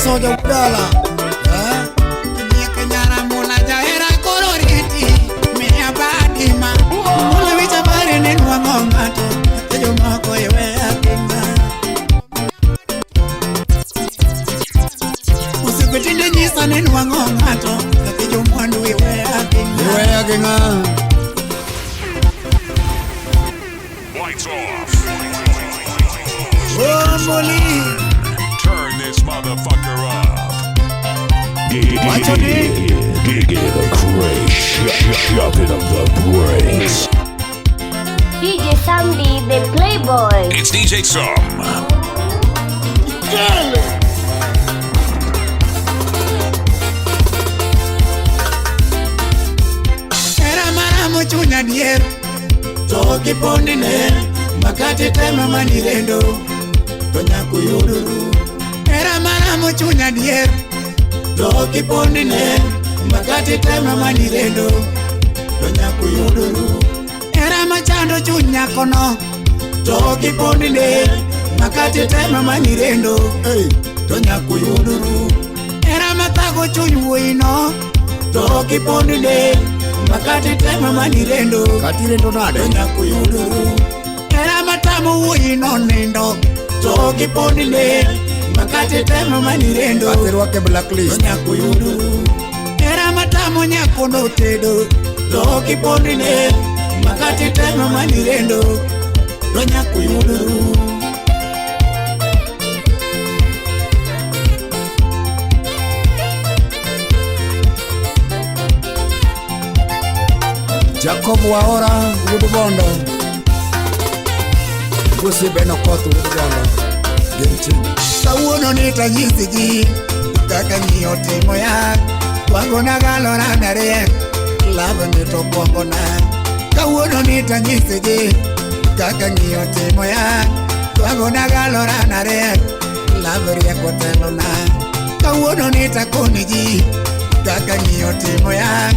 Soja Udala. Eh? Nyaka jahera koro riti miya badima Mula wicha mare ne nwang'o ng'ato nyathi jomoko iweya kinga Osiepe tinde nyisa ni nwang'o ng'ato nyathi jomwandu iweya kinga Iweya gi ng'a? Lights off. Oh, Moli. Turn this motherfucker up. Wacho ni? Give the craze. Shoving up the brakes. DJ Samdi, the Playboy. It's DJ Sum. Hera maramo chunya dier To ok ipondine Makati tema manirendo To nyaka uyuduru Hera maramo chunya dier To ok ipondine Makati tema manirendo To nyaka uyuduru Hera machando chuny nyakono To ok ipondine Makati tema manirendo Hey. To nyaka uyuduru Hera mathago chuny wuoyino To ok ipondine Makati tema manirendo Katirendo nade? To nyaka uyuduru Hera matamo wuoyino nindo To ok ipondine Makati tema manirendo Katirwake To blacklist. nyaka uyuduru Hera matamo nyakono tedo To ok ipondine Makati tema manirendo To nyaka uyuduru Jacob Waora wuod Bondo. Gosi Ben Okoth wuod Bondo. Gin team. Kawuono ni tanyisi ji kaka ng'iyo timo ya Kwangona galora nariek love ni to kwongona Kawuono ni tanyisi ji kaka ng'iyo timo ya Kwangona galora nariek love rieko telona Kawuono ni takoni ji kaka ng'iyo timo ya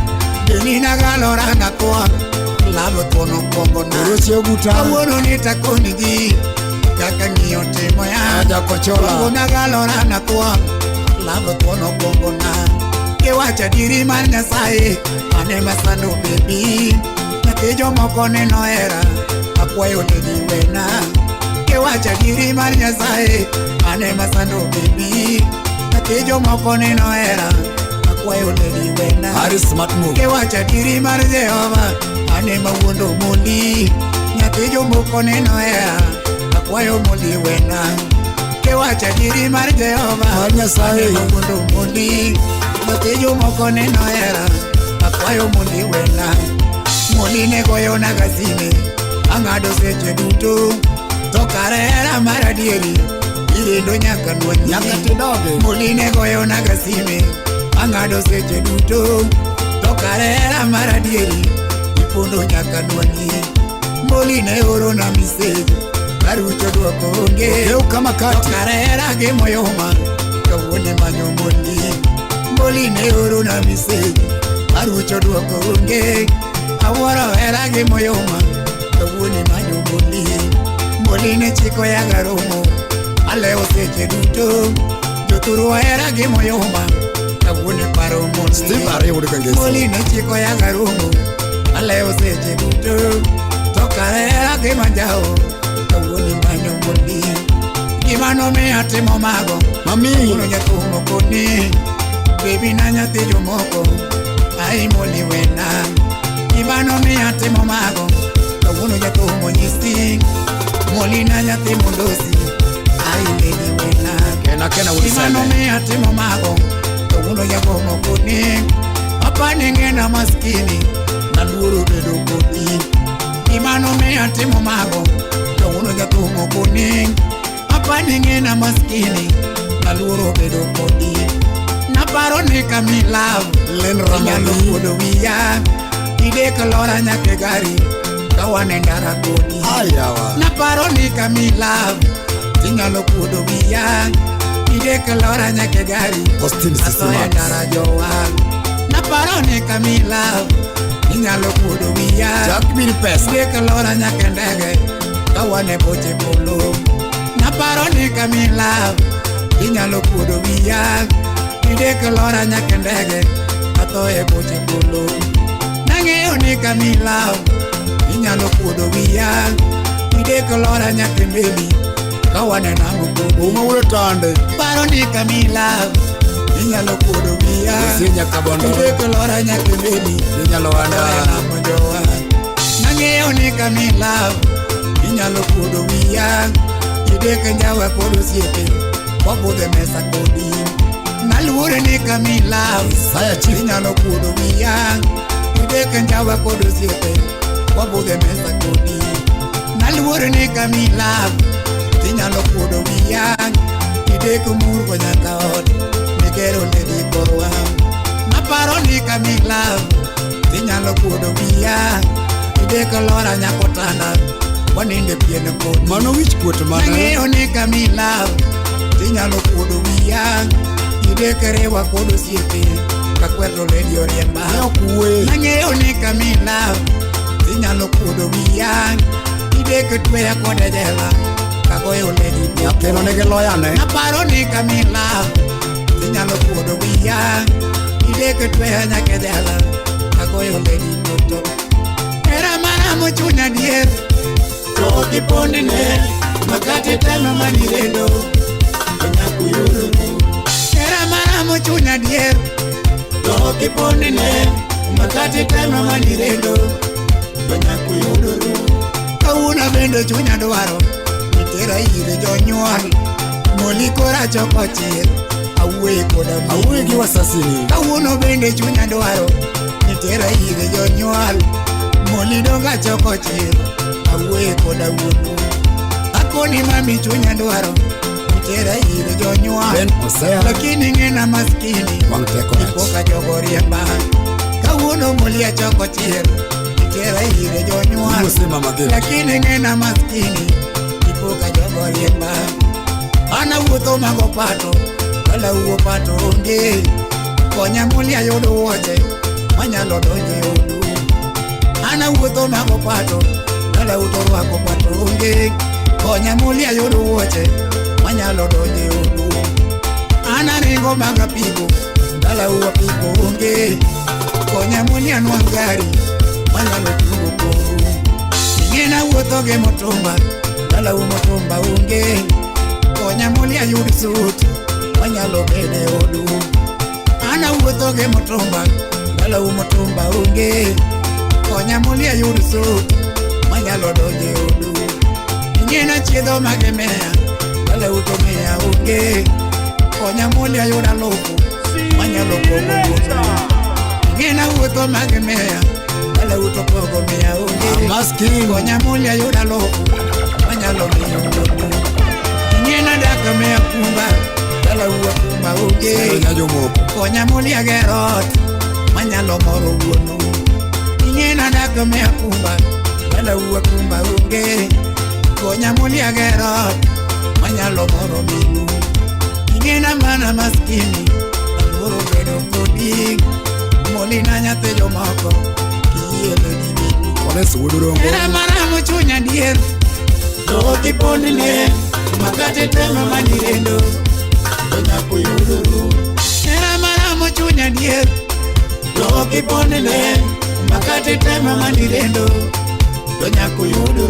Deni nagalora nakuon love thuon okwongona Urusi Oguta. Kawuono ni takoni ji kaka ng'iyo timo ya Aja Kochola. Kwangona galora nakuon love thuon okwongona Kiwacho adieri mar Nyasaye ane masando baby nyathi jomoko neno hera akwayo lady wena Kiwacho adieri mar Nyasaye ane masando baby nyathi jomoko neno hera akwayo lady wena Harry Smart Move. Kiwacho adieri mar Jehova ane mawuondo mondi nyathi jomoko neno hera akwayo mondi wena Kiwacho adieri mar Jehova Mar Nyasaye. ane mawuondo mondi nyathi jomoko neno hera akwayo mondi wena Mondi ne goyona ga sime ang'ado seche duto to kare hera mar adieri irendo nyaka nwang'i Nyaka tidogi. Mondi ne goyona ga sime ang'ado seche duto to kare hera mar adieri ipondo nyaka nwang'i Moli ne orona message karucho duoko onge Okew kama to kati. kare hera gi moyoma kawuono manyo mondi Moli ne orona message karucho duoko onge awuoro hera gi moyoma kawuono manyo mondi Moli ne chiko yaga romo alewo seche duto jothurwa hera gi moyoma kawuono paro mondi Steve Ariyo wuod Kangeso. Moli ne chiko yaga romo alewo seche duto to kare hera gi manjawo kawuono manyo mondi gima nomiyo atimo mago Mami. Kawuono jathumo koni Baby na nyathi jomoko ai moli wena gima nomiyo atimo mago kawuono jathumo nyisi moli na nyathi mondosi ai lady wena Kena kena wuod gima Seme. nomiyo atimo mago kawuono jagomo koni apani ng'ena maskini naluoro bedo kodi gima nomiyo atimo mago kawuono jathumo koni apani ng'ena maskini naluoro bedo kodi naparo ni kami love Len inyalo Ramogi. kuodo wiya idek lora nyaka e gari ka wan e ndara kodi Ayawa. naparo ni kami love inyalo kuodo wiya idek lora nyaka e gari Austin asoyo Sisimax. ndara jowa naparo ni kami love inyalo kuodo wiya Jack Bin Pesa. idek lora nyaka e ndege ka wan e boche polo naparo ni kami love Inyalo kuodo wiya Didek lora nyaka ndege Atho e boche polo. Nang'eyo ni Kamila inyalo kuodo wiya Didek lora nyaka meli ka wanenamo kodi. Uma wuod Tande. Paro ni Kamila inyalo kuodo wiya Osie nyaka Bondo. Didek lora nyaka meli Inyalo wanda. namo jowa. Nang'eyo ni Kamila inyalo kuodo wiya Didek njawa kod osiepe wabudhe mesa kodi. Naluore ni Kamila Isaya Chief. inyalo kuodo wiya Didek njawa kod osiepe wabudhe mesa kodi. Naluore ni Kamila inyalo kuodo wiya Didek murgo nyaka ot migero ledi korwa. Naparo ni Kamila inyalo kuodo wiya Didek lora nyaka otanda waninde pien kodi. Mano wich kuot mane? Nang'eyo ni Kamila inyalo kuodo wiya Didek riwa kod osiepe kakweto ledi oriemba. Ne ok wuoye. Nang'eyo ni Kamila inyalo kuodo wiya Didek tweya kod e jela kagoyo ledi Nyathino nigi loya ne. Naparo ni Kamila inyalo kuodo wiya Didek tweya nyaka e jela kagoyo ledi toto. Hera maramo chunya dier to ok ipondne makate tema manirendo to nyaka uyudru. Hera maramo chunya dier to ok ipondne makate tema manirendo to nyaka uyudru. Kawuono bende chunya dwaro nitera ir jonyuol Moli kora choko chir awuoye koda minu. Awuoye gi wasasini. Kawuono bende chunya dwaro nitera ir jonyuol Moli donga choko chir awuoye koda wuonu. Akoni mami chunya dwaro nitera ir jonyuol Ben Osea. Lakini ng'ena maskini Wang' teko rach. ipoka jogo riemba. Kawuono moli achoko chir nitera ir jonyuol Iwuose mama Gift. Lakini ng'ena maskini ipoka jogo riemba. An awuotho mago pato kalauo pato onge. Konya moli ayudo wuoche manyalo donjo e odu. An awuotho mago pato dalau to rwako pato onge. Konya moli ayudo wuoche manyalo donjo e odu. An aringo mag apiko dalau apiko onge. Konya moli anwang' gari manyalo tugo koru. Ing'ena wuotho gi mutumba dalau mutumba onge. Konya moli ayud sut manyalo bede odu. An awuotho gi mutumba dalau mutumba onge. Konya moli ayud sut manyalo donjo e odu. Ing'ena chiedho mag meya dalau to meya onge. Konya moli ayud alufu manyalo pogo wuonu. Ing'ena wuotho mag meya dalau to pogo meya onge. Maskini. Konya moli ayud alufu manyalo miyo wuonu. Ing'ena dak meya kumba dalau akumba onge. Nyajomoko. Konya moli ager ot manyalo moro wuonu. Ing'ena dak meya kumba dalau akumba onge. Konya moli ager ot manyalo moro minu. Ing'ena mana maskini aluoro bedo kodi. Moli na nyathi jomoko kiyie to ji minu. Ones wuod Orongo. Hera maramo chunya dier to ok ipondne makate tema manirendo to nyaka uyudru. Hera maramo chunya dier to ok ipondne makate tema manirendo to nyaka uyudru.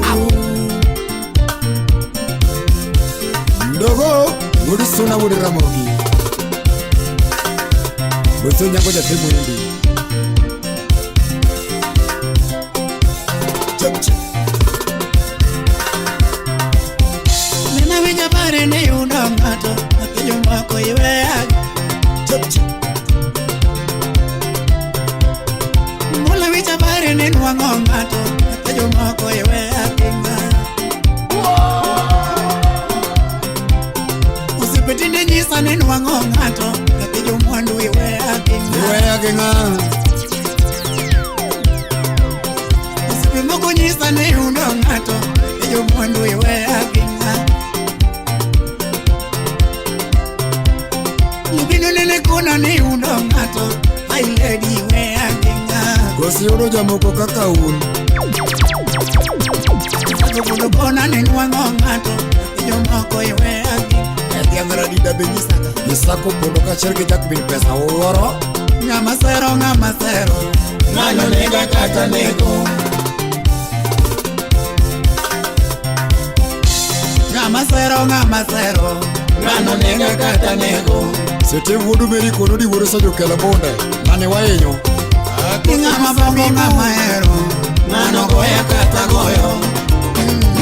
Ndogo wuod Suna wuod Ramogi. Boso nyango jathi muhindi. Chop chop. Nena winja pare ne yudo ng'ato nyathi jomoko iweya. Chop chop. Mula wicha pare ne nwang'o ng'ato nyathi jomoko iweya kinga. Osiepe tinde nyisa ni nwang'o ng'ato nyathi jomwandu iweya kinga. Iweya gi ng'a? Osiepe moko nyisa ni yudo ng'ato nyathi jomwandu iweya kinga. Ibino nene kona ni yudo ng'ato ai lady iweya kinga. Kosi yudo jomoko kaka un. Kona ni nwang'o ng'ato nyathi jomoko iweya kinga. Dhiang' radida be nyisaka. Isako pondo kaachiel gi Jack bin pesa wuoro. Ng'ama sero, ng'ama sero. Ng'ano nega kata nego. Ng'ama sero, ng'ama sero. Ng'ano nega kata nego. Sete wuod Meri kono di wuod Sojo kelo bunde. Mane wahinyo. Ng'ama bongo, ng'ama hero. Ng'ano goya kata goyo.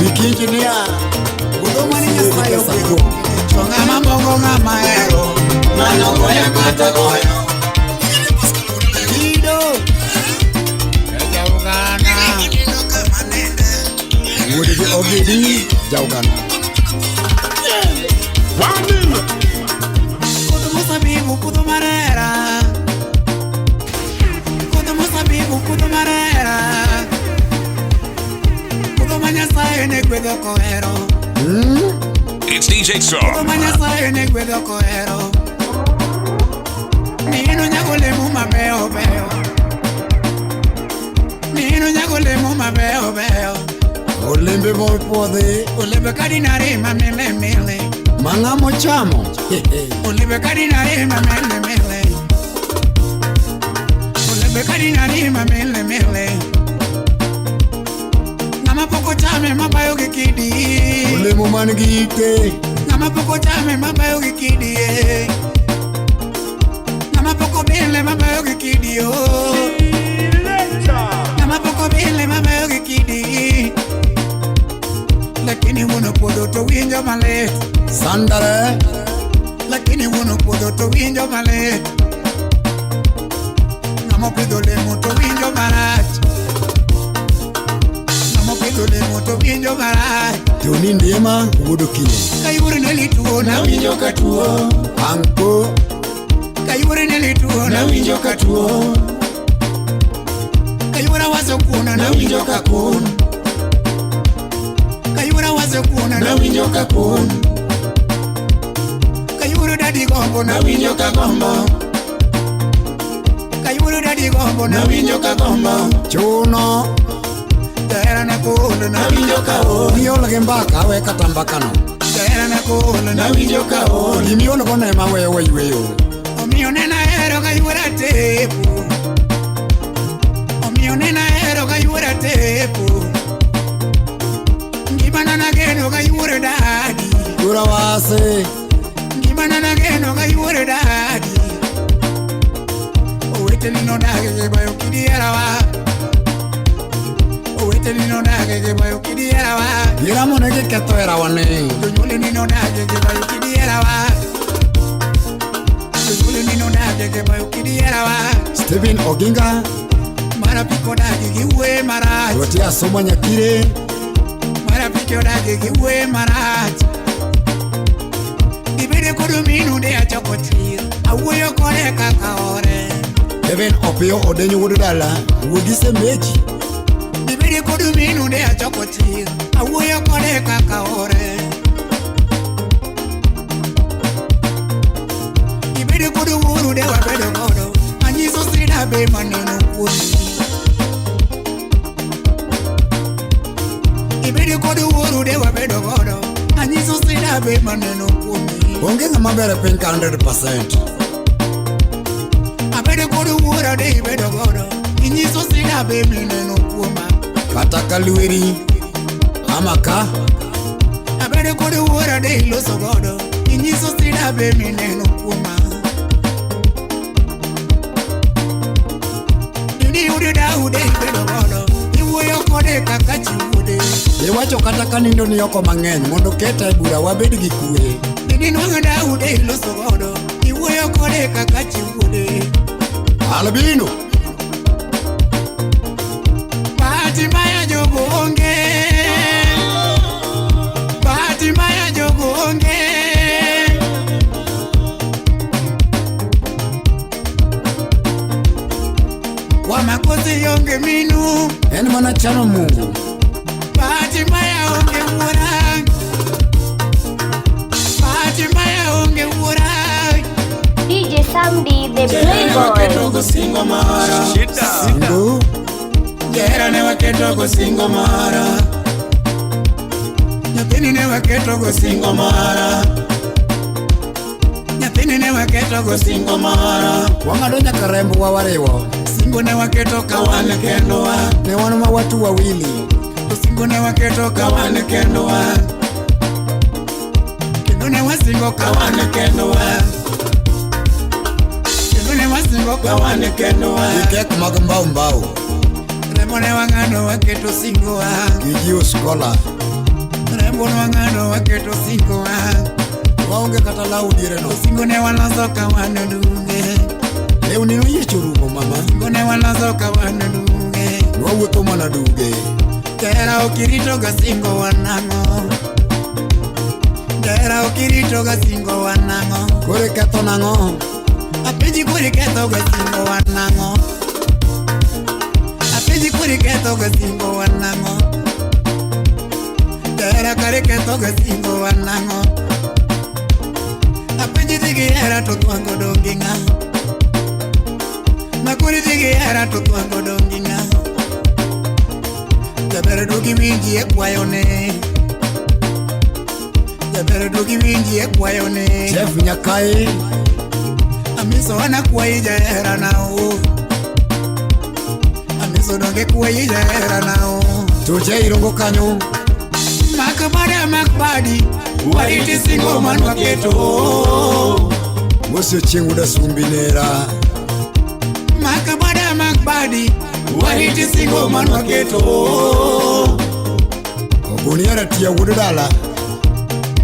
Wiki engineer. Budho mane Nyasaye ogwedho. To ng'ama bongo, ng'ama hero. Ng'ano goya kata goyo. Kido. Jaugana. Wuod gi Ogidi Jaugana. Puodho mosabibu, puodho marera. Puodho mosabibu, puodho marera. Puodho ma Nyasaye ne gwedho kohero. It's DJ Puodho Sam. ma Nyasaye ne gwedho kohero. Mino nyago olemo mabeyo beyo. Mino nyago olemo mabeyo beyo. Olembe mopuodhi. Olembe kadinari ma mile mile. Ma ng'ama ochamo. Olembe kadinari ma mile mile. Olembe kadinari ma mile mile. Ng'ama pok ochame mabayo gi kidi. Olemo man gi ite. Ng'ama pok ochame mabayo gi kidi. Eh. Ng'ama pok obile mabayo gi kidi. Oh. Ng'ama pok obile mabayo gi kidi. Lakini wuon puodho to winjo malit. Sandare. Lakini wuon puodho to winjo malit. Ng'ama opidho olemo to winjo marach. Ng'ama opidho olemo to winjo marach. Tony Ndiema wuod Okinyi. Kayuore ne lituo na Nawinjo ka tuo. Anko. Kayuore ne lituo na Nawinjo ka tuo. Kayuora waso kuona na Nawinjo ka kun. Kayuora waso kuona na Nawinjo ka kun. Kayuoro dadi gombo na Nawinjo ka gombo. Kayuoro dadi gombo na Nawinjo ka gombo. Chuno. Jahera na koolo na Nawinjo ka ol. Miol gi mbaka we kata mbakano. Jahera na koolo na Nawinjo ka ol. Gimiol go ne ema weyo wayweyo. Omiyo nena hero kayuora tepu. Omiyo nena hero kayuora tepu. Ngimana nageno kayuoro dadi. Kura wase. Ngimana nageno kayuoro dadi. Oweteni nodagi gibayo kidi herawa. Oweteni nodagi gibayo kidi herawa. Giramo ne giketho herawa ni. Jonyuolni nodagi gibayo kidi herawa. Jonyuolni nodagi gibayo kidi herawa. Stephen Oginga. Marafiki odagi giwuoye marach. Rotia Somo Nyakire. Marafiki odagi giwuoye marach. Gibedo kod minu de achoko chir. Awuoyo kode kaka ore. Kevin Opiyo Odenyo wuod dala. Wuogi semeji. Gibedo kod minu de achoko chir. Awuoyo kode kaka ore. Gibedo kod wuoru de wabedo godo. Anyiso sida be maneno kuomi. Ibedo kod wuoru de wabedo godo. Anyiso sida be maneno kuomi. Onge ng'ama ber e piny ka 100%. Abedo kod wuora de ibedo godo. Inyiso sida be mineno kuoma. Kata ka lweri ama ka Abedo kod wuora de iloso godo. Inyiso sida be mineno kuoma. Dini yudo Daude ibedo godo. Iwuoyo kode kaka chi wuode. Iwacho kata ka nindo ni oko mang'eny mondo keta e bura wabed gi kwe. Dini nwang'o Daude iloso godo. Iwuoyo kode kaka chi wuode. Albino. Bahati mbaya jogo onge. Bahati mbaya jogo onge. Kwa makosi onge minu. En mana chano Mungu. Bahati mbaya onge wuora. Bahati mbaya onge wuora. DJ Samdi, the Playboy. Waketo gosingo mara. Singo. Jahera ne waketo gosingo mara. Nyathini ne waketo Gosingo mara. Nyathini ne waketo go singo moro. Wang'ado nyaka rembwa wariwo. Singo ne waketo ka wan kendwa. Ne wan ma watu wawili. To singo ne waketo ka wan kendwa. Kendo ne wasingo ka wan kendwa. Kendo ne wasingo ka wan kendwa. Gi kek mag mbao mbao. Rembo ne wang'ado waketo singo wa. Gi jiwo skola. Rembo ne wang'ado waketo singo wa. Waonge kata law diere no. Singo ne waloso ka wan duge. Lewni noyiecho rumo mama. Singo ne waloso ka wan duge. Wawuotho mana duge. Jahera okirito ga singo wanang'o. Jahera okirito ga singo wanang'o. Koro iketho nang'o? Apenji koro iketho ga singo wanang'o. Apenji koro iketho ga singo wanang'o. Jahera kare iketho ga singo wanang'o. Apenji dhi gi hera to thwango dong' gi ng'a. Makuri dhi gi hera to thwango dong' gi ng'a. Jaber duogi winji e kwayone. Jaber duogi winji e kwayone. Chef Nyakai. Amiso an akwayi jahera na o. Amiso donge kwayi jahera na o. Tuche irongo kanyo. Mak bada mak badi. Wariti singo man waketo. Mosio chieng' wuod Asumbi nera. Mak bada mak badi. Wariti singo man waketo. Ogunia ratia wuod dala.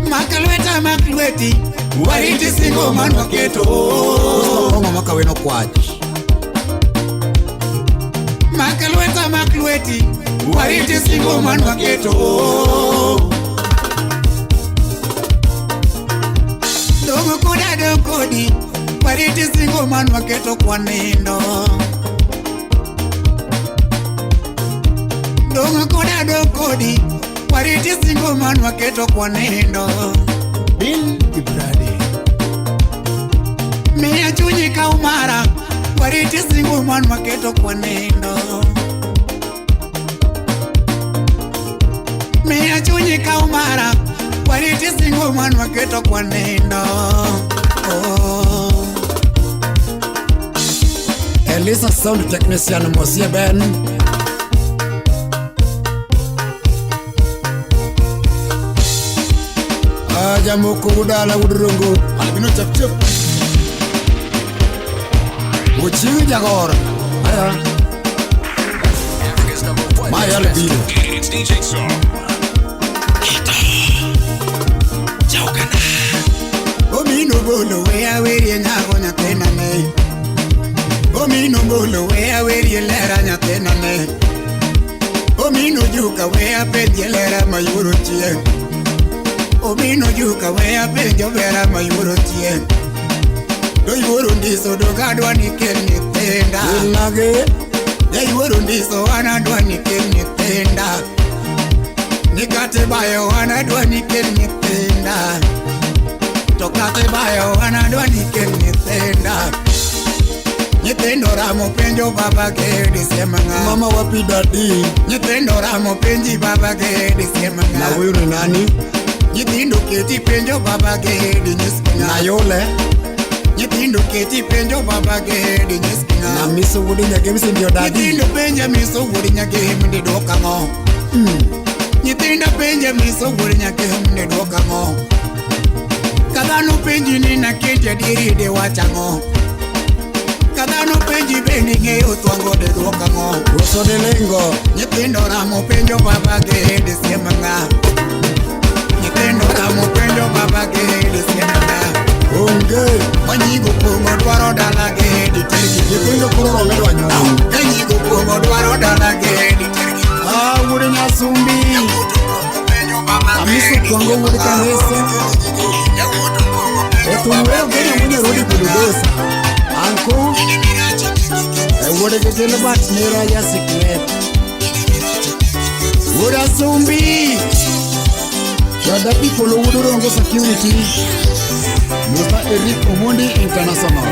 Mak lweta mak lweti. Wariti singo man waketo. Kong'o makaweno kwach. Mak lweta mak lweti. Wariti singo man waketo. Dongo koda dong kodi. Wariti singo man waketo kwa nindo. Dongo koda dong kodi. Wariti singo man waketo kwa nindo. Bill Ibradi. Miya chunyi kaw mara. Wariti singo man waketo kwa nindo. Miya chunyi kaw mara. Wariti singo man waketo kwa nindo. Oh. Elisa sound technician Mosie Ben. Jamoko wuod dala wuod Rongo. Albino chap chap. Ochieng' jagor. Aya. Africa's number one. My mix Albino. master. It's DJ Song. Omino bolo we awerie nyago nyathina ne. Omino bolo we awerie lera nyathina ne. Omino juka we apenje lera mayuro chieng'. Omino juka we apenjo vera mayuro chieng'. Doyuoro ndiso dogadwa ni kel nyithinda. Ilage. Jayuoro ndiso an adwa ni kel nyithinda. Nikate bayo an adwa ni kel nyithinda. To kate bayo an adwa ni kel nyithinda. Nyithindo ramo penjo baba gedi siem ng'a. Mama wapi dadi? Nyithindo ramo penji baba gedi siem Na ng'a. huyu ni nani? Nyithindo keti penjo baba gedi nyis Na ng'a. yule? Nyithindo keti penjo baba gedi nyis Na ng'a. miso wuod Nyagemsi ndio dadi? Nyithindo penja miso wuod Nyagem ndi dwok ang'o? Nyithindo penja miso wuod Nyagem ndi dwok ang'o? Ka dhano penji ni naketi adieri de wach ang'o? Ka dhano penji bende ing'eyo thwango de dwok ang'o? Koso delengo. Nyithindo ramo penjo baba gedi siem ng'a. Nyithindo ramo penjo baba gedi siem ng'a. Onge. Wanyigo pong'o dwaro dala gedi tergi. Nyithindo koro rome dwa nyuol. Kanyigo pong'o dwaro dala gedi tergi. Ah, wuod Nyasumbi. Amiso kwango wuod kanisa. Othum weyo geno munyo rodi bulldozer. Anko. E wuod gi Gilbert nera ja siklet. Wuod Asumbi. Jadapi polo wuod Rongo security. Mr. Eric Omondi International.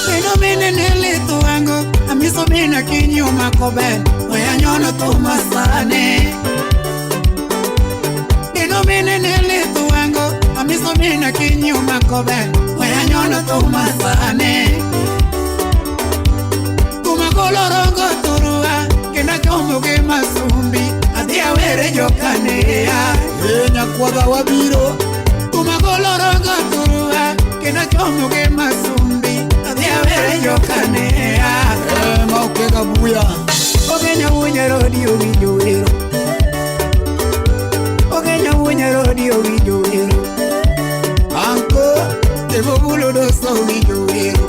Mino mine nili tuango, amiso mina kinyu makobe, weya nyono tuma sane. Amiso mine nele tuwango, amiso mina kinyu makobe, waya nyono tumasane. Kumakolorongo turua, kenda chomo ke masumbi, adhi awere jokanea. Nyakwadha wabiro. Kumakolorongo turua, kenda chomo ke masumbi, adhi awere jokanea. Maokega buya. Ogenya wunyarodi owinjo wero. Ogenya wunyarodi owinjo wero. Anko Kevobulo doso owinjo wero.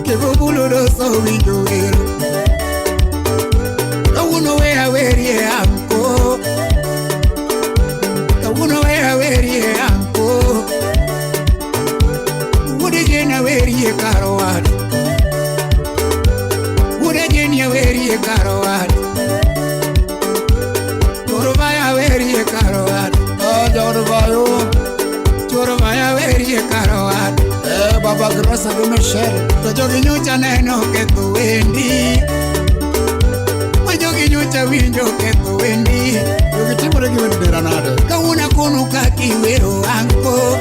Kevobulo doso owinjo wero. Kawuono we awerie anko. Kawuono we awerie anko. Wuode jena werie karowad. Wuode jeni werie karowad. Chorobaya werie karowad. Chorobayo. Chorobaya werie karowad. Baba Grosa gi Michelle. To jogi nyocha neno ketho wendi. Ma jogi nyocha winjo ketho wendi. Jogi timore gi wend dera nade? Kawuono akono kaka iwero anko.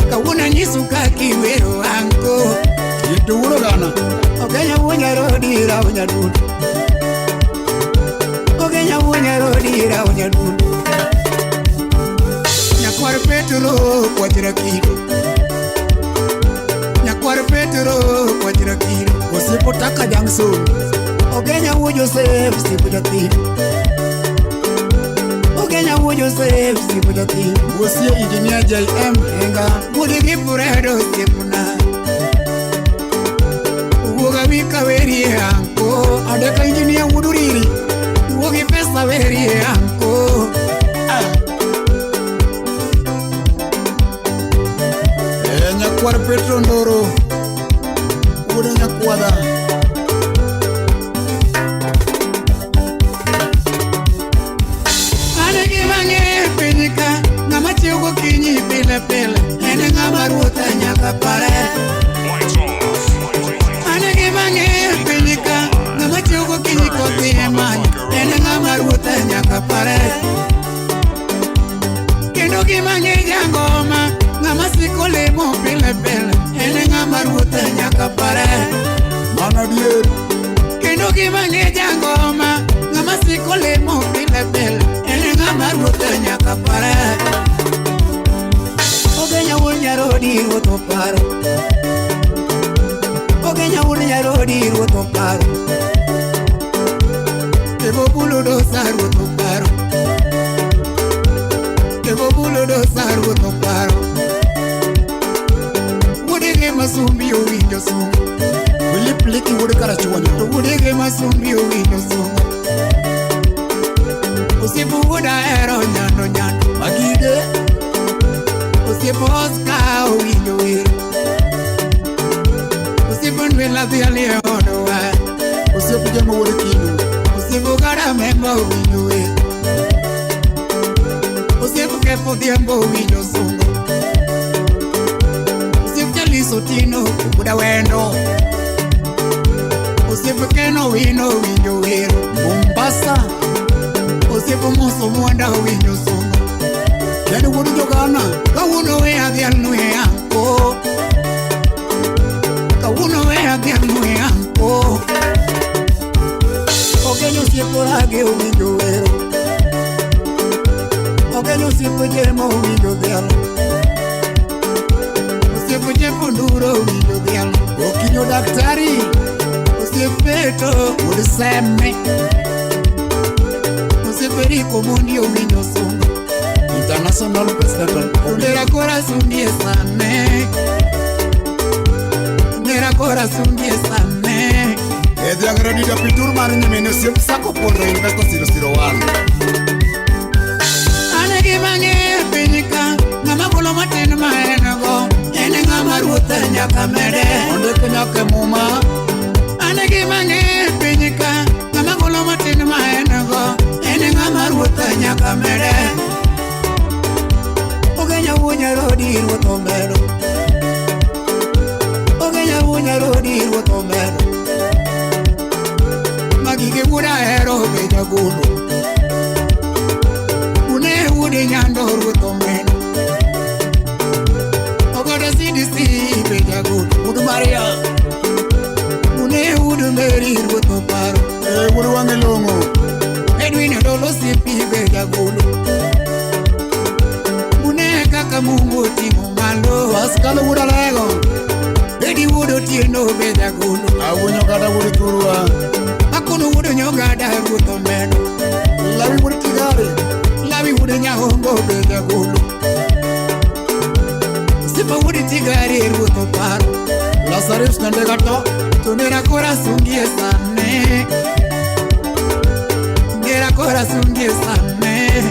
Kawuono anyisu kaka iwero anko. Ito wuoro gana. Ogenya wunyarodi raw nyadundo. Ogenya wunyarodi raw nyadundo. Nyakwar Petro kwachra kido. Nyakwar Petro kwachra kido. Osiepo Taka Junction. Ogenya wuo Joseph Sipo jathim. Ogenya wuo Joseph Sipo jathim. Wuosie Engineer JM Hinga. Wuod gi Fredo osiepna. Wuog awika werie anko. Adeka Engineer wuod Uriri. Wuog gi pesa werie anko. Nyakwar Petro Ndoro. Wuod Nyakwadha. An gima ang'eyo e piny ka, ng'ama chiew gokinyi pile pile, en ng'ama ruoth nyaka pare. An gima ang'eyo e piny ka, ng'ama chiew gokinyi kodhi e manyo, en ng'ama ruoth nyaka pare. Kendo gima ang'eyo jangoma, ng'ama siko lemo pile pile, en ng'ama ruoth nyaka pare. Mano adier. Kendo gima ang'eyo jangoma, ng'ama siko lemo pile pile, en ng'ama ruoth nyaka pare. Ogenya wuon nyarodi ruoth oparo. Ogenya wuon nyarodi ruoth oparo. Kevobulo dosa ruoth oparo. Kevobulo dosa ruoth oparo. Wuodege masumbi owinjo sungu. Philip Liki wuod Karachuonyo. To wuodege masumbi owinjo sungu. Osiepo wuod ahero nyando nyando. Magige. Osiepo Oscar owinjo wer. Osiepo Nwela dhial e odwa. Osiepo Jemo wuod Kindu. Osiepo Gada Memba owinjo wer. Osiepo Kefo Odhiambo owinjo sungu. Osiep Jaliso Tino wuod Awendo. Osiepo Ken Owino owinjo wer. Mombasa. Osiepo Muso Mwanda owinjo sungu. Ken wuod Jogana. Kawuono we adhial nwe anko. Kawuono we adhial nwe anko. Ogenyo osiepo Rage owinjo wero. Ogenyo osiepo Jemo owinjo dhial. Osiepo Jeff Nduro owinjo dhial. Okinyo daktari. Osiep Peto wuod Seme. Osiep Eriko Mondi owinjo sungu. International President. Ondera kora sundie sane. Ondera kora sundie sane. Dhiang' Radida Pitur mar nyimine osiep Sako Pondo Investor 001. An gima ang'eyo e piny ka, ng'ama golo matin ma en go, en ng'ama ruoth nyaka mede. Ondik nyaka e muma. An gima ang'eyo e piny ka, ng'ama golo matin ma en go, en ng'ama ruoth nyaka mede. Ogenya wuo nyarodi ruoth omedo. Ogenya wuo nyarodi ruoth omedo. Magige wuod ahero be jagolo. ruoth omeno. Ogoda CDC be jagol Wuod Maria. Une wuod Meri ruoth oparo. Wuod wang'e long'o. Edwin Odolo CP be jagolo. Une kaka Mungu oting'o malo. Pascal wuod Alego. Bedi wuod Otieno be jagolo. Awinyo kata wuod Thurwa. Akono wuod Nyogada ruoth omeno. Lawi wuod Tigare. Lawi wuod Nyahongo be jagolo. Sifa wuod Tigare ruoth oparo. Lazarus Nandega to. To nera kora sungie sane. Nera kora sungie sane.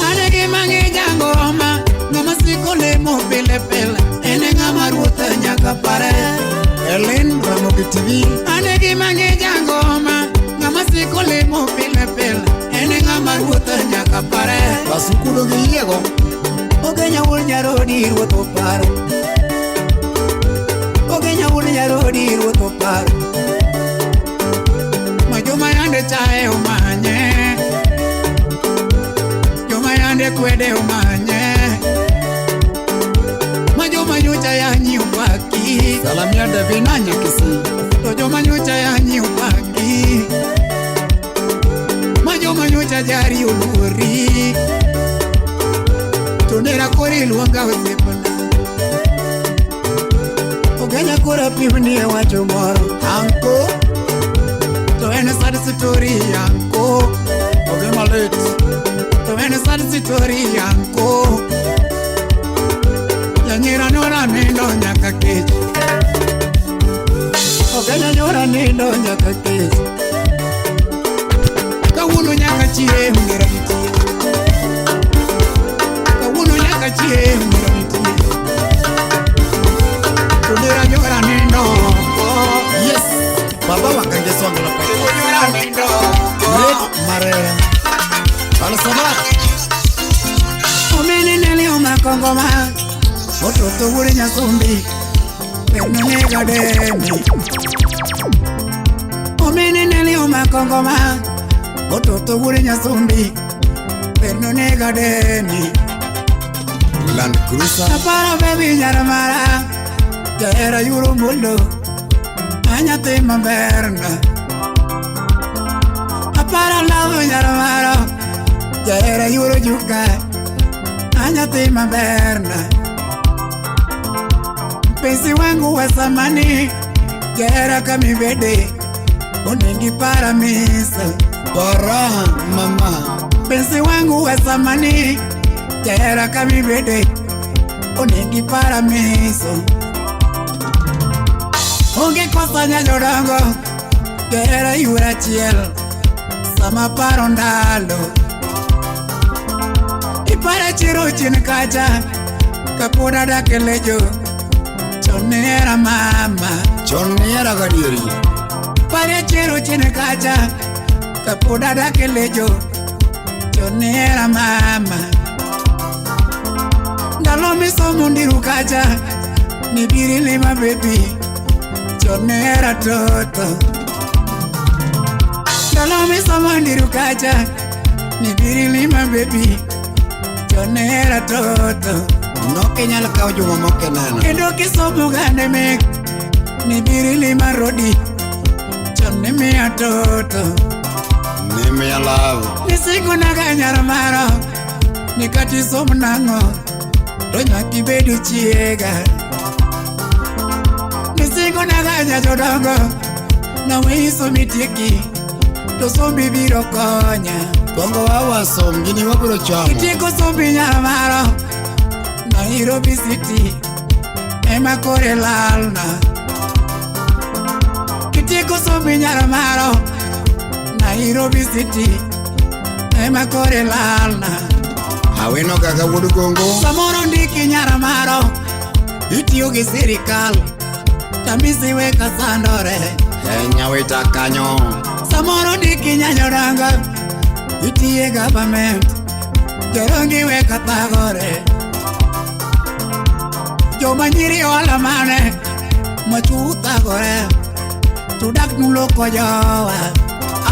Anege mang'e jangoma, ng'ama siko lemo pile pile, en e ng'ama ruoth nyaka pare. Ellen Ramogi TV. Anege mang'e jangoma, ng'ama siko lemo pile pile, en e ng'ama ruoth nyaka pare. Kasuku donge iyiego. Ogenya wuod Nyarodi ruoth oparo. Ogenya wuod Nyarodi ruoth oparo. Ma joma yande chae omanye. Joma yande kwede omanye. Ma joma nyocha yanyi opaki. Salamia Davina Nyakisi. To joma nyocha yanyi opaki. Ma joma nyocha jari oluori. To nera koro iluonga osiepna. Ogenya koro apimni e wacho moro. Anko. To en sad story anko. Oge malit. To en sad story anko. Janyira nyora nindo nyaka kech. Ogenya nyora nindo nyaka kech. Kawuono nyaka chieng' nera nitie. Kawuono nyaka chieng' nera nitie. To nera nyora nindo oko. Yes. Baba wakange songe la Kendo nyora nindo oko. Great Marera. Al-Sabat. Omene neli omakongoma. Ototo wuod Nyasumbi. Peno nega deni. Omene neli omakongoma. Ototo wuod Nyasumbi. Peno nega deni. Land Cruiser. Aparo baby nyaramara. Jahera yuro mulo. Anyathi maberna. Aparo love nyaramara. Jahera yuro juka. Anyathi maberna. Mpenzi wangu wa zamani. Jahera kamibede. Onengi paramisa. Bara mama. Mpenzi wangu wa zamani. Jahera kamibede. Onengi paramiso. Onge kosa nyajodongo. Jahera yura achiel. Sama paro ndalo. Ipara chiro chien kacha. Kapod adak e lejo. Chon nihera mama. Chon nihera gadieri. Pare chiro chien kacha. Kapod adak e lejo. Chon nihera mama. Ndalo misomo ndiru kacha. Nibiri lima baby. Chon nihera toto. Ndalo misomo ndiru kacha. Nibiri lima baby. Chon nihera toto. Nokinyal kawo juma mokeneno. Kendo kisomo gane mek. Nibiri lima rodi. Chon nimiya toto. Nimiya love. Nisingona nyar maro. Nikati som nang'o. To nyaka ibed chiega. Nisingona nyajodongo. Naweyi somi tieki. To sombi biro konya. Bongo wawa som gini wabiro chamo. Kitieko sombi nyar maro. Nairobi City. Ema kore lalna. Kitieko sombi nyar maro. Nairobi City. Ema kore lalna. Awino kaka wuod Gongo. Samoro ndiki nyar maro. Itiyo gi sirikal. Tambisi weka sandore. E nyawita kanyo. Samoro ndiki nyanyodongo. Itiye government. Jorongi weka thagore. Joma nyiri ohala mane. Machu thagore to dak nuloko jowa.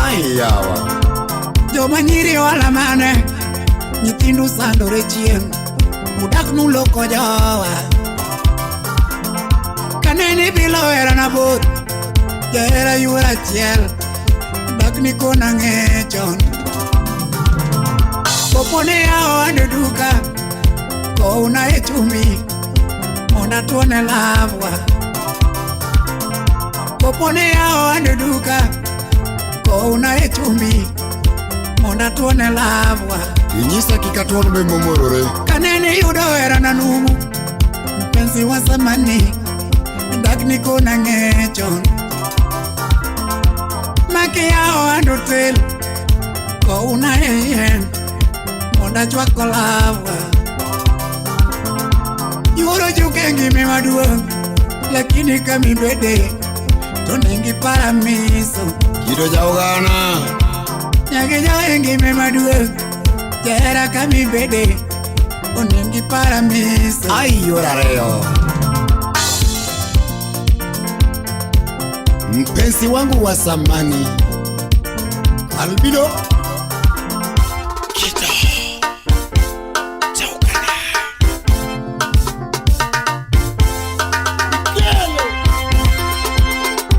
Ai yawa. Joma nyiri ohala mane nyithindu sandore chieng' udak nuloko jowa. Kanene bilo herana both jahera yuor achiel dak nikona ng'e chon. Kopo ne yawo ando duka kowna e chumbi mondo atuone lavwa. Kopo ne yawo ando duka kowna e chumbi mondo atuone lavwa. Inyisa kik atuon be momorore. Kanene yudo herana numu mpenzi wa zamani dak nikona ng'e chon. Makiyawo ando tel kowna e yien mondo achwak lavwa. Yuoro juk e ngima maduong' lakini kamibede to ningi paramiso. Kido jaugana. Nyagi jo e ngima maduong' jahera kamibede oningi paramiso. Ai yor ariyo. Mpenzi wangu wa zamani Albino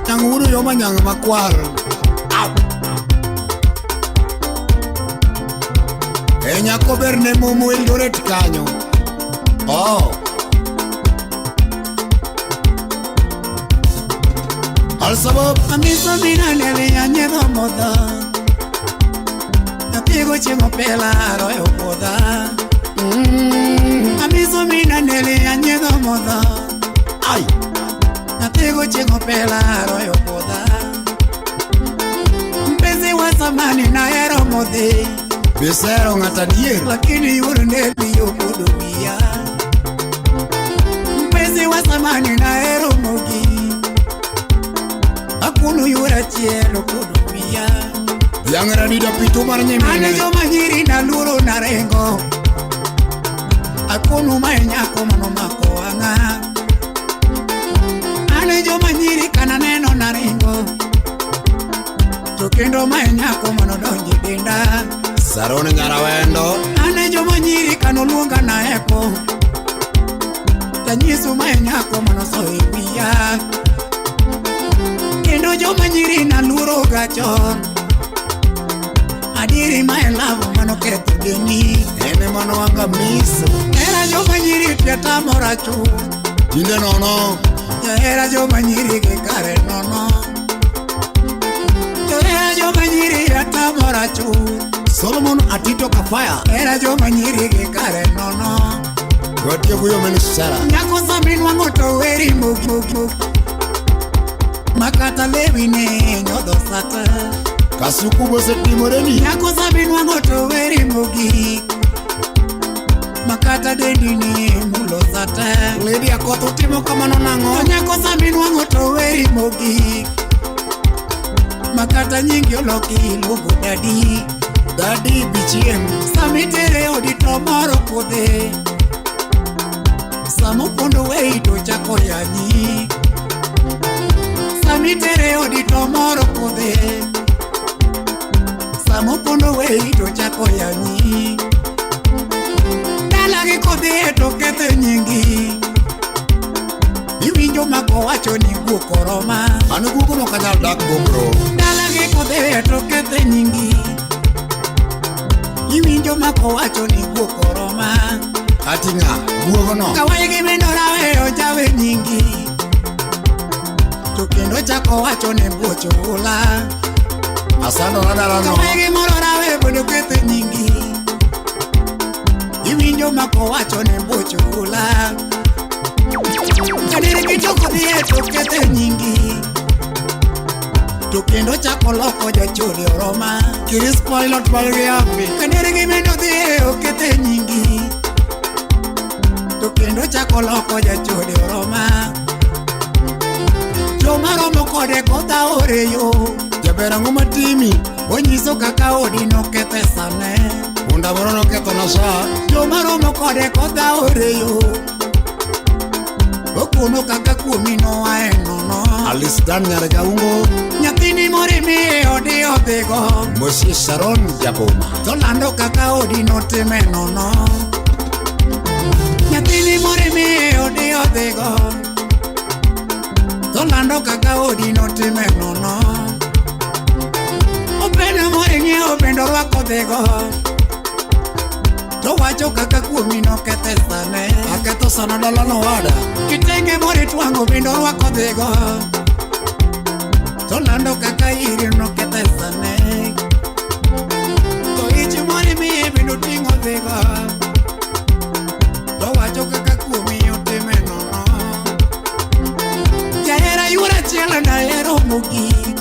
Nyang' yo manyang' makwar. E nyako berne mumu Eldoret kanyo. Oh. Al-Sabab. Amiso minanele anyiedho modho Nyapigo chiemo pela aroyo puodha. Amiso minanele anyiedho modho Ai. Nyapigo chiemo pela aroyo puodha. Mpenzi wa zamani nahero modhi Bisero ng'at adier. lakini yuoro ndeli okuodo wiya. Mpenzi wa zamani nahero mogi Akuno yuoro achiel okuodo wiya. Dhiang' radida pitu mar An nyimine. joma nyiri naluoro narengo Akono mae nyako manomako wang'a. An joma nyiri kananeno naringo To kendo mae nyako manodonjo e denda. Saron nyarawendo. An joma nyiri kanoluonga naepo Tanyiso mae nyako manoso e wiya. Kendo joma nyiri naluoro ga chon Adieri mae lavo manoketho deni. En ema noangamiso. Hera joma nyiri tietamora chuth. Tinde nono. Jahera joma nyiri gi kare nono. Jahera joma nyiri atamora chuth. Solomon Atito Kafaya. Hera joma nyiri gi kare nono. Watieko yo men Sara. Nyako saminwang'o to weri muk muk muk. Makata lewi ne nyodho sata. Kasuku bosetimoreni. Nyako saminwang'o to weri mogik. Makata dendi ne mulo sata. Lady Akoth utimo kamano nang'o? To nyako saminwang'o to weri mogik. Makata nyingi oloki iluongo dadi. Dadi bichiem. Samitere odi to moro kudhe. Samopondo wei to chako yanyi. Samitere odi to moro kudhe. Samopondo wei to chako yanyi. Dala gi kodhi to kethe nyingi. Iwinjo mako wacho ni guok oroma. An guogo ok anyal dak go bro. Dala gi kodhi to kethe nyingi. Iwinjo mako wacho ni guok oroma. Ati ng'a? Guogo no. Kawai gi mindora weyo jawe nyingi. To kendo chako wacho ni buoch ula. Asandora dalano. Kawai gi moro rawe mondo kethe nyingi. Iwinjo mako wacho ni buoch ula. Kadere gi choko dhie to kethe nyingi. To kendo chako loko jachode oroma. Chris Pilot Balriapi. Kadere gi mendo dhie okethe nyingi. To kendo chako loko jachode oroma. Joma romo kode kodhaore yo. Jaber ang'o matimi? Onyiso kaka odi nokethe sane. Punda moro nokethona sa. Joma romo kode kodhaore yo. Tokono kaka kuomi noae nono. Alice Dan Nyargaungo. Nyathini morimi e odi odhigo. Mosi Sharon Jaboma. Tolando kaka odi notime nono. Nyathini morimi e odi odhigo. Tolando kaka odi notime nono. Opena moring'iewo bende orwako dhigo. To wacho kaka kuomi nokethe sane. Aketho sana dalano wada. Kitenge mori twang'o bende orwako dhigo. Tolando kaka iri nokethe sane. To ich mori miye bende oting'o dhigo. To wacho kaka kuomi otime nono. Jahera yuora achiel nahero mogik.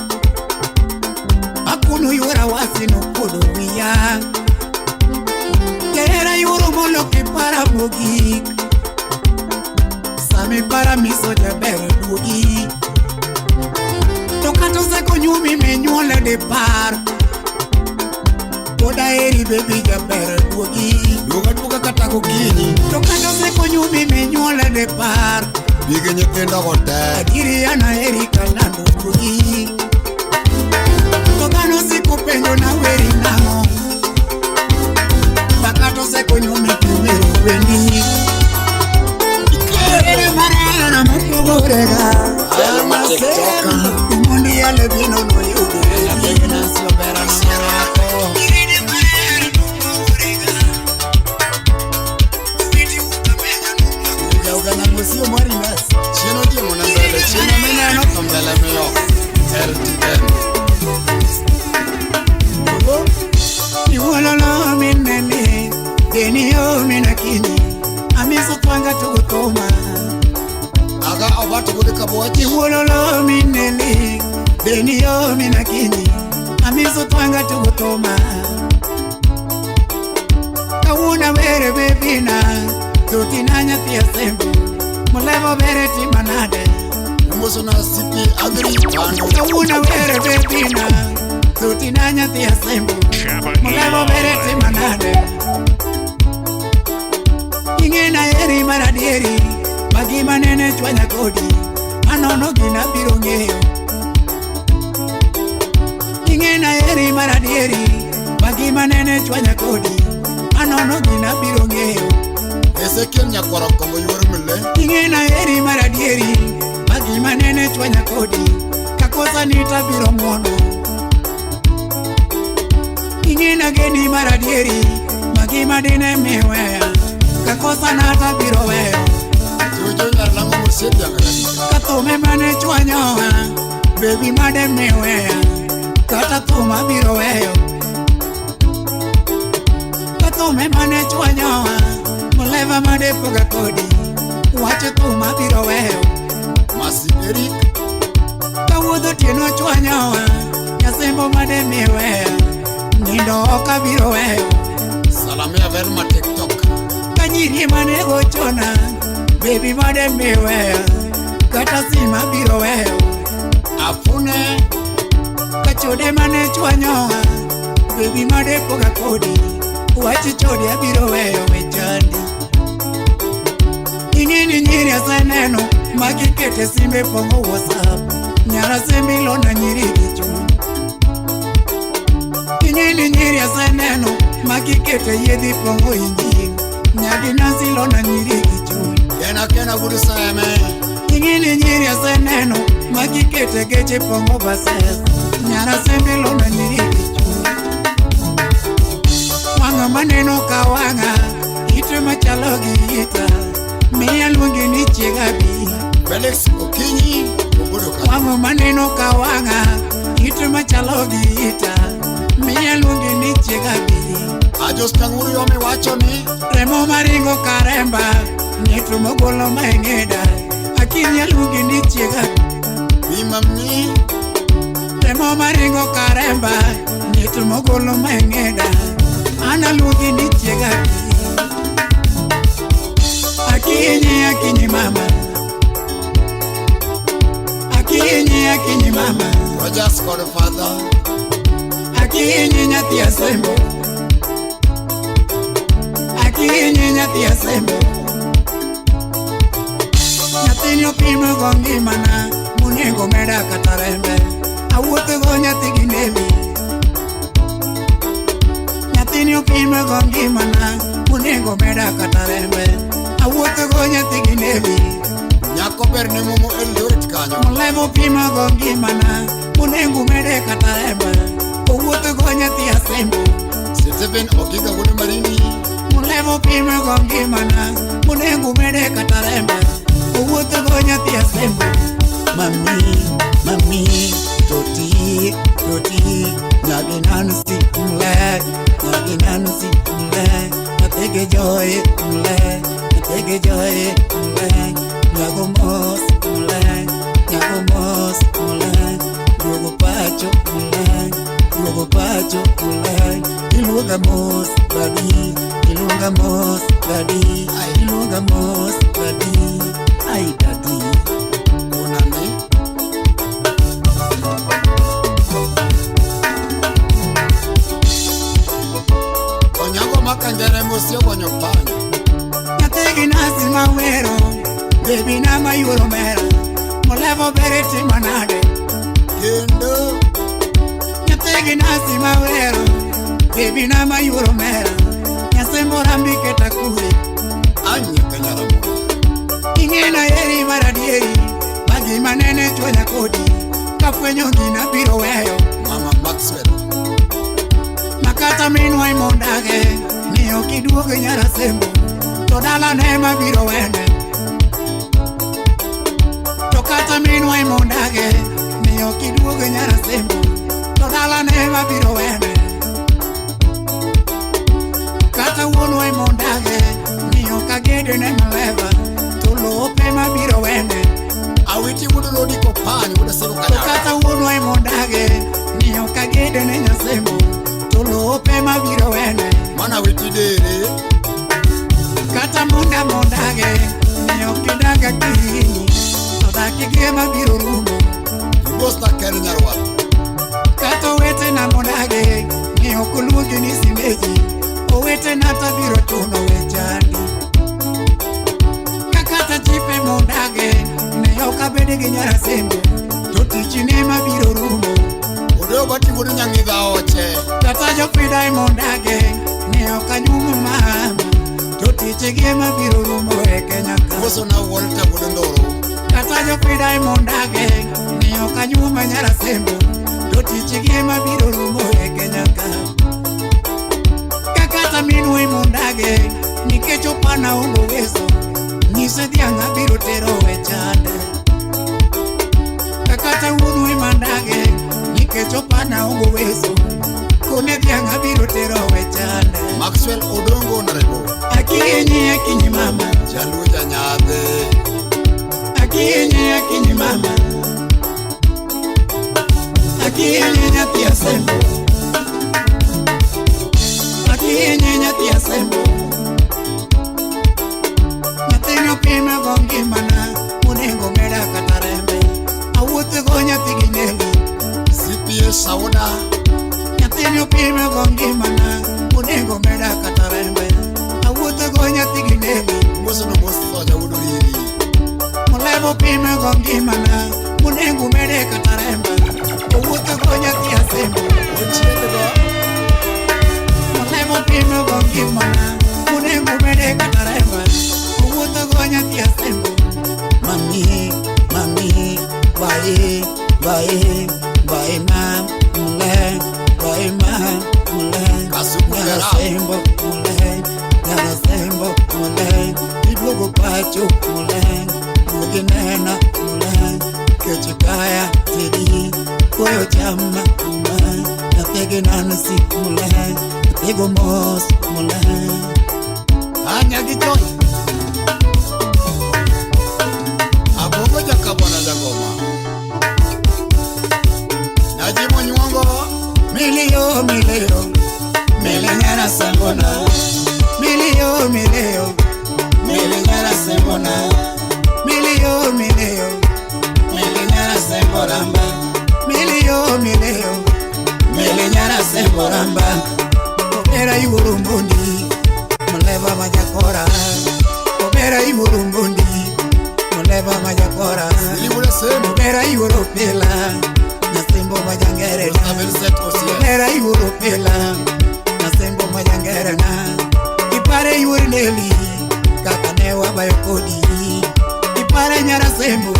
Akuno yuora wasi nokuodo wiya. Jahera yuoro moloki para mogik. Sami para miso jaber duogi. To kata osekonyuomi minyuole dipar. Pod aheri baby jaber duogi. Duoga duoga kata gokinyi. To kata osekonyuomi minyuole dipar. Bigi nyithindo go te. Adieri an aheri kalando duogi. To dhano siko penjo na weri nang'o. Kata osekonyuomi tiwero wendi. Ere marana mopogorega. Mondi yale bino noyudo. Ugana mosio mari nas. Chieno timo na mbele, chieno mineno to mbele miyo. LTN. Iwololo minene, deni yo minakini. Amiso twanga tugutoma. Aga obato gode kaboach. Iwololo minene, deni yo minakini. Amiso twanga tugutoma. Kawuna were bebina, tutina nyathi asembo. Mulevo bere timanade. Umoso na CP Agri Bando. Kawuna were bebina, tutina nyathi asembo. Mulevo bere timanade. Ing'ena eri maradieri, magima nene chwanya kodi, manono gina biro ng'eyo. Ing'ena eri maradieri, magima nene chwanya kodi, manono gina biro ng'eyo. Ezekiel Nyakwaro Kombo yuoro mile. Ing'ena eri maradieri, magima nene chwanya kodi, kakosa nita biro ng'wono. Ing'ena geni maradieri, magima dine miweya. Kakosa nata biro weyo. Jojo nyar lango mosiep jang'ara. Kathume mane chwanyowa, baby made miweya. Kata thum abiro weyo. Kathume mane chwanyowa, muleva made poga kodi. Wach thum abiro weyo. Masi Eric. Kawuodho otieno chwanyowa, nyasembo made miweya. Nindo ok abiro weyo. Salamia Velma TikTok. Kanyiri mane gochona, baby made miweya. Kata sima biro weyo. Afune. Kachode mane chwanyowa, baby made poga kodi. Wach chode abiro weyo wechandi. Ing'eni nyiri aseneno, magikete simbe pong'o WhatsApp. Nyara sembe ilona nyiri gi chuny. Ing'eni nyiri aseneno, magikete yiedhi pong'o injili. Nyadi Nancy ilona nyiri gi chuny. Kena kena wuod Seme. Ing'eni nyiri aseneno, magikete geche pong'o bases. Nyara sembe ilona nyiri gi chuny. Wang'a maneno ka wang'a, ite machalo gi ita. Miya luongi ni chiega bi. Felix Okinyi obodo ka. Wang'a maneno ka wang'a, ite machalo gi ita. Miya luongi ni chiega bi. Ajos Kanguru yomi wacho ni Remo maringo karemba, nyeto mogolo maeng'eda. Akinyi aluongi ni chiega bima mi. Remo maringo karemba, nyeto mogolo maeng'eda. An aluongi ni chiega bi. Akinyi, akinyi mama. Akinyi, akinyi mama. Rogers Godfather. Akinyi nyathi asembo. Akinyi nyathi asembo. Nyathini opimo go ngimana monego meda kata rembe. Awuotho go nyathi gi neli. Nyathini opimo go ngimana monego meda kata rembe. Awuotho go nyathi gi neli. Nyako ber ne momo Eldoret kanyo. Molevo pimo go ngimana monego mede kata rembe. Owuotho go nyathi asembo. Stephen Oginga wuod Marindi. Molevo pimo go ngimana monego mede kata rembe. Owuotho go nyathi asembo. Mami, mami, toti, toti, nyagi Nancy mle, nyagi Nancy mle, nyathigi Joy mle, nyathigi Joy mle, nyago mos mle, nyago mos mle, duogo pacho mle, duogo pacho mle, iluonga mos dadi, iluonga mos dadi, iluonga mos dadi, ai dadi. Onani. Onyango makangere mosio gonyo panya. Nyathigi nasi mawero, bebi na mayuoro mera, molevo bere timo nade. Kendo Nyathigi nasi mawero, bebi na mayuoro mera, nyasembo rambi keta kure. anye kanyara mo. Ing'ena eri mar adieri, magima nene chwonya kodi, kafwenyo gina biro weyo. Mama Maxwell. Makata minwa imondage, ni ok iduog nyarasembo, to dala ne mabiro wene. To kata minwa imondage, ni ok iduog nyarasembo, to dala ne mabiro wene. Kata wuonwa imondage, ni ok agede ne maleva, to lope mabiro wene. Awiti wuod Rodi Kopany wuod Asego To Kanyada. kata wuonwa imondage, ni ok agede ne nyasembo, to lope mabiro wene. Mana Awiti dere. Kata munda mondage, ni ok idaga kini, to dak igema biro rumo. Ibosta ker nyarwath. Kata owetena mondage, ni ok oluongi ni simeji, owetena to biro chuno wechandi. Ka kata chipe mondage, ne ok abed gi nyarasembo, to tichne mabiro rumo. Odoyo bati wuod Nyang'idha oche. Kata jopida mondage, ne ok anyuomo mama, to tichgi ema biro rumo e Kenya ka. Koso na Walter wuod Ndoro. Kata jopida mondage, ne ok anyuomo nyarasembo, to tichgi ema biro rumo e Kenya ka. Ka kata minwa mondage, nikech opana onge uwezo, nyise dhiang' abiro tero e chande. Ka kata wuonwa mandage, nikech opana onge uwezo, kone dhiang' abiro tero e chande. Maxwell Odongo Narebo. Akinyi akinyi mama, Jaluo janyadhe. akinyi akinyi mama, akinyi nyathi asembo, akinyi nyathi asembo. Nyathini opime go ngimana, monego meda kata rembe. Awuotho go nyathi gi neli, CPA Sauda. nyathini opime go ngimana, monego meda kata rembe. Awuotho go nyathi gi neli. Moso no mosoja wuod Oriri. Molevo pime go ngimana, monego mede kata rembe. Owuotho go nyathi asembo. Ochiedh go. Molevo pime go ngimana, monego mede kata rembe. Owuotho go nyathi asembo. Mami, mami, bae, bae, bae mam, mule, bae mam, mule. Kasuku Gera. Nyarasembo, mule, nyarasembo, mule. Iduogo pacho, mule, duogi nena, mule. Kech kaya, tedi, koyo chama, mule. Nyathigi Nancy, mule, nyathigi mos, mule. Anya gi Joy. Abongo jakabona jagoma. Najimo nyuongo. Milio, milio, mili nyarasembona. Milio, milio, mili nyarasembona. Milio, milio, mili nyarasemboramba. Milio, milio, mili nyarasemboramba. Obera iwurumbundi, muleva majakora. Obera iwurumbundi, Muleva majakora Mera yuoro pila Nyasembo majangere Mera yuoro pila Nyasembo majangere na Ipare yuor neli Kaka ne wabayo kodi Ipare nyara sembo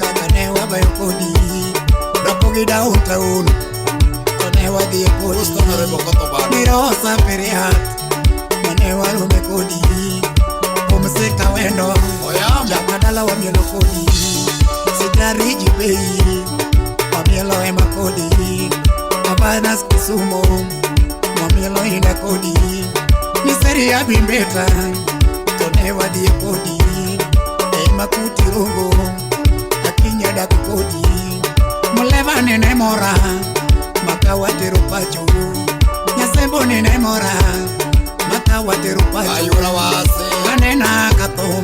Kaka ne wabayo kodi Rapogi downtown Kone wadhi e kodi Mirosa piriat Mane warume kodi Pomseka wendo Jamadala wamielo kodi Sitariji bei Wamielo ema kodi Abanas Kisumo Wamielo inda kodi Miseri ya bimbeta Tone wadhi e kodi Ema kuti rungo Akinya dak kodi Muleva nene mora Makawa tero pacho Nyasembo nene mora Makawa tero pacho Kanena kathum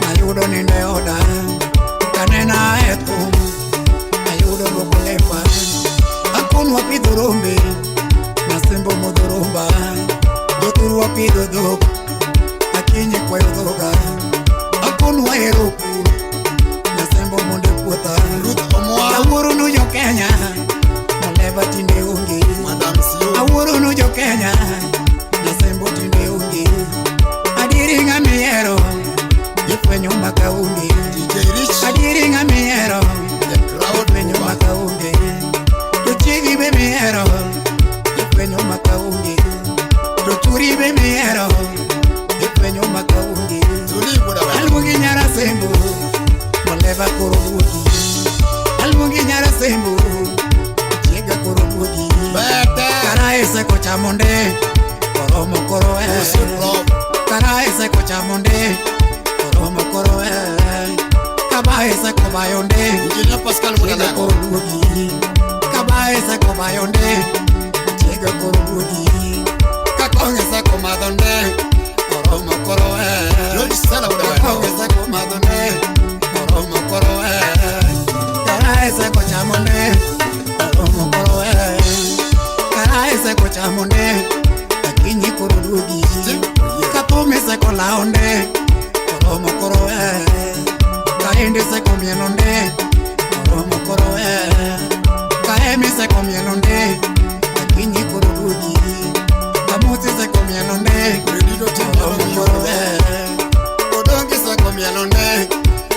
Ayudo ninde oda Kanena ethum Ayudo luoko lepa Akon wapidho rombe Nyasembo modho romba Jothur wapidho dhok Akinyi kwayo dhoga Akon wahero pur Nyasembo mondo e puotha Awuoro nu jo Kenya Muleva tinde onge Awuoro nu jo Kenya Nyasembo tinde onge Adieri ng'ama ihero Ifwenyo maka onge Adieri ng'ama ihero Ifwenyo maka onge To chiegi be mihero Ifwenyo maka onge To churi be mihero Ifwenyo maka onge Aluongi nyara sembo Muleva koro duogi Aluongi nyara sembo Chiega koro duogi Kara eseko chamonde Koromo koro Kara eseko chamonde Koromo koro Kaba eseko bayonde Chiega koro duogi Kaba eseko bayonde Chiega koro duogi Kakong eseko madonde Koromo koro Kakong eseko madonde Koromo koro Kara eseko chamonde Koromo koro Kara eseko chamonde Akinyi koro duogi Kathume seko laonde Koromo koro Kaende seko mielonde Koromo koro Kaemi seko mielonde Akinyi koro duogi Kamusi seko mielonde Koromo koro Odongi seko mielonde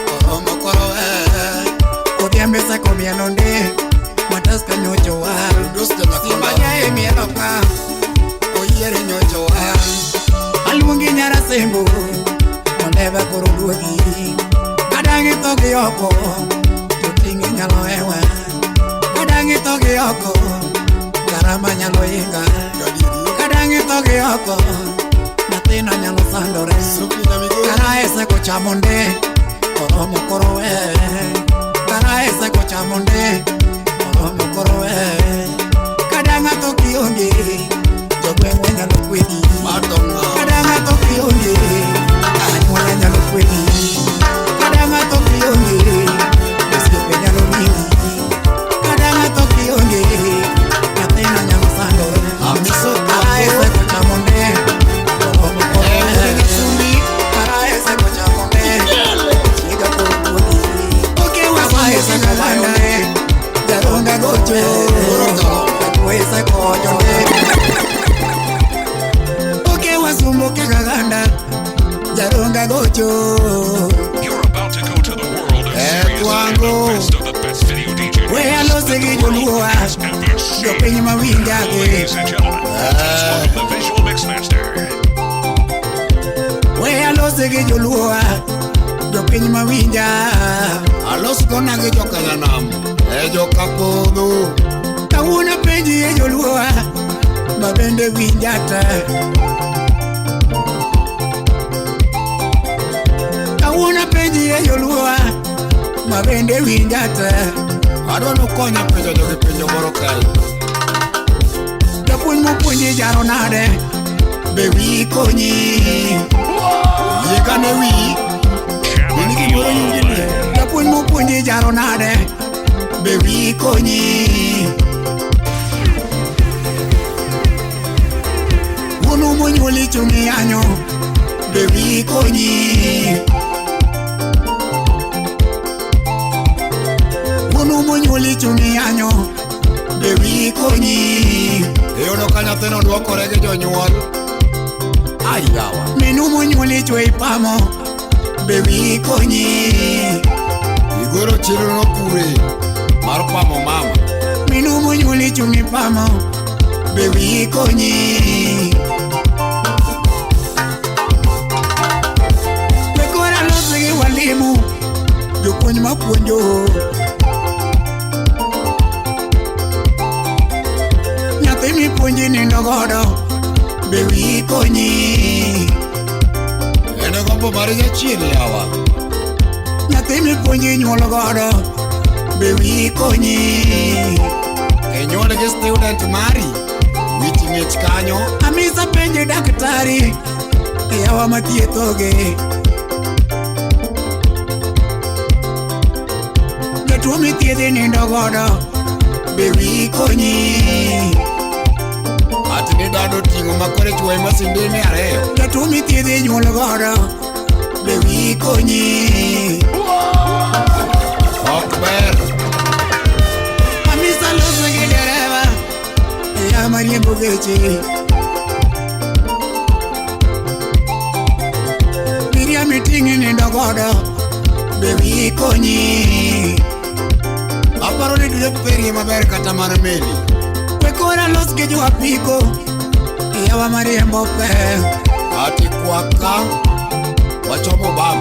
Koromo koro Odhiambe seko mielonde Mataska nyocho wa Simanya e mielo ka Oyiere nyocho wa Aluongi nyara sembo Muleva koro duogi Kadangi tho gi oko To ting'i nyalo hewa Kadangi tho gi oko Garama nyalo inga Kadangi tho gi oko Nyathina nyalo sandore Kara eseko chamonde Koromo koro Kara eseko chamonde Koromo koro Kadanga tho kionge Jogweng'wa nyalo kwedi Kadanga tho kionge Anyuola nyalo kwedi Kadanga tho kionge Osiepe nyalo ringi Kadanga tho kionge Nyathina nyalo sandore Kara eseko chamonde Koromo koro Kara eseko chamonde Chiega koro duogi Kaba eseko bayonde Jaronga gochwe Kachuo eseko ojonde Oke wasumbuke kaganda Jaronga gocho You're about to go to the world of serious and the best of the best video DJs. We alose gi joluowa Jopiny mawinjagi Ladies and gentlemen, please welcome the visual mixmaster. We alose gi joluowa Jopiny mawinja Alos gona gi jokanyanam E joka podho Kawuono penji e joluowa Ma bende winja te Kawuono penji e joluowa Ma bende winja te Adwa nokonya penjo jogi penjo moro kae Japuonj mopuonji jaro nade Be wiyi konyi Yiga ne wiyi In gimoro yudini Japuonj mopuonji jaro nade Be wiyi konyi Wuonu monyuoli chung' iyanyo Be wiyi konyi monyuoli chungi yanyo be wiyi konyi. Iyudo ka nyathino dwokore gi jonyuol. Ai yawa. Minu monyuoli chwe ipamo be wiyi konyi. Igoro chiro kure mar pamo mama. Minu monyuoli chungi pamo be wiyi konyi. We koro alos gi walimu jopuonj mapuonjo. Nyathi mipuonji nindo godo be wiyi konyi. En gombo mar jachien yawa. Nyathi mipuonji nyuol godo be wiyi konyi. Inyuol gi student mari. Wich ng'ich kanyo. Amisa penji daktari yawa mathiethoge. Jatuo mithiedhi nindo godo be wiyi konyi. Ati ni dado ting'o makore chwoye masindene ariyo. Jatuo mithiedhi nyuol godo be wiyi konyi. Ok ber. Amisa loso gi dereva ya mariembo geche. Abiria miting'i nindo godo be wiyi konyi. Aparo ni dine perie maber kata mana meli. We koro alos gi jo apiko yawa mariembo pe. Ati kwaka wachomo bam.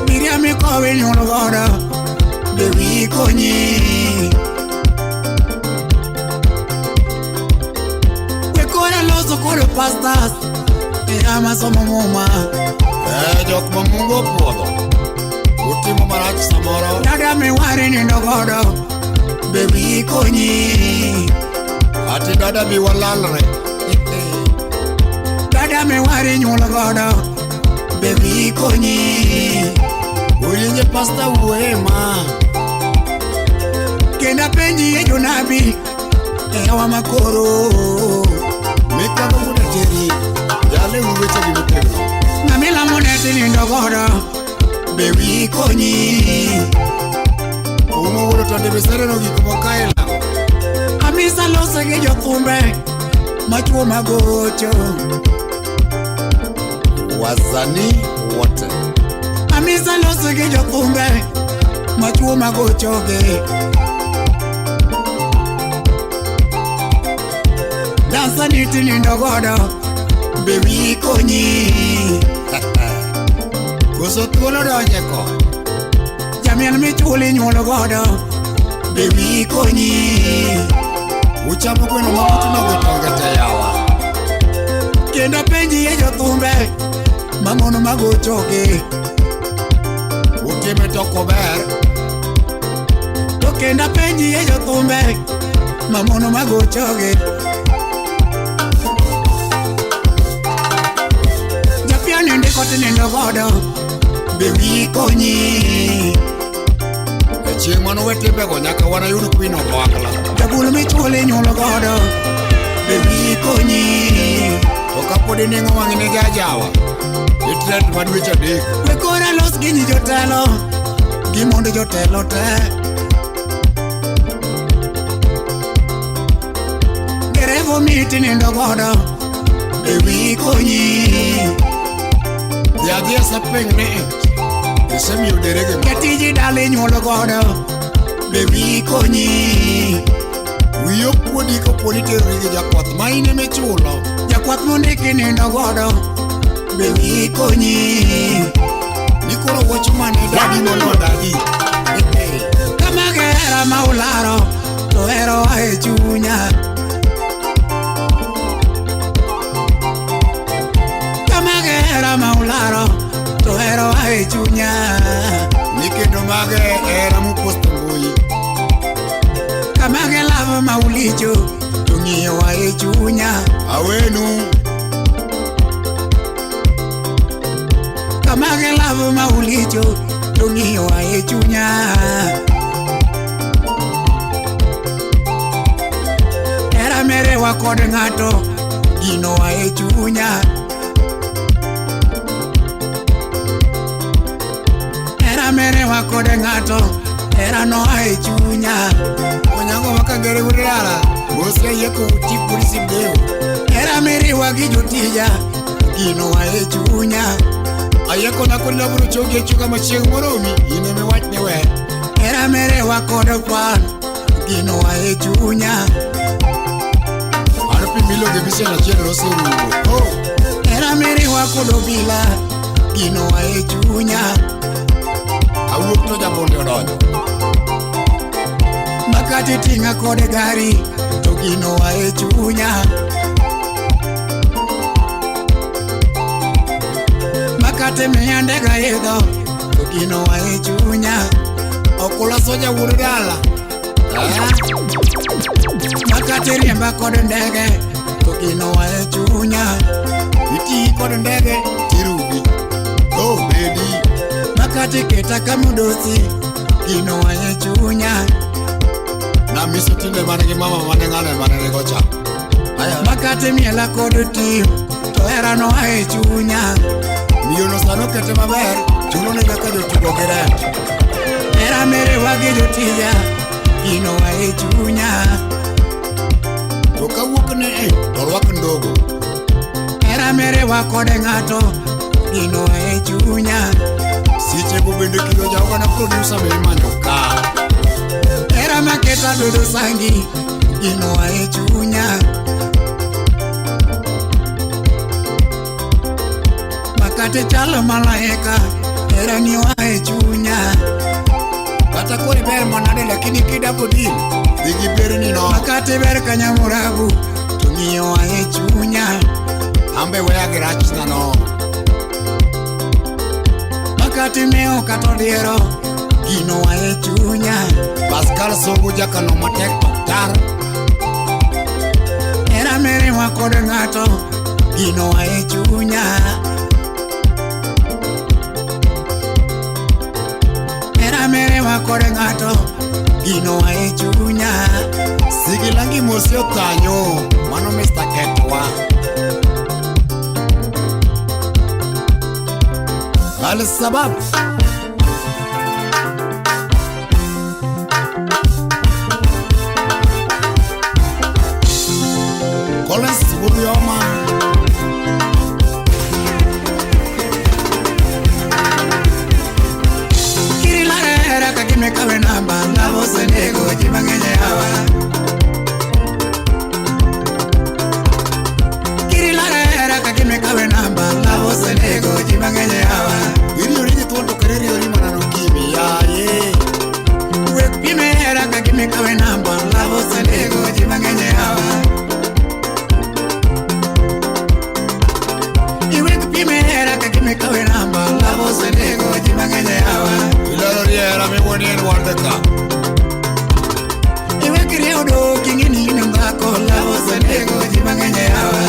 Abiria mikowi nyuol godo be wiyi konyi. We koro aloso kod pastors ya masomo muma. Jok ma Mungu opuodho. Utimo marach samoro. Dada miwari nindo godo be wiyi konyi. Ati dada bi walalre. Dada miwari nyuol godo be wiyi konyi. Uwinje pasta wuoye ma. Kendo apenji e jonabi yawa makoro. Mikwago wuod ateri. Yale uru wechegi motegno. Ng'amilamo ne tinindo godo be wiyi konyi. Umo wuod otonde miseneno gik moko aila. Amisa loso gi jothumbe machuo magocho. Wasanii wote. Amisa loso gi jothumbe machuo magochoge. Dansa ni tinindo godo be wiyi konyi. Koso thuolo donje ko. Jamiel michuli nyuol godo be wiyi konyi. Uchamo gweno ma putno gi tonge te yawa. Kendo apenji e jothumbe mamono magochoge. Utime to ok ober. To kendo apenji e jothumbe mamono magochoge. Japiano ndiko tinindo godo be wiyi konyi. E chieng' manowe timbego nyaka wanayud Queen of Ohangla. Jabul michuli nyuol godo be wiyi konyi. To kapod ining'o wang'i ne jajawa. Itrend ma dweche adek. We koro alos gi nyi jotelo gi mond jotelo te. Derevo mitinindo godo be wiyi konyi. Dhi adhiya sapeng ni isemiyo derege moro. Jatiji dala inyuolo godo be wiyi konyi. Wiyi ok kuodi kapo ni iterori gi jakwath ma in ema ichulo. Jakwath mondiki nindo godo be wiyi konyi. Ni koro wach mane dadi molo dadi. Kamage hera ma ularo to hero e chunya. Kamage hera ma ularo to hero e chunya. Ni kendo mage hera muposto mbui. Kamage love ma ulicho to ng'iyowa e chunya. Awenu. Kamage love ma ulicho to ng'iyowa e chunya. Hera merewa kod ng'ato ginowa e chunya. Hera merewa kod ng'ato Hera noa e chunya. Onyango makangere wuod dala. Bosi ayieko uti polisi mdeo. Hera miriwa gi jotija, gino oa e chunya. Ayieko na kod laburu chogi e chuka machieng' moromi. In ema iwach ni we. Hera miriwa kod kwan, gino oa e chunya. An pi milogo e bisen achiel noserumo. Oh. Hera miriwa kod obila, gino oa e chunya. Awuok to jabonde odonjo. Makati ting'a kod gari, to gino oa e chunya. Makati miya ndega idho, to gino oa e chunya. Okula soja wuod dala. Makati riemba kod ndege, to gino oa e chunya. Iti kod ndege tirubi. Oh bedi. Makati keta kamudosi, gino oa e chunya. Namiso tinde man gi mama mane ng'ano mane nigo cha. Aya. Makati miela kod tim, to hera noa e chunya. Miyono sano kete maber, chuno ne nyaka jotugo gi rent. Hera miriwa gi jotija, gino oa e chunya. To kawuok ni e, to rwak ndogo. Hera miriwa kod ng'ato, gino oa e chunya. Sichego bende kido jaoga na producer be imanyo ka. Hera maketa bedo sangi, gino oa e chunya. Makati chalo malaika, hera ni oa e chunya. Kata koro ber manade lakini kidabo deal, dhi gi berni no. Makati ber ka nyamuragu, to ng'iyo oa e chunya. Ambe weya gi rachna no. Makati mewo kata odiero, gino oa e chunya. Pascal Songo jakano matek to tar. Hera miriwa kod ng'ato, gino oa e chunya. Hera miriwa kod ng'ato, gino oa e chunya. Sigilangi mosi othanyo, mano Mr. Ketwa. Al-Sabab. Collins Wurioma. Kiri lare hera ka gime kawe namba, love osenego ji mang'eny e hawa. Kiri lare hera ka gime kawe namba, love osenego ji mang'eny e hawa. Iriori gi thuon to kare iriori mana no kimi yaye. Wek pime hera ka gime kawe namba, love osenego ji mang'eny e hawa. Iwek pime hera ka gime kawe namba, love osenego ji mang'eny e hawa. Ilero riera miwuoni en World Cup. Iwek riewo dok ing'e ni in dhako, love osenego ji mang'eny e hawa.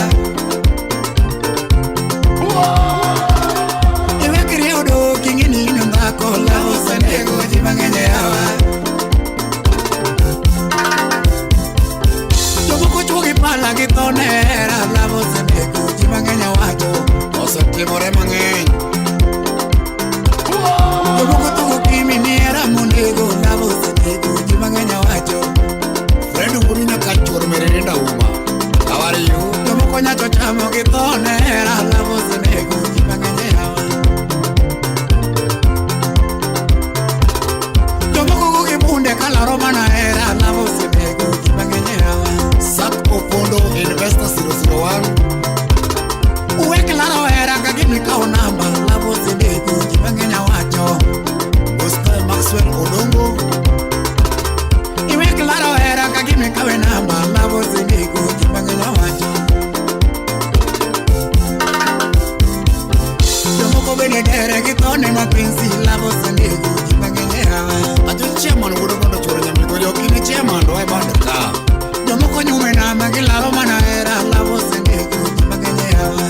Iwek riewo dok ing'e ni in dhako, love osenego ji mang'eny e hawa. Jomoko chwo gi pala gi tho ne hera, love osenego ji mang'eny owacho. Osetimore mang'eny. Jomoko tugo kimi ni hera monego, love osenego ji mang'eny owacho. Fred wuod nyaka chuor Meririnda uma. How are you? Jomoko nyacho chamo gi tho ne hera, love osenego ji mang'eny e hawa. Jomoko go gi bunde kalaro mana hera, love osenego ji mang'eny e hawa. Sak Opondo Investor 001. Wek laro hera ka gimi kawo namba, love osenego ji mang'eny owacho. Oscar Maxwell Odongo. Iwek laro hera ka gimi kawe namba, love osenego ji mang'eny owacho. Jomoko bende dere gi thone mapenzi, love osenego ji mang'eny e hawa. Ajo chairman wuod mondo chuor nyambigo ok in chairman to e band ka. Jomoko nyume nama gilaro mana hera, love osenego ji mang'eny e hawa.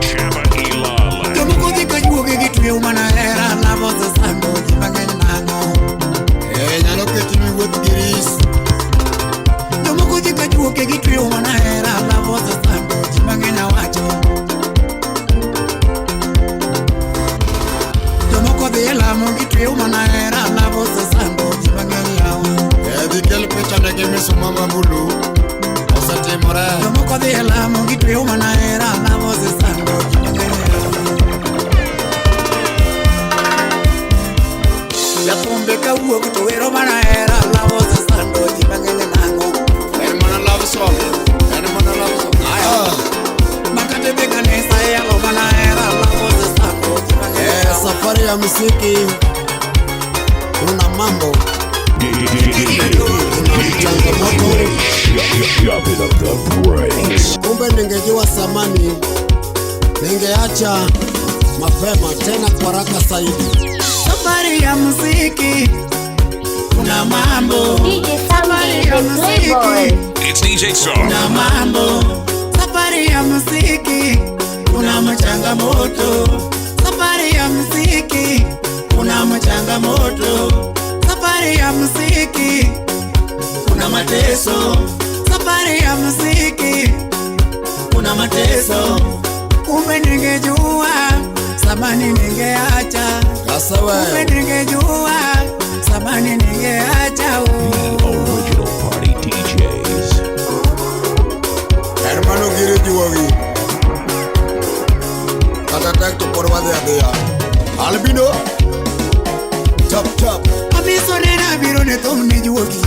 Chaba Ilala. Jomoko dhi ka juogi gitweyo mana hera, love osesando ji mang'eny nang'o. Eh, nyalo keti miwuoth gi ris. Jomoko dhi ka juoke gitweyo mana hera, love osesando ji mang'eny awacho. Jomoko dhi e lamo Otim misuma ma bulu. Osetimore. Jomoko dhi e lamo gitweyo mana hera lamo osesando ji mang'eny. Jathumbe kawuok to wero mana hera lamo osesando ji mang'eny nang'o. En mana love song. En mana love song. Aya. Makate dhi kanisa iyalo mana hera lamo osesando ji mang'eny Eh, nang'o. safari ya muziki kuna mambo, kuna changamoto. Chopping up the brakes. Kumbe ningejua samani, ningeacha mapema tena kwa haraka zaidi. Safari ya muziki kuna mambo. DJ Samdi, ya the Playboy. muziki It's DJ Sam. kuna mambo. Safari ya muziki kuna changamoto. Safari ya muziki kuna changamoto. Safari ya muziki kuna mateso. Safari ya muziki kuna mateso. Kumbe ningejua samani ningeacha. Sasa Kumbe wewe ningejua samani ningeacha. The original party DJs. Hermano giri juogi kata tek to pod wadhi adhiya. Albino chop chop. Amiso nena biro ne thum ne juogi.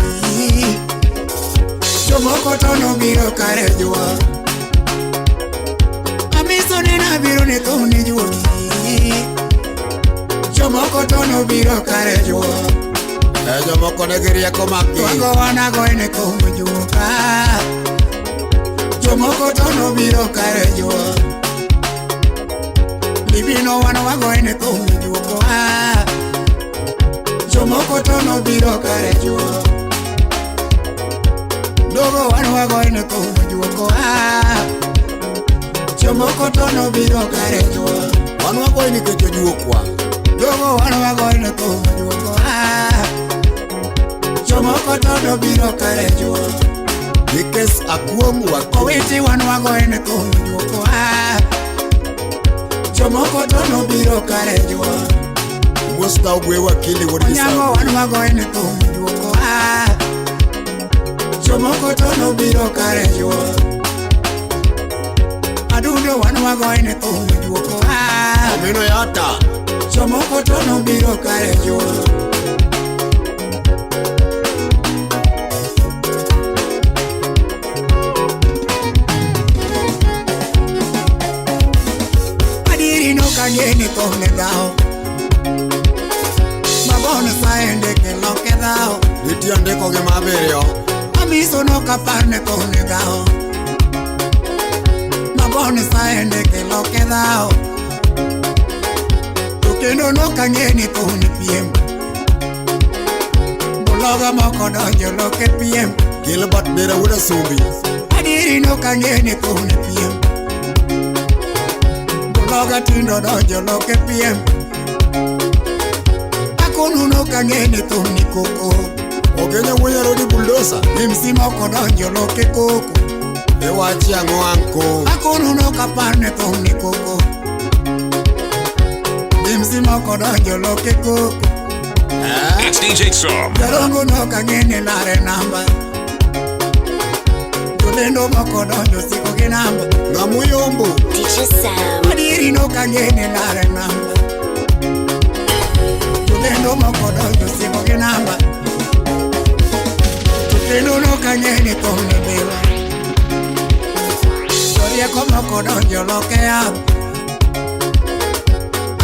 Jomoko to nobiro kare jua. Amiso nena biro ne thum ne juogi. Jomoko to nobiro kare jua. Eh, jomoko nigi rieko maggi. Twago wanago ne thum juoka. Jomoko to nobiro kare jua. Libino wan wago ne thum juoka. Jomoko to nobiro kare jua. Dogo wan wago ne thum juoka. Jomoko to nobiro kare jua. Wan wagoyi nikech ojuokwa. Dogo wan wago ne thum juoka. Jomoko to nobiro kare jua. Nikech akuong' wakili. Owiti wan wago ne thum juoka. Jomoko to nobiro kare jua. Musta ogwe wakili wuod Onyango Gisau. wan wago ne thum juoka. Jomoko to nobiro kare jua. Adundo wan wago ne thum juoka. Amino yata. Jomoko to nobiro kare jua. Adieri nokang'e ni thum ne dhawo. Mabono saende kiloke dhawo. Nitie andiko gi mabiriyo. Amiso nokapar ne thum ne dhawo. Mabono saende kiloke dhawo. To kendo nokang'e ni thum ne piem. Buloga moko donjo loke piem. Gilbert Nera wuod Asumbi. Adieri nokang'e ni thum ne piem. Buloga tindo donjo loke piem. Akonu nokang'e ni thum ni koko. Ogenyo wuoyo rodi bulldozer. MC moko donjo loke koko. Iwachi ang'o anko? Akonu nokapar ne thum ni koko. MC moko donjo loke koko. It's DJ Sam. Jarongo nokang'e ni lare namba. Jolendo moko donjo siko gi namba. Ng'amuyombo. DJ Sam. Adieri nokang'e ni lare namba. Jolendo moko donjo siko gi namba. To kendo nokang'e ni thum ni bila. Jorieko moko donjo loke yath.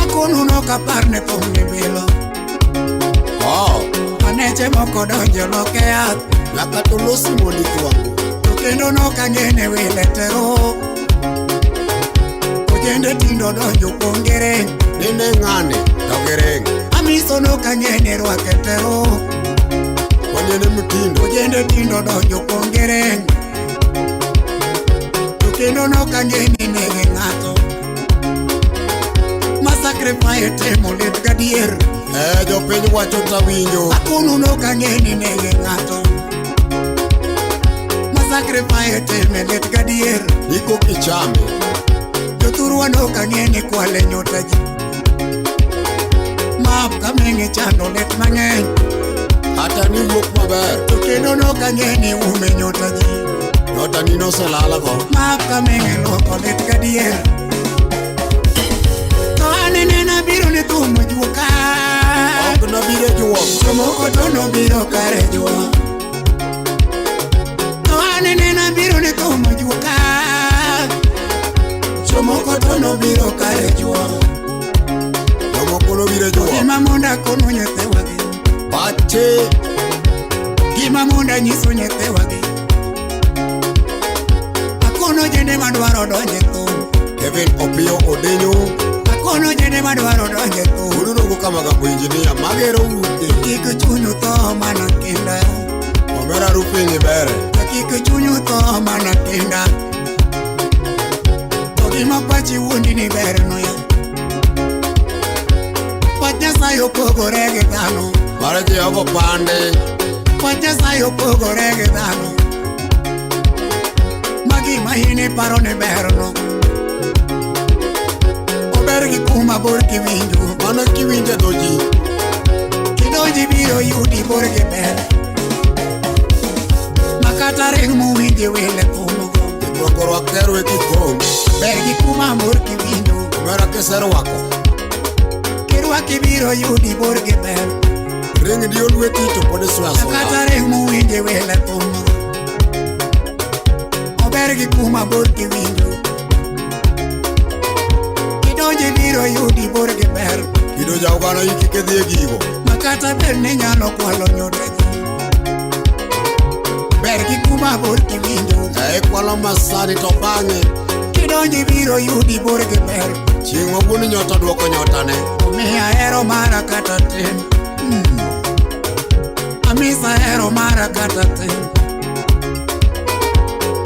Akonu nokapar ne thum ni bilo. Oh, Aneche moko donjo loke yath. nyaka to losi mondi kwangu. To kendo nokang'e ni wile tero. Ojende tindo donjo pongere. Nene ng'ane to giring. Amiso nokang'e ni rwake tero. Waniene mtindo. Ojende tindo donjo pongere. To kendo nokang'e ni nege ng'ato. Ma sacrifice timo lit gadier. Eh, jopiny wacho tawinjo. Akonu nokang'e ni nege ng'ato. Ma sacrifice timo lit gadier. Iko kichame. Jothurwa nokang'e ni kwale nyota ji. Map kameng'e chando lit mang'eny. Hata ni wuok maber. To kendo nokang'e ni ume nyota ji. Nyota ni noselalago. Ma kameng'e luoko lit gadier. To anene nabiro ne thum juoka. Ok nabiro juok. Jomoko to nobiro kare juok. To anene nabiro ne thum juoka. Jomoko to nobiro kare juok. Jomoko nobiro juok. Gima mondo akono nyithiwagi. Pache. Gima mondo anyiso nyithiwagi. Akono jende madwaro donjo e thum. Kevin Opiyo Odenyo. Akono jende madwaro donjo e thum. Udurogo kamagambo injinia magero ute. Kik chunyu tho mana kinda. Omera rupinyi bere. Kik chunyu tho mana kinda. To gima pachi wuondi ni ber no ya. Wach Nyasaye opogore gi dhano. Mar Jehova pande. Wach Nyasaye opogore gi dhano. Ma gima in iparo ni berno. Ober gi kuma bor kiwinjo. Mano kiwinjo dho ji. Kidonji biro yudi bor gi ber. Makata ring mowinje wile thumgo. Rwako rwak terwe kikom. Ber gi kuma bor kiwinjo. Omera kiserwako. Kirwaki biro yudi bor gi ber. Ring dio lweti to pod iswe asoya. Makata ring mowinje wile thumgo. Ober gi kuma bor kiwinjo. Kidonji biro yudi bor gi ber. Kido jaugano iki kidhi e gigo. Makata ber ni nyalo kwalo nyota ji. Ber gi kuma bor kiwinjo. E ikwalo masani to bang'e. Kidonji biro yudi bor gi ber. Chieng' ma wuon nyota duoko nyotane. Omiyo ahero mara kata tin. Amisa ahero mara kata tin.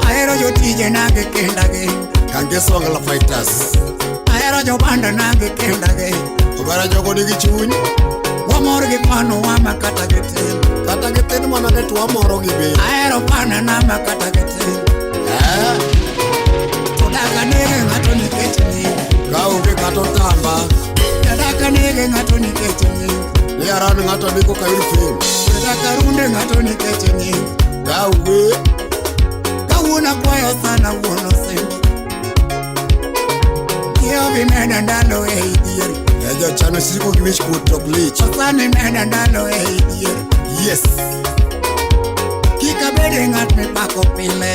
Ahero jotijena gi kindagi. Kangeso Wangala Fighters. Ahero jobanda na gi kindagi. Omera jogo nigi chuny. Wamor gi panowa ma kata gi tin. Kata gitin mana ne to wamoro gi be. Ahero panana ma kata gi tin. Eh? To daka nege ng'ato nikech nying. Ka onge kata otamba. Daka nege ng'ato nikech nying. Ni aran ng'ato ndiko ka yud fame. Daka runde ng'ato nikech nying. Dawe. Kawuono akwayo sana wuon osimbo. Jehova imeda ndalo ei dhier. E jochano siko gi wich kuot to ok lich. Sani imeda ndalo ei dhier. Yes. Kik abede ng'at mipako pile.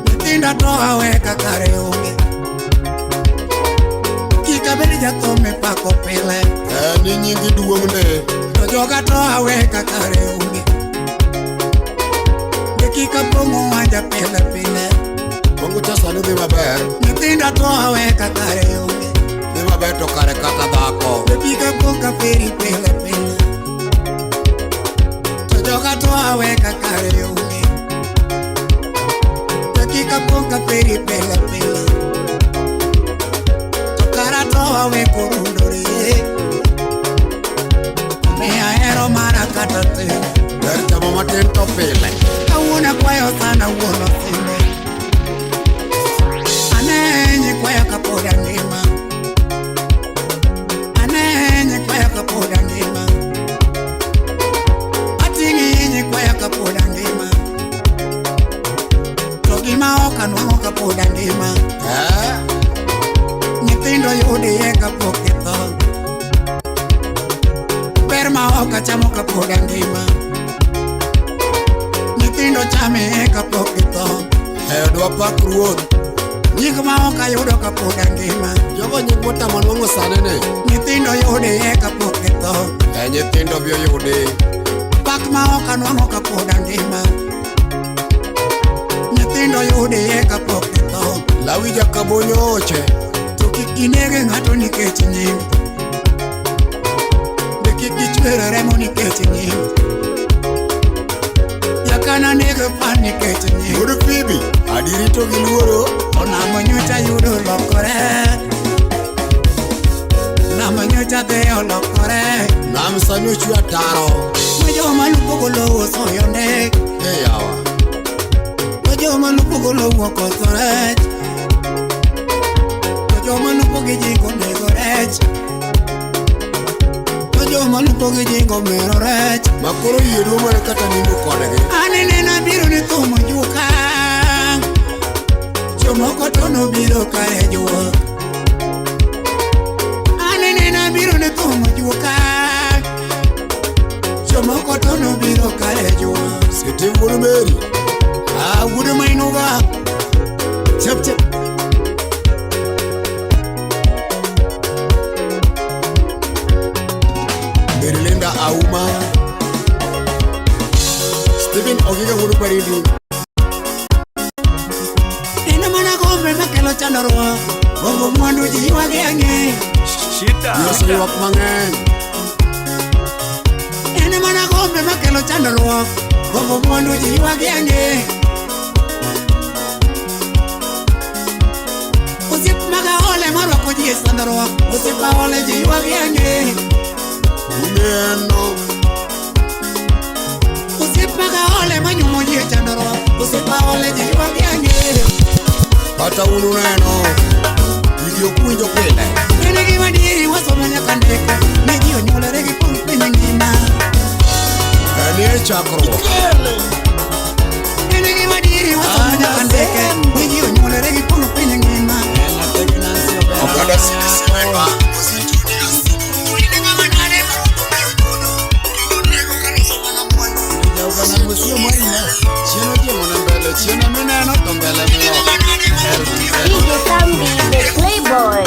Nyithinda to awe ka kare onge. Kik abed jathum mipako pile. Eh, ni nyingi duong' ne. To joga to awe ka kare onge. De kik apong'o wanja pile pile. Kongo cha sani dhi maber. Nyithinda to awe ka kare onge. Dhi maber to kare kata dhako. De kik apong' ka peri pile pile. To joga to awe ka kare onge. De kik apong' ka peri pile pile. To kara to awe korundore. Omiyo ahero mara kata tin. Ber chamo matin to pile. Kawuono akwayo sana wuon osimbo. Ane nyikwaya kapod angima. Ane nyikwaya kapod angima. Ating'i nyikwaya kapod angima. To gima ok anwang'o kapod angima. Eh? Nyithindo yudiye kapok githo. Ber ma ok achamo kapod angima. Nyithindo chame kapok githo. E odwa pak ruoth. Nying ma ok ayudo kapod angima. Jogo nying motamo nwang'o sani ni. Nyithindo yudiye kapok githo. E nyithindo bi oyudi. Pak ma ok anwang'o kapod angima. Nyithindo yudiye kapok githo. Lawi jakabonyo oche. To kik ginege ng'ato nikech nying. Be kik gichwer remo nikech nying. Jakana nego pan nikech nying. Wuod Fibi, adiri to gi luoro. Onamo nyocha yudo lokore. Namo nyocha dhi olokore. Nam sani ochwe ataro. Ma joma lupo golo osoyo ndek. E yawa. Ma joma lupo golo okoso rech. To joma lupo gi jiko nego rech. To joma Joma lupo gi jingo mero rech. Makoro yie duo mana kata nindo kodgi. Anene nabiro ni thumo juka. Jomoko to nobiro kae juok. Anene nabiro ni thumo juka. Jomoko to nobiro kae juok. Sete wuod Mary. Ah, wuod Mainuga. Chep chep. Mary Linda Auma. Stephen Ogiga wuod Baridi. En mana gombe makelo chandruok. Gombo mwandu ji ywagi ang'e. Ji oseywak mang'eny. En mana gombe makelo chandruok. Gombo mwandu ji ywagi ang'e. Osiep maga ole marwako ji e sandruok. Osiep aole ji ywagi ang'e. Uneno. Osiep maga ole manyumo ji e chandruok. Osiep aole ji ywagi ang'e. Kata un uneno. Gigi ok winjo pile. En gima dieri wasomo nyaka ndiko. Ne ji onyuolore gi pong' piny ngima. Enie chakruok. En gima dieri wasomo nyaka ndike. Ne ji onyuolore gi pong' piny ngima. Oganda CDC member. Chien otiemo ne mbele, chien emineno to mbele miloko. DJ Sambi, the Playboy.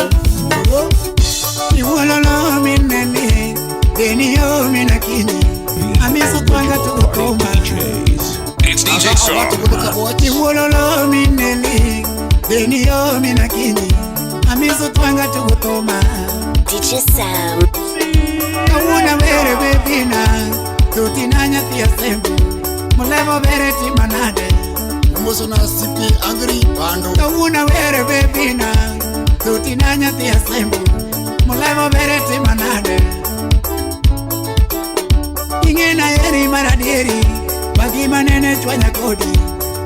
Iwololo minene, deni yo minakinyi. Amiso twanga tukukoma. It's DJ Sam. Iwololo minene, deni yo minakinyi. Amiso twanga tukukoma. DJ Sam. Kawuono were bebina, tutina nyathi asembo. Mulevo bere timanade. Umoso na CP Angry Bando. Kawuono were bebina, tutina nyathi asembo. Mulevo bere timanade. Ing'ena heri mar adieri, magima nene chwanya kodi,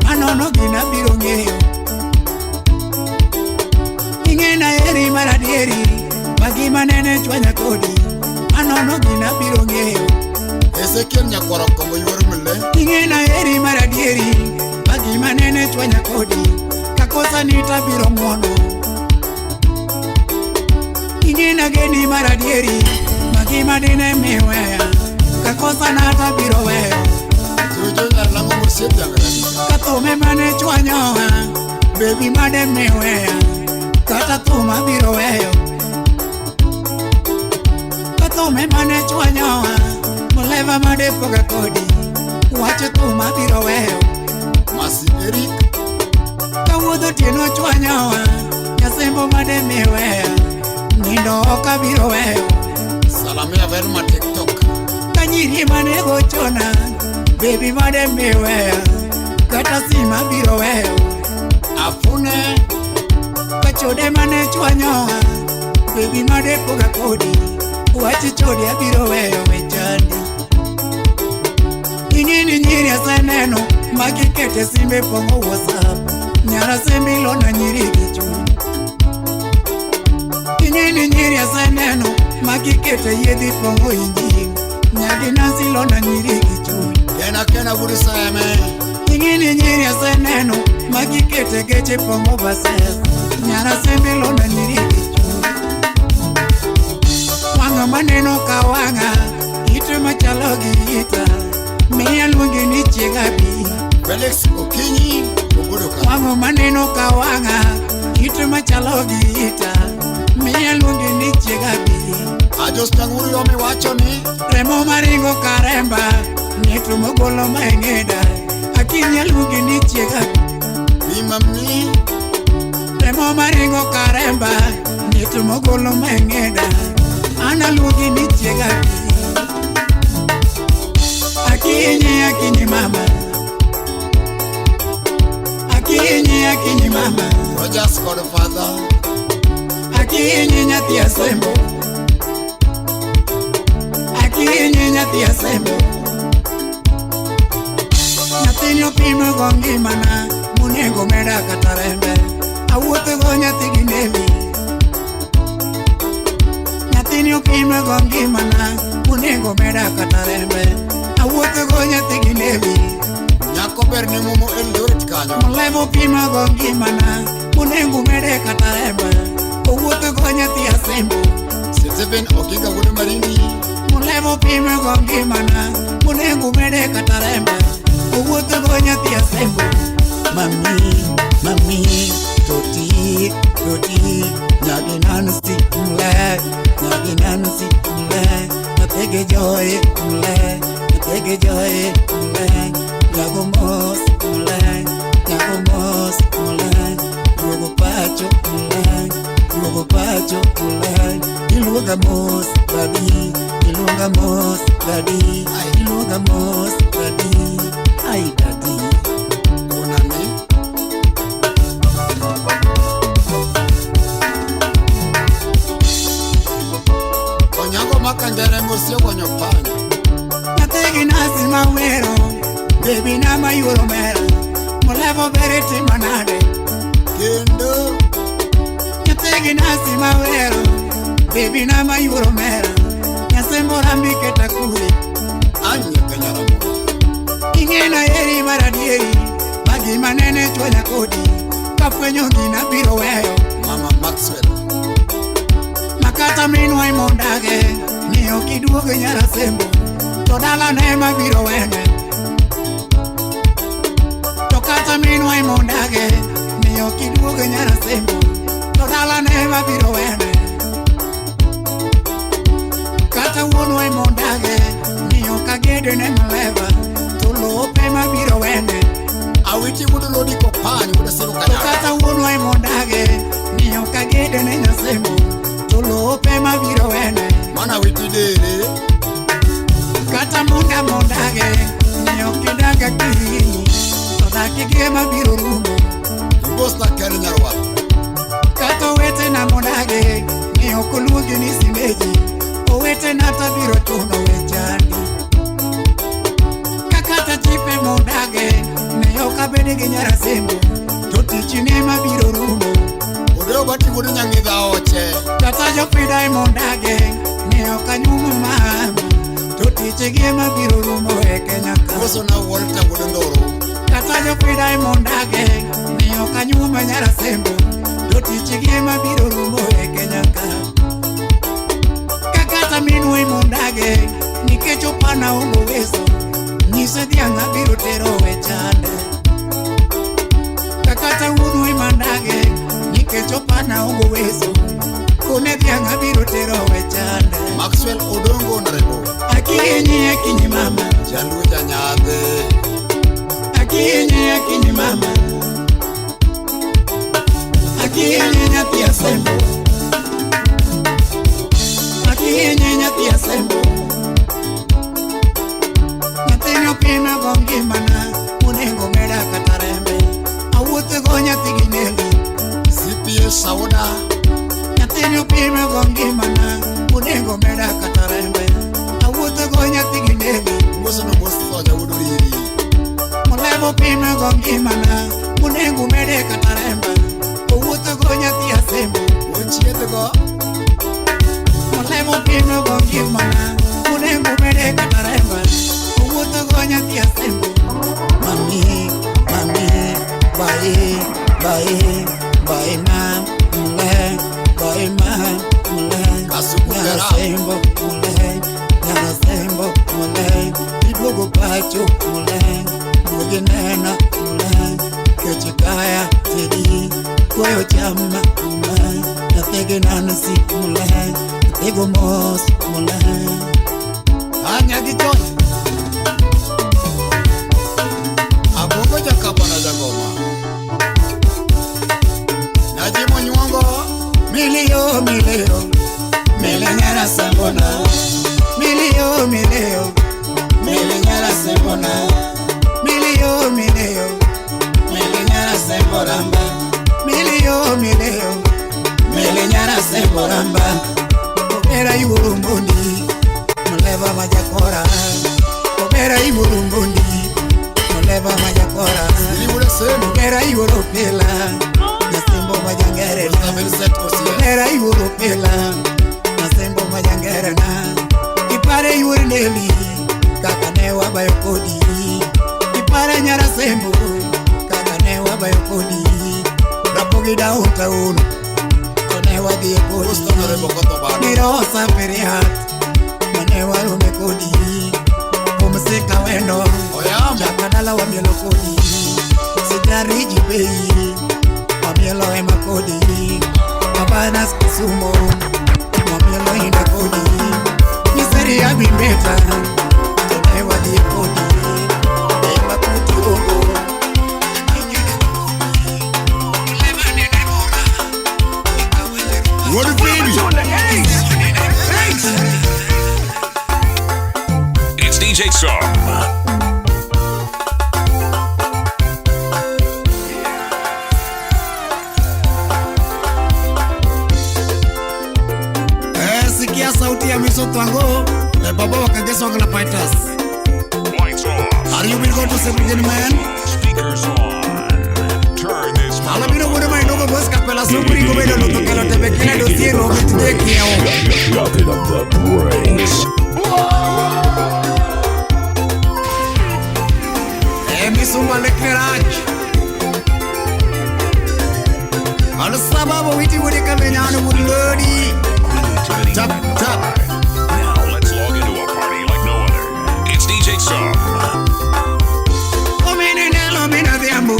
manono gina biro ng'eyo. Ing'ena heri mar adieri, magima nene chwanya kodi, manono gina biro ng'eyo. Ezekiel Nyakwaro Kombo yuoro mile. Ing'ena heri mar adieri, magima nene chwanya kodi, kakosa nita biro ng'uono. Ing'ena geni mar adieri, magima dine miweya, kakosa nata biro weyo. Jojo Nyarlango mosiep jangrani. Ka thume mane chwanyowa, bebi made miweya, kata thuma biro weyo. Ka thume mane chwanyowa, muleva made poga kodi, wach thuma biro weyo. Masi Eric. Kawuodh otieno chwanyowa, nyasembo made miweya, nindo ok abiro weyo. Salamia Velma TikTok. Ka nyiri mane gochona, bebi made miweya, kata sima biro weyo. Afune. Kachode mane chwanyowa, bebi made poga kodi, wach chode abiro weyo wechandi. Ing'eni nyiri aseneno magikete simbe pong'o WhatsApp, nyara sembe ilona nyiri gi chuny. Ing'eni nyiri aseneno magikete yiedhi pong'o injili, nyagi Nancy ilona nyiri gi chuny. Kena kena wuod Seme. Ing'eni nyiri aseneno magikete geche pong'o bases, nyara sembe ilona nyiri gi chuny. Wang'a maneno ka wang'a, ite machalo gi ita, miya luongi ni chieng' abi. Felix Okinyi Obodo ka. Wang'o maneno ka wang'a, ite machalo gi ita, miya luongi ni chieng' abi. Ajos Tanguru yomi wacho ni. Remo maringo ka remba, ng'eto mogolo ma eng'eda, akinyi aluongi ni chieng' abi. Bima mi. Remo maringo ka remba, ng'eto mogolo ma eng'eda, an aluongi ni chieng' abi. Akinyi, akinyi mama, akinyi, akinyi mama, Rogers kod father. akinyi nyathi asembo, akinyi nyathi asembo. Nyathini opimo go ngimana, monego meda kata rembe, awuotho go nyathi gi neli. Nyathini opimo go ngimana, monego Onego meda kata rembe. Awuotho go nyathi gi Neli. Nyako ber ni mumo Eldoret kanyo. Mlevo pima go ngimana. Onego mede kata rembe. Owuotho go nyathi Asembo. Stephen Oginga wuod Marini. Mlevo pima go ngimana. Onego mede kata rembe. Owuotho go nyathi Asembo. Mami, mami, toti, toti. Nyagi Nancy mle, nyagi Nancy mle. Natege joy mle, natege joy mle. Nyago mos mle, nyago mos mle. Duogo pacho mle, duogo pacho mle. Iluonga mos dadi, iluonga mos dadi, iluonga mos dadi, ai dadi. Onani. Onyango makangere mosio gonyo panya. Nyathigi nasi mawero, bebi na mayuoro mera. Molevo bere timo nade. Kendo Nyathigi nasi mawero, bebi na mayuoro mera. Nyasembo rambi keta kure. anye kenyara mura. Ing'ena heri mar adieri, ma gima nene chwanya kodi. Kafwenyo gina biro weyo, Mama Maxwell. makata minwa imondage. Ni ok iduog nyar Asembo, to dalane ma biro wene. To kata minwa imondage, ni ok iduog nyar Asembo, to dalane ma biro wene. Kata wuonwa imondage, ni ok agede ne mleva, to lope ma biro wene. Awiti wuod Lodi Kopany wuod Asego To Kanyada. kata wuonwa imondage, ni ok agede ne Nyasembo, to lope ma biro wene. Mana Awiti dere. Kata munda mondage, ni ok idaga kihinyi, to dak igema biro rumo. Imbos na ker nyarwath. Kata owetena mondage, ni ok oluongi ni simeji, owetena to biro chuno wechandi. Kakata chipe mondage, ne ok abed gi nyar Asembo, to tichne ma biro rumo. Odeo bati wuod Nyang'idha oche. Kata jopida mondage, ne ok anyuomo mami, to tichgi ema biro rumo e Kenya ka. Koso na Walter wuod Ndoro. Kata jopida mondage, ne ok anyuomo nyar Asembo, to tichgi ema biro rumo e Kenya ka. Kakata minwa mondage, nikech opana onge weso, nyise dhiang' abiro tero we chande. Kakata wuonwa mandage, nikech opana onge weso, kone dhiang' abiro tero we chande. Maxwell Odongo Honorable. Akinyi akinyi mama, Jaluo janyadhe. akinyi akinyi mama, akinyi nyathi Asembo, akinyi nyathi Asembo. Nyathini opima go ngimana, onego meda kata rembe. Awuotho go nyathi gi Neli, CPA Sauda. nyathini opima go ngimana, onego meda kata rembe. Awuotho go nyathi gi Neli. Mos no mos soja wuod Oriri. Molevo pime go ngimana, onego mede kata remba. Owuotho go nyathi Asembo, Ochiedh go. molevo pime go ngimana, onego mede kata remba. Owuotho go nyathi Asembo. Mami, mami, bae, bae, bae ma, mle, bae ma, mle. Kasuku Nyar Kera. Asembo, mle, nyar Asembo, mle. Iduogo pacho, mle, duogi nena, mle. Kech kaya, tedi, koyo chama, mle. Nyathigi Nancy, mle, nyathigo mos, mle. Anya gi joy. Abongo jakabana jagoma. Najimo nyuongo. Milio, milio, mile nyar Asembo na. Milio, milio, mile nyar Asembo na. Milio, milio, mile nyar Asembo ramba. Milio, milio, mile nyar Asembo ramba. Obera yuoro mondi, muleva majakora. Obera yuoro mondi, muleva majakora. Ili wuod Asembo. Obera yuoro pila, nyasembo majangere na. Mr. Vincent Osie. Obera yuoro pila, nyasembo majangere na. Ipare yuori Neli kaka ne wabayo kodi. Ipara nyara sembo kaka ne wabayo kodi. Rapogi downtown to ne wadhi kodi. Nirosa Feriat mane warome kodi. Pumzika wendo chaka dala wamielo kodi. Sitariji bei wamielo ema kodi. Abanas Kisumo wamielo ina kodi. Miseri ya bimbeta to ne wadhi kodi. Ema kuti ogo. What a baby. It's DJ Sam. Sikia sauti ya miso twango. Le baba wakageswa ngala fighters. Lights off. Are you going to say man? Speakers on. Turn this Ala bino wuodo ma iluongo Boss Kapela Supri gobedo luto kelo tebe kila dossier rogo tide kiewo. Shucking up the brakes. Misumba lekne rach. Al sababu witi wuode kamenyano wuod lodi. Creativity Tap, tap. Now let's log into a party like no other. It's DJ Sam. Omine nelo mina dhiambo.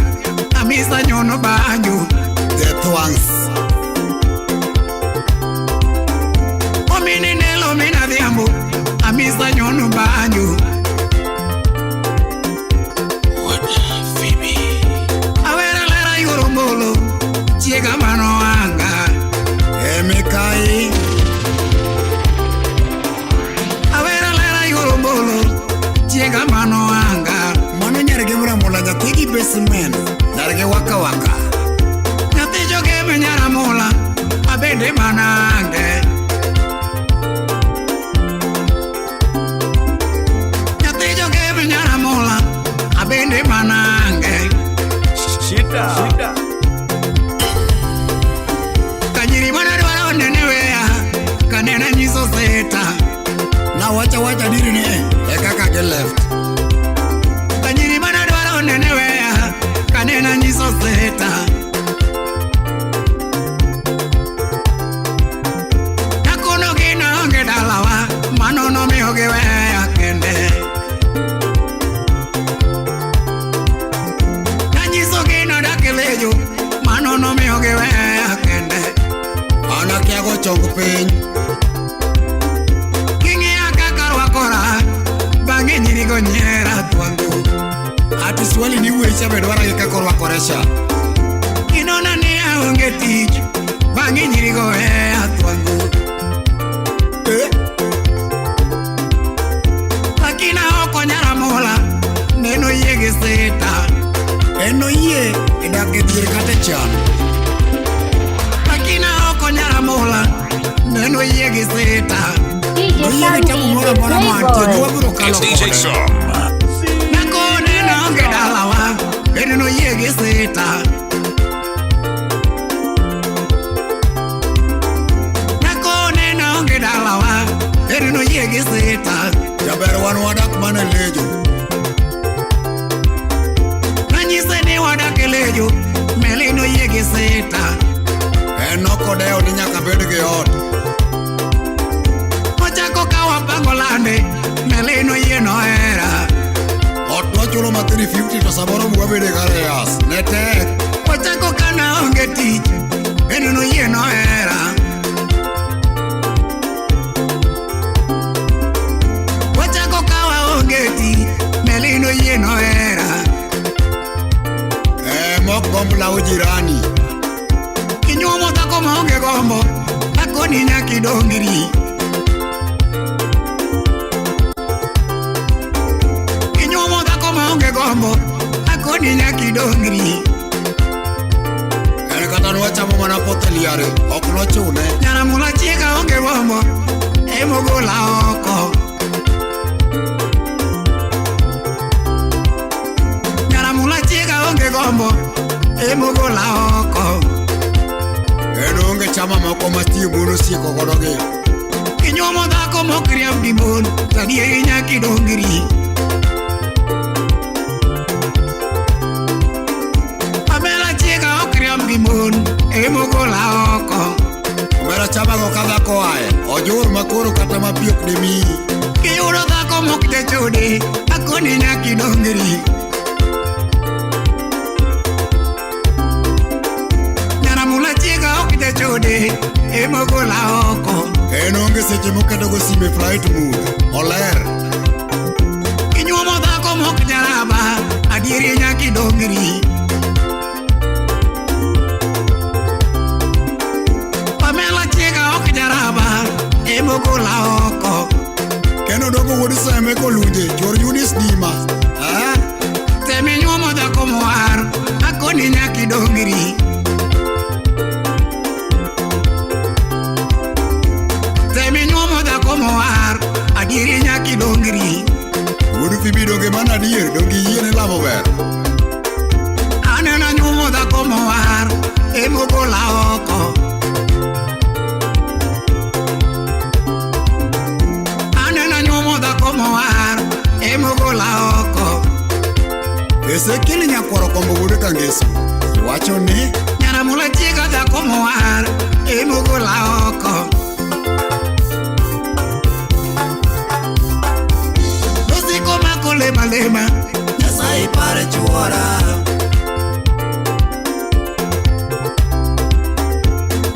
Amisa nyono banyo. The twangs. Omine nelo mina dhiambo. Amisa nyono banyo. Awera lera yoro mbolo. Chiega mano anga. Emikai. Awera lera yoro mbolo. Chiega mano anga. Mano nyarge mramola nyathi gi basement. Nyarge waka waka. Nyathi joge me nyaramola. Abende manange. Nyathi joge me nyaramola. Abende manange. Shida. Kanyiri mana dwaro nene weya. Kanena nyiso seta. Na wacha wacha diri ne. E kaka ge left. Kanyiri mana dwaro nene weya. Kanena nyiso seta. Nakono gina onge dalawa. Mano no miyo gi weya kende. Nanyiso gino dak e lejo. Mano no miyo gi weya kende. An akia go chong piny. King'iya kaka rwakora. Bang'e nyirigo nyiera twango. Ati swali ni weche be dwaro gi kaka orwakore cha. Inona ni aonge tich. Bang'e nyirigo weya twango. Eh? Lakini ok onyaramola. Neno yie gi sita. En oyie e dak e dhier kata e chan. Lakini ok onyaramola. Neno yie gi sita. DJ Oyie gi tabu Sambi, moro the amora ma antie Playboy. wabiro kalo It's DJ kode. Sam. Nakone noonge dalawa. Bende noyie gi sita. Nakone noonge dalawa. Bende noyie gi sita. Jaber wan wadak mana e lejo. Nanyise ni wadak e lejo. Meli noyie gi sita. En ok odewo ni nyaka bed gi ot. Ochako ka wapango lande. Meli noyie nohera. Ot nwachulo ma 350 to samoro wabede garias. Ne tek. Ochako ka naonge tich. Bende noyie nohera. Ochako ka waonge tich. Meli noyie nohera. Mok gomb lawo jirani. Kinyuomo dhako maonge gombo. Akoni nyaka idongri. Kinyuomo dhako maonge gombo. Akoni nyaka idongri. En kata nwachamo mana poth e liare. Ok nochune. Nyaramula chiega onge gombo. Emogola oko. Nyaramula chiega onge gombo. Emogola oko. En onge chama moko ma Steve Buro osieko godo gi. Kinyuomo dhako mok riamb gi mon, to adieri nyaka idongri. Pamela chiega ok riamb gi mon, emogola oko. Omera chamago ka dhako aye. Ojur makoro kata ma pi ok demiyi. Kiyudo dhako mok jachode, akoni nyaka idongri. Nyaramula chiega ok jachode, emogola oko. En onge seche moketogo sime flight mode. Oler. Kinyuomo dhako mok jaraba, adieri nyaka idongri. Pamela chiega ok jaraba, emogola oko. Ken Odongo wuod Seme kolunje, chuor Eunice Dima. Ah? Temi nyuomo dhako mowar, akoni nyaka idongri. Temi nyuomo dhako mowar, adieri nyaka idongri. Wuod Fibi donge mano adier, donge iyie ni lamo ber. Aneno nyuomo dhako mowar, emogola oko. Aneno nyuomo dhako mowar, emogola oko. Ezekiel nyakwaro kombo wuod Kangeso. Iwacho ni Nyaramula chiega dhako mowar, emogola oko. Osiko mako lema lema, Nyasaye pare chuora.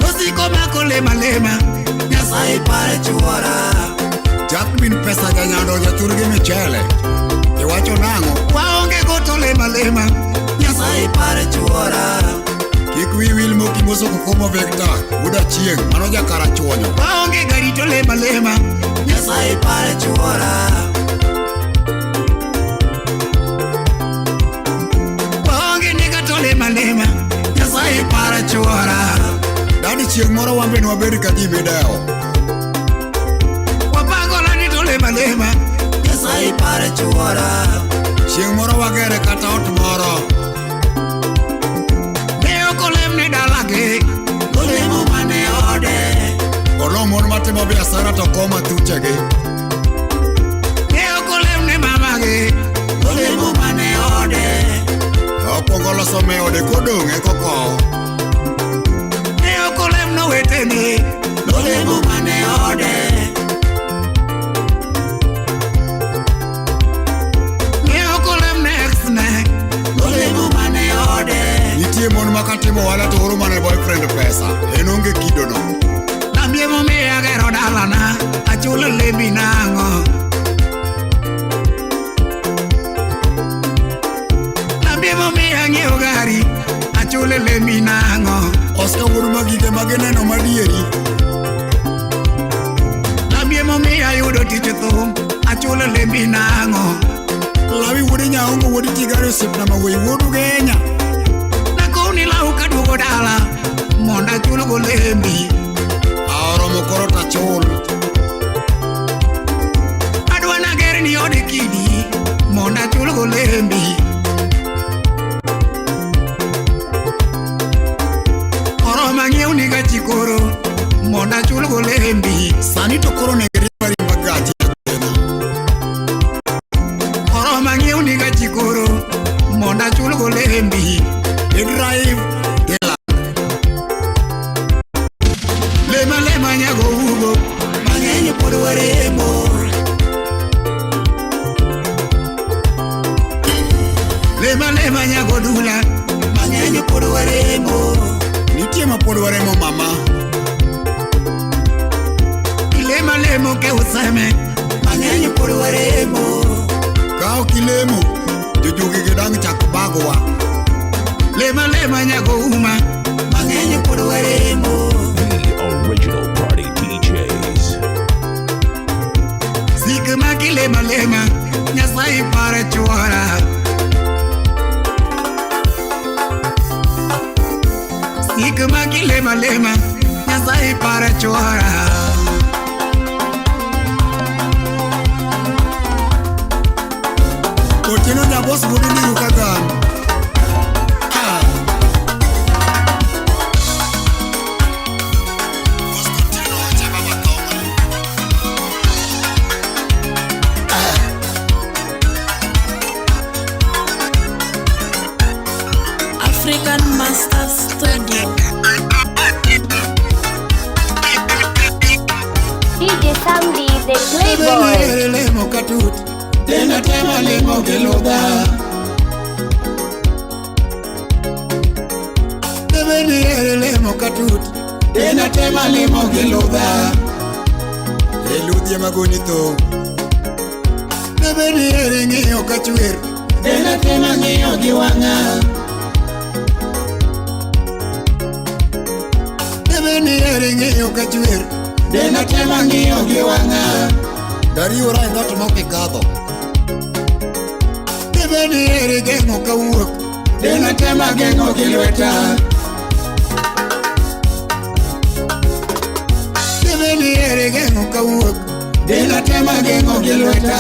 Osiko mako lema lema, Nyasaye pare chuora. Jack min pesa janyando jathurgi michele. Iwacho nang'o? Waonge goto lema lema, Nyasaye pare chuora. Kik wi wil mokimoso kokomo Victor, wuod Achieng', mano jakarachuonyo. Waonge gari to lema lema, Nyasaye pare chuora. Waonge ndiga to lema lema, Nyasaye pare chuora. Dadi chieng' moro wan be nwabed ka ji midewo. Wapango lani to lema lema, Nyasaye pare chuora. Chieng' moro wagere kata ot moro. Ne ok olemne dalagi, Olemo mane ode. Olo mon matimo biasara to koma thuchegi. Ne ok olemne mamagi, Olemo mane ode. Okwongo loso me ode kodong' eka okow. Ne ok olemne owetene, Olemo mane ode. Ne ok olemne ex-ne, Olemo mane ode. Nitie mon ma katimo ohala to oro mana boyfriend pesa. En onge kidono. Lambie momiyo agero dalana, achulo lembi nang'o? Lambie momiyo ang'iewo gari, achulo lembi nang'o? Oscar wuod Magige magineno madieri. Lambie momiyo ayudo tich thum, achulo lembi nang'o? Lawi wuod Nyaongo wuod Tigari osiepna ma wuoyi wuod Ugenya. Nakowni law kaduogo dala, mondo achulgo lembi. Aoromo koro tachul. Adwa nagerni od kidi, mondo achulgo lembi. Oroma ng'iewni gachi koro, mondo achulgo lembi. Sani to koro onego iriemb ariemba gachi agena. Oroma ng'iewni gachi koro, mondo achulgo lembi. I drive dila. Lema lema nyago ugo, Mang'eny pod waremo. Lema lema nyago dula, Mang'eny pod waremo. Nitie ma pod waremo mama. Lema lemo ke useme, Mang'eny pod waremo. Ka ok ilemo, jojuogi gi dang' chak bagowa. Lema lema nyago uma, Mang'eny pod waremo. The original party DJs. Sik ma kilema lema, Nyasaye pare chuora. Sik ma kilema lema, Nyasaye pare chuora. Otieno Nyabos wuod Ndiru Kagan. Ah. Bos Otieno wacha baba thoma. African Master Studio. DJ Sambi, the Playboy. Lemo katut, denda tema lemo gi ludha. Debeni ere lemo katut, denda tema lemo gi ludha. E ludhi ema goni tho. Debeni ere ng'iyo kachwer, denda tema ng'iyo gi wang'a. Debeni ere ng'iyo kachwer, denda tema ng'iyo gi wang'a. Dariwora e dhoot mok ikadho. Debeni ere geng'o kawuok, denda tema geng'o gi lweta. Debeni ere geng'o kawuok, denda tema geng'o gi lweta.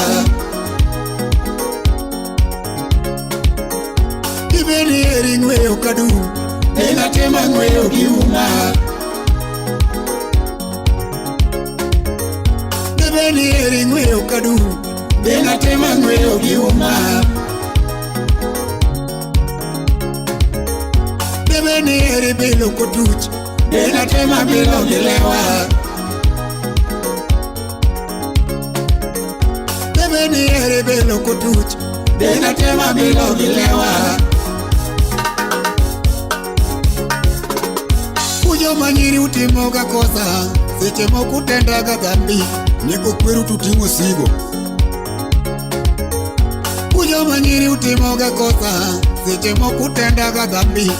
Debeni ere ng'weyo kadum, denda tema ng'weyo gi uma. Debeni ere ng'weyo kadum, denda tema ng'weyo gi uma. Debeni ere bilo kotuch, denda tema bilo gi lewa. Debeni ere bilo kotuch, denda tema bilo gi lewa. Ujo manyiri utimoga kosa, seche moko utendaga dhambi, nego kweru tuting'o sigo. Ujo manyiri utimoga kosa, seche moko utendaga dhambi.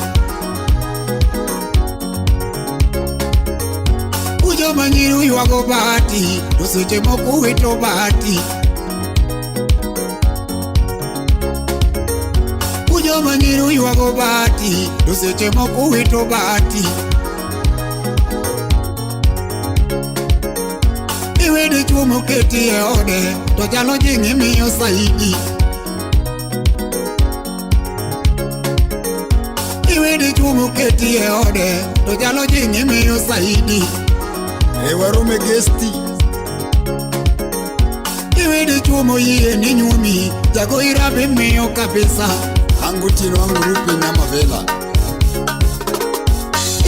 Ujo manyiri uywago bahati, to seche moko uwito bahati. Ujo manyiri uywago bahati, to seche moko uwito bahati. Iwe dichuo moketi e ode, to chalo jing' imiyo saidi. Iwe dichuo moketi e ode, to chalo jing' imiyo saidi. E warome gesti. Iwe dichuo moyie ni nyuomi, jago irabi miyo kabisa. Angu tino angu rupi nyama vela.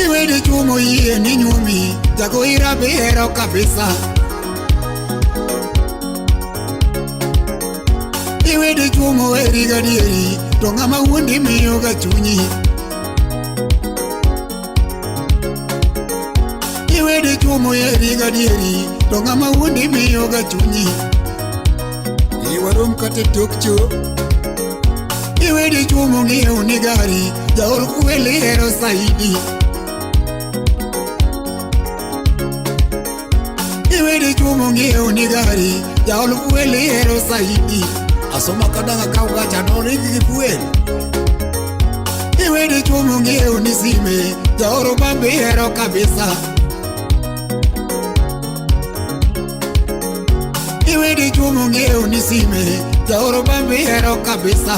Iwe dichuo moyie ni nyuomi, jago irabi hero kabisa. Iwe dichuo moheri gadieri, to ng'ama wuondi miyo ga chunyi. Iwe dichuo moheri gadieri, to ng'ama wuondi miyo ga chunyi. E warom kata e tok cho. Iwe dichuo mong'iewo ni gari, jaor kweli hero saidi. Iwe dichuo mong'iewo ni gari, jaor kweli hero saidi. Asoma kadanga kaw gacha noring gi fuel. Iwe dichuo mong'iewo ni sime, jaoro bambe hero kabisa. Iwe dichuo mong'iewo ni sime, jaoro bambe hero kabisa.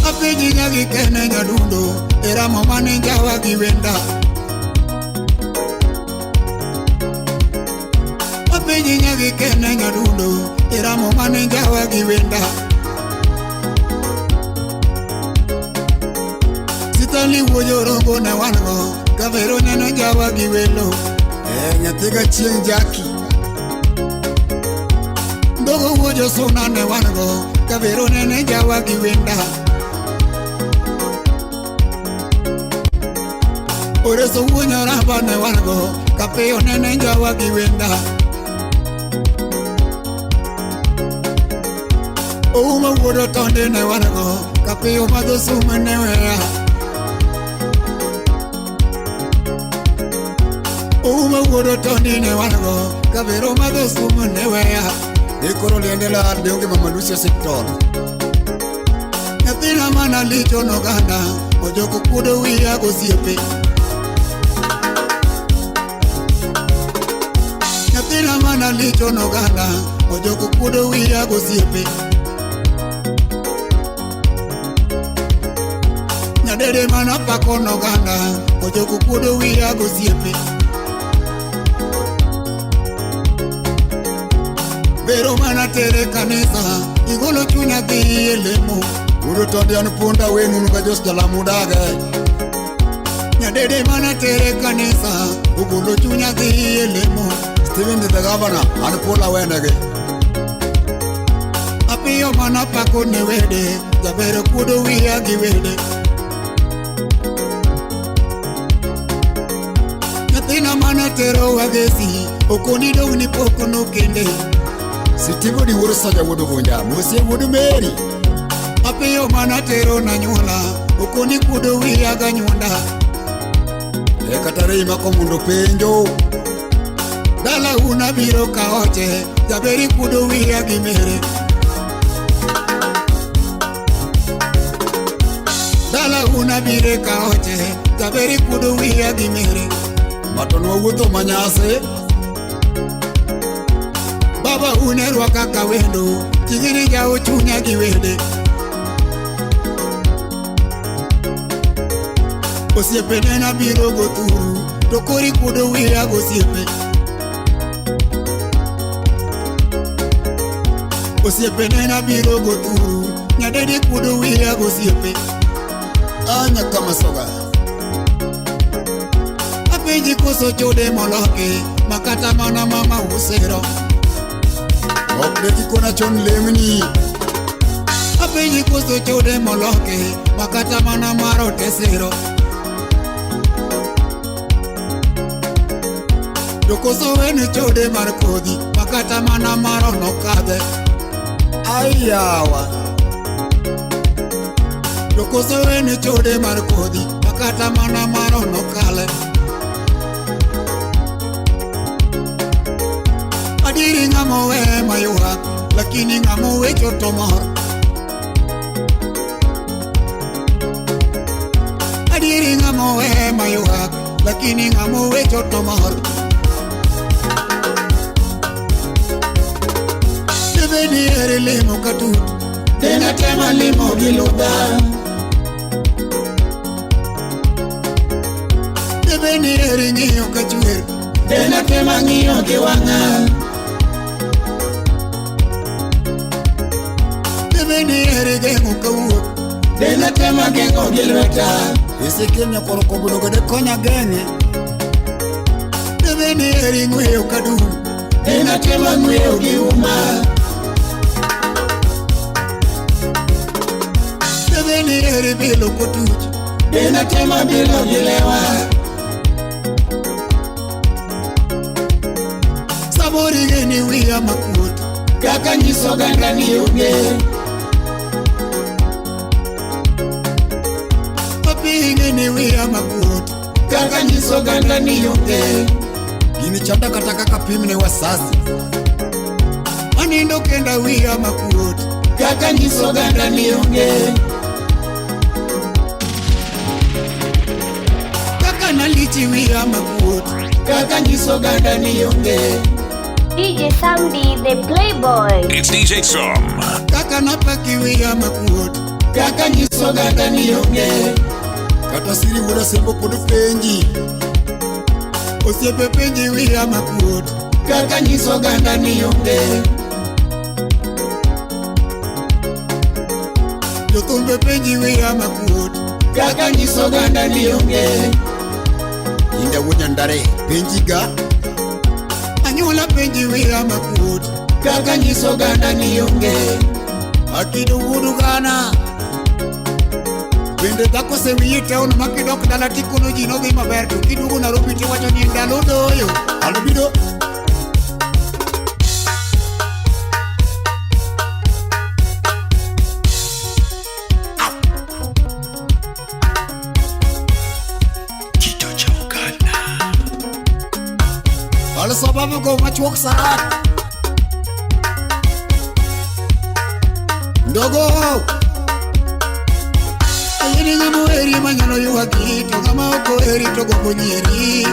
Apenji nyagi kene nyadundo, eramo mane njawa gi wenda. Apenji nyagi kene nyadundo, eramo mane njawa gi wenda. Sitali wuoyo rongo ne wan go, kavero neno njawa gi welo. E nyathiga chieng' jaki. Ndogo wuoyo suna ne wan go, kavero nene njawa gi wenda. Oreso wuonyo raba ne wan go, kapeyo nene njawa gi wenda. Ouma wuodo tonde ne wan go, kapiyo madho sum ne weya. Ouma wuodo tonde ne wan go, kavero madho sum ne weya. E koro liende lal be onge Mama Lucy osiptal. Nyathina mana licho noganda, ojoko kuodo wiya gosiepe. Nyathina mana licho noganda, ojoko kuodo wiya gosiepe. Nyadede mana pako noganda, ojoko kuodo wiya gosiepe. Vero mana tere kanisa, igolo chunya dhi e lemo. Wuod Tondi an punda wenunu ka Jos Jalamu dage. Nyadede mana tere kanisa, ogolo chunya dhi e lemo. Steven the governor an pula wenegi. Apiyo mana pako ne wede, jaber kuodo wiya gi wede. Nyathina mana tero wagesi, okoni dong' ni pok nokende. Sitivo di wuod Soja wuod Vunja, Musie wuod Meri. Apiyo mana tero na nyuola, okoni kuodo wiya ganyuonda. E kata rei mako mondo penjo. Dala una biro kaoche, jaberi kuodo wiya gi mere. Dala una bire kaoche, jaberi kuodo wiya gi mere. Matonwa wuotho manyasi. Baba une rwaka ka wendo, tigiri jawo chunya gi wende. Osiepene na biro go thuru, to kori kuodo wiya gosiepe. Osiepene na biro go thuru, nyadede kuodo wiya gosiepe. Anya kama soga. Apenji koso chode moloki, makata mana mama usero. Ok de kikona chon lemni. Apenji koso chode moloki, makata mana maro tesero. To koso weni chode mar kodhi, makata mana maro nokadhe. Ayawa. To koso weni chode mar kodhi, makata mana maro nokale. Adieri ng'ama owe maywak, lakini ng'ama owecho to mor. Adieri ng'ama owe maywak, lakini ng'ama owecho to mor. Debe ni ere lemo katut, dena tema lemo gi ludha. Debe ni ere ng'iyo kachwer, dena tema ng'iyo gi wang'a. Debe ni ere geng'o kawuok, dena tema geng'o gi lweta. Ezekiel nyakoro kobulo gode konya geng'e. Debe ni ere ng'weyo kadum, dena tema ng'weyo gi uma. Debe ni ere bilo kotuch, dena tema bilo gi lewa. Samoro igeni wiya makuot, kaka nyiso oganda ni onge. Papi ingeni wiya makuot, kaka nyiso oganda ni onge. Gini chanda kata kaka pimne wasasi. Anindo kenda wiya makuot, kaka nyiso oganda ni onge. Kaka nalichi wiya makuot, kaka nyiso oganda ni onge. DJ Samdi, the Playboy. It's DJ Sam. Kaka napaki wiya makuot, kaka nyiso oganda ni onge. Kata siri wuod Asembo pod penji. Osiepe penji wiya makuot, kaka nyiso oganda ni onge. Jothumbe penji wiya makuot, kaka nyiso oganda ni onge. Inda wuod Nyandare penji ga. Anyuola penji wiya makuot, kaka nyiso oganda ni onge. Akido wuod Ugana. Bende dhako osewiyi town ma kidok dala tikono ji nodhi maber, to kiduogo Nairobi tiwacho ni ndalo doyo. Albido. Al sababu go machuok sarat. Ndogo. Ayeni ng'ama oheri manyalo ywaki, to ng'ama ok oheri to gombo nyieri.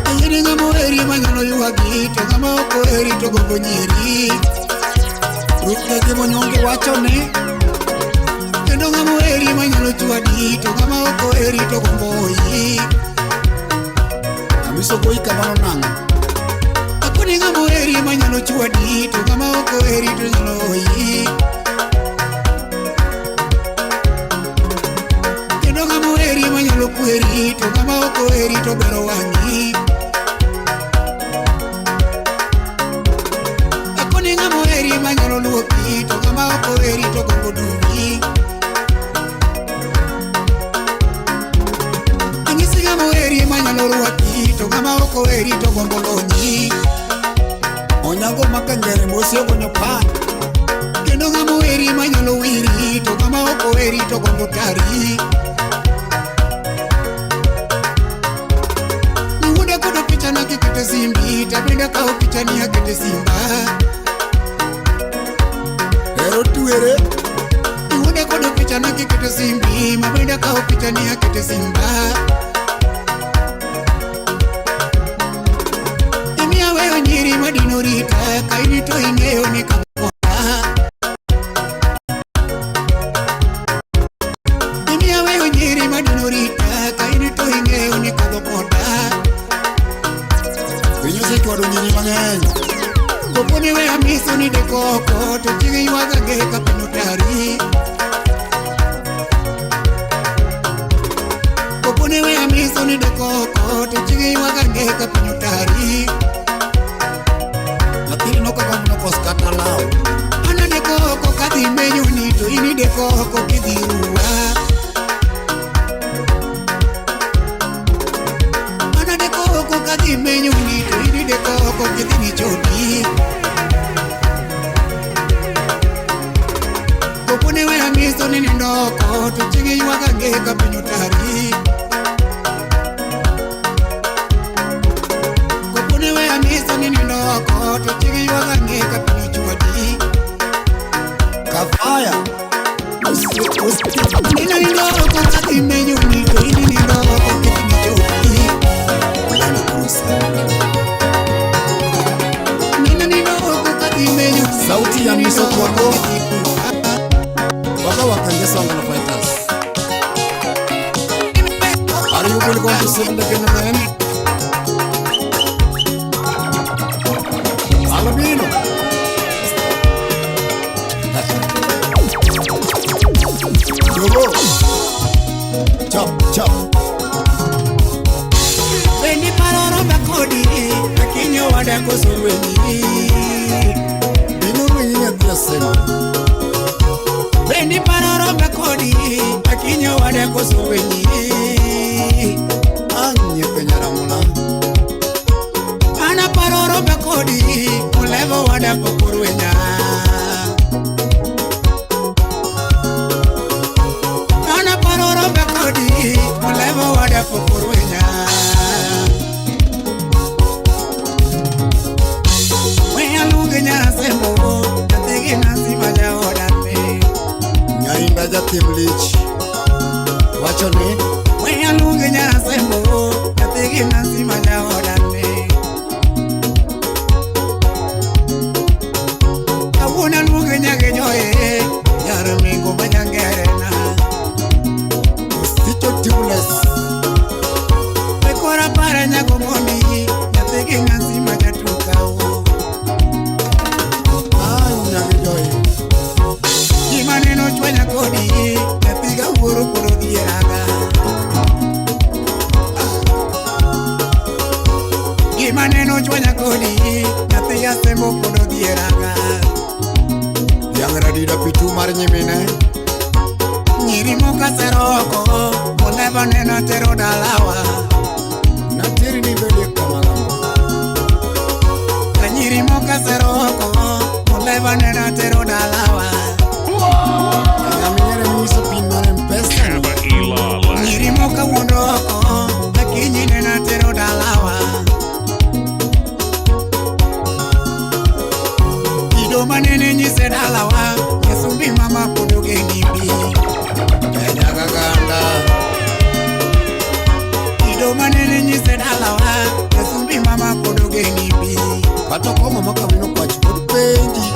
Ayeni ng'ama oheri manyalo ywaki, to ng'ama ok oheri to gombo nyieri. Ruth Gimonyonge wacho ni kendo ng'ama oheri manyalo chwadi, to ng'ama ok oheri to gombo oyi. Amiso goyi kamano nang'o? Akoni ng'ama oheri manyalo chwadi, to ng'ama luoki to ng'ama ok oheri to gombo dugi. Anyisi ng'ama oheri manyalo rwaki to ng'ama ok oheri to gombo lonyi. Onyango makangere mosi ogonyo pa. Kendo ng'ama oheri manyalo wiri to ng'ama ok oheri to gombo tari. Niwuonda koda pichana kikete simbi tabende akawo pichani akete simba. Ero tuere. Niwuonda koda pichana kikete simbi mabende akawo pichani akete simba. Imiya weyo nyiri madino rita kaini to ing'eyo ni kakona. Imiya weyo nyiri madino rita kaini to ing'eyo ni kadho koda. Piny osechwado nyiri mang'eny. Koponi we amiso ni dekoko to chiege ywaga ge ka piny otari. Koponi we amiso ni dekoko to chiege ywaga ge ka piny otari. Nyathini nokagombo nokos kata law. An adekoko kadhi menyo ni to in idekoko kidhi ruwa. An adekoko kadhi menyo ni to in idekoko kidhi ng'ichoti. Koponi we amiso ni nindo oko to chiege ywaga ge ka piny otari. Koponi we amiso ni nindo oko to chiege ywaga ge ka piny ochwadi. Kafaya. Ina nindo oko kadhi menyo ni to in inindo oko kidhi ng'ichoti. Land Cruiser. Nina nindo oko kadhi menyo ni Sauti ya Miso Kwago. kidhi ruwa. Baba wa Kangesa Ongolo Fighters. Are you really going to sing the man? Alabino. Jogo. Chop, chop. Bendi paroro makodi akinyo wada koso rwenyi. Bino rwenyi nyathi asema. Bendi paroro makodi akinyo wada koso rwenyi. Anyiepe nyaramula. Ana paroro makodi olevo wada pokorwenya. Ana paroro makodi olevo wada pokorwenya. We aluonge nyarasembo nyathigi Nancy ma jaodane. Nyainda jatim lich. Wacho ni We aluonge nyarasembo nyathigi Nancy ma jaodane. Kawuono aluonge nyage joye nyar mingo ma nyangerena. Osicho tubeless. We kora para nyago mondi nyathigi Nancy ma jatukao. Ah, nyage joy. Gima neno chwanya kodi nyathiga wuoro pod odhieraga. Gima neno chwanya kodi nyathi asembo pod odhieraga. Yang radida pitu mar nyimine. Nyiri mokaseroko oleva neno tero dalawa. Nateri ni bedie kamagambo. Ka nyiri mokaseroko oleva neno tero dalawa. Nyaminyere minyiso pin mar M-Pesa. Kaba Ilala. Nyiri mokawuondo oko akinyi neno tero dalawa. Kido manene nyise dalawa nyasumbi mama pod ogeni bi. Nyagaganda. Kido manene nyise dalawa nyasumbi mama pod ogeni bi. Kata koma makawino kwach pod penji.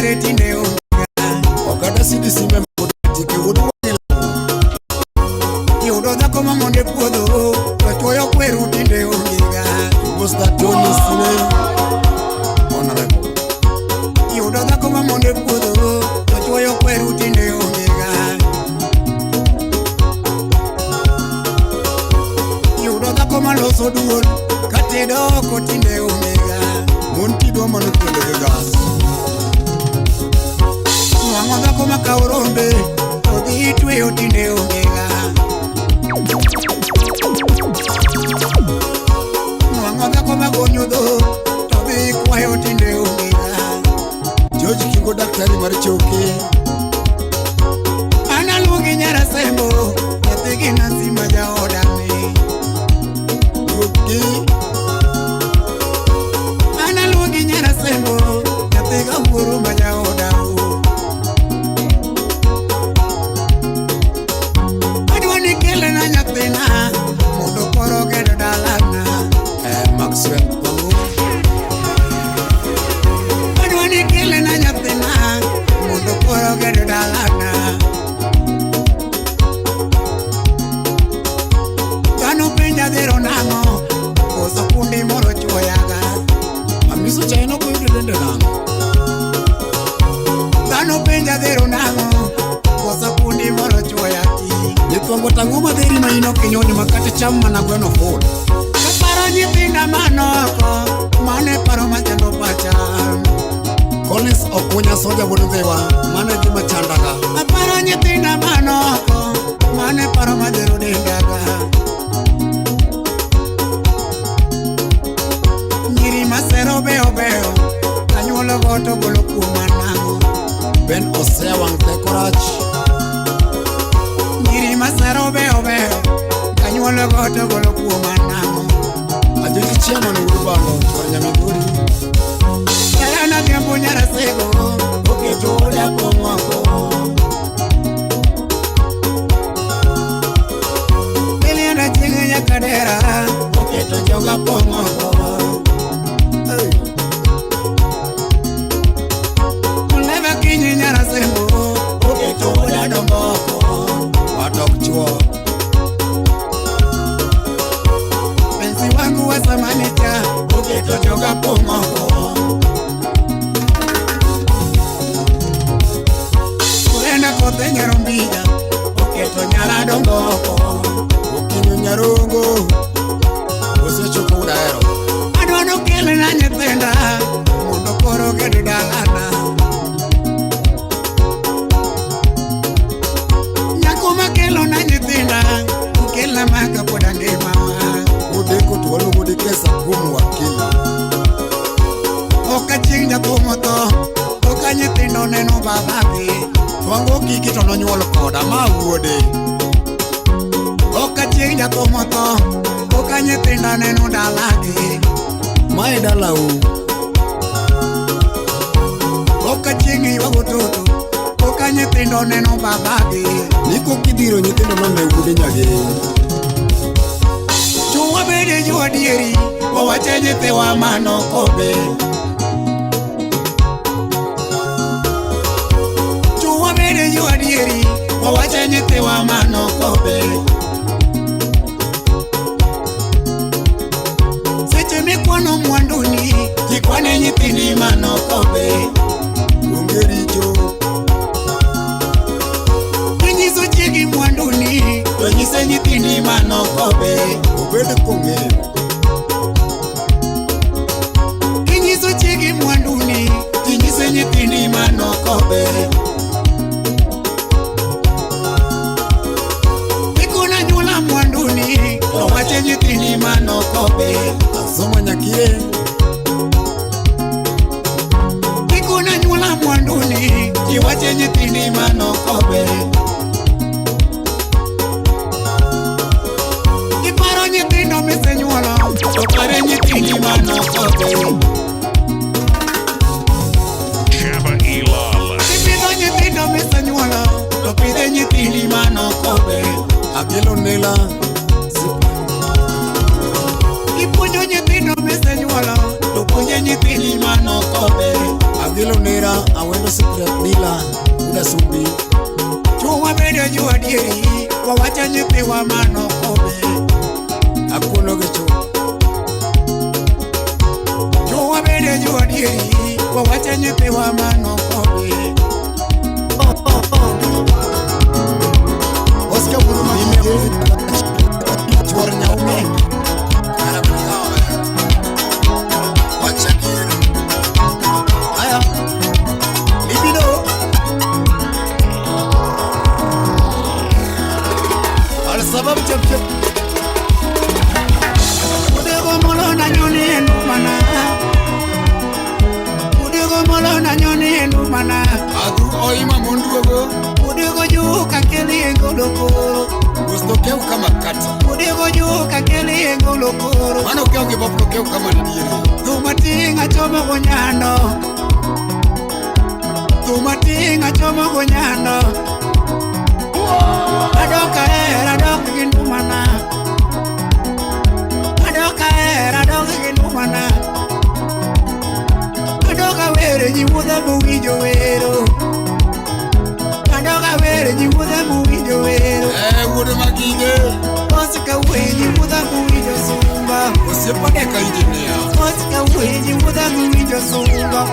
yere tinde onge. Oganda CDC member tike wuod wang'e. Yudo dhako ma monde puodho to chuoyo kweru tinde onge ga. Mr. Tony Sine Honorable. Yudo dhako ma monde puodho to chuoyo kweru tinde onge ga. Yudo dhako ma loso duol katedo oko tinde onge ga. Mon tidwa mano kendo gi gas. Nwang'o dhako ma kawo rombe to dhi tweyo tinde onge ga. Nwang'o dhako ma gonyo dhok to dhi kwayo tinde onge ga. George Kingo daktari mar choke. An aluongi nyara Sembo, nyathi gi Nancy ma jaoda ni. Duogi An aluongi nyara Sembo, nyathi ga wuoro ma jaoda o. Adwa ni kelna nyathina mondo koro ged dalana. Maxwell Kwango. Adwa ni kelna nyathina mondo koro ged dalana. Dhano penja dhero nang'o, koso kundi moro chuoyaga. Amiso chae nokoyudo dende nang'o. Dhano penja dhero nang'o, koso kundi moro chuoya ti. Nyithwango tang'o madheri ma in ok inyoni ma kata cham mana gweno full. Kaparo nyithinda manoko, mano e paro machando pacha. Collins Okunya soja wuod Ndhiwa, mano e gima chandaga. Aparo nyithinda manoko, mano e paro madhero dendaga. Nyiri masero beyo beyo, anyuolo go to golo kuoma nang'o. Ben Osea wang' teko rach. Nyiri masero beyo beyo, anyuolo go to golo kuoma nang'o. Ajoji chairman wuod Bando, chuor Nyamigori. Diana Dhiambo Nyarasego, oketo oda pong'oko. Lilian Achieng' Nyakadera, oketo joga pong'oko. Hey. Muleva Kinyi Nyarasembo, oketo oda dongoko. Watok chuo. Penzi wangu wa zamani cha, oketo joga pong'oko. Urenda kothe Nyarombija, oketo nyara dongoko. Okinyo Nyarongo. Osechopo udahero. Adwa nokelna nyithinda mondo koro ged dalana. Nyako makelo na nyithinda okelna maka pod angima. Odeko to waluongo ni kesa kuom wakili. Ok achieng' jathum otho, koka nyithindo neno babagi. Twango kiki to nonyuol koda ma wuode. Ok achieng' jathum otho, koka nyithindo neno dalagi. Mae dalau. Ok achieng' ywago toto, koka nyithindo neno babagi. Niko kidhiro nyithindo none wuode nyageng. Chungwa bede jo adieri, wawache nyithiwa mano kobe. Chungwa bede jo adieri, wawache nyithiwa mano kobe. Seche mikwano mwanduni, jikwane nyithindi mano kobe. Onge richo. Kinyiso chiegi mwanduni, to nyise nyithindi mano kobe. Obed kong'eyo. Kinyiso chiegi mwanduni, tinyise nyithindi mano kobe. Ikona nyula mwanduni, to wache nyithindi mano kobe. Asoma nyakie. Ikona nyula mwanduni, tiwache nyithindi mano kobe. Iparo nyithindo misenyuolo, to pare nyithindi mano kobe. Chaba Ilala. Ipidho nyithindo misenyuolo, to pidhe nyithindi mano kobe. Agelo nela. Ipuonjo nyithindo misenyuolo, to puonje nyithindi mano kobe. Agelo nera awendo nyithiwa manokobe Akuno gi chuth. Jowa bede jo adieri wawacho nyithiwa manokobe Oscar wuod Magige. Chuor Nyaume. Aya. Libido. Al-Sabab chep chep. Udego molona nyoni endumana Udego molona nyoni endumana Adhu oima monduogo. Udego juka keli engolokoro Gusto kew kama kati. Udego juka keli engolokoro Mano kew gi bopno kew kama ni diere. Thuma tinga chomo go nyando Thuma tinga chomo go nyando Adok ahero adok gi ndumana Adok ahero adok gi ndumana Adok awere ji wuodha mowinjo wero Adok awere ji wuodha mowinjo wero Eh, wuod Magige. Osika wuoyi ji wuodha mowinjo sunga Osiepa deka engineer. Osika wuoyi ji wuodha mowinjo sunga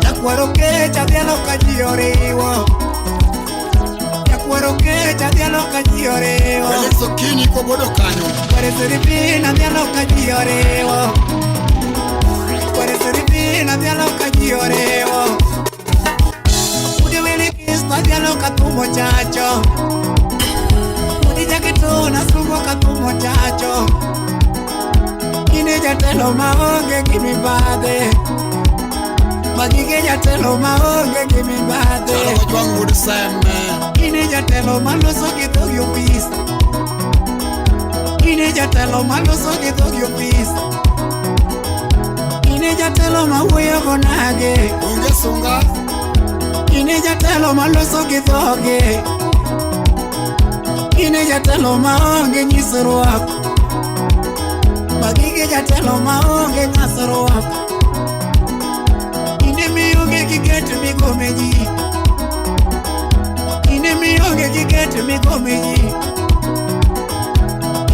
Nyakwaro kech adhialo ka ji oriwo Nyakwaro kech adhialo ka ji oriwo Felix Okinyi kobodo kanyo. Kware Seripina adhialo ka ji oriwo Kware Seripina adhialo ka ji oriwo Udi Willy Kristo adhialo ka thumo chacho Udi Jakitona sungo ka thumo chacho Ine jatelo maonge gi mibadhi Magige jatelo maonge gi mibadhi Chalo Ojwang' wuod Seme. Ine jatelo maloso gi dhogi ofis Ine jatelo maloso gi dhogi ofis Ine jatelo mawuoyo go nage Onge sunga. Ine jatelo maloso gi dhoge Ine jatelo maonge nyisruok Magige jatelo maonge ng'asruok Ine mionge gi ket migome ji Ine mionge gi ket migome ji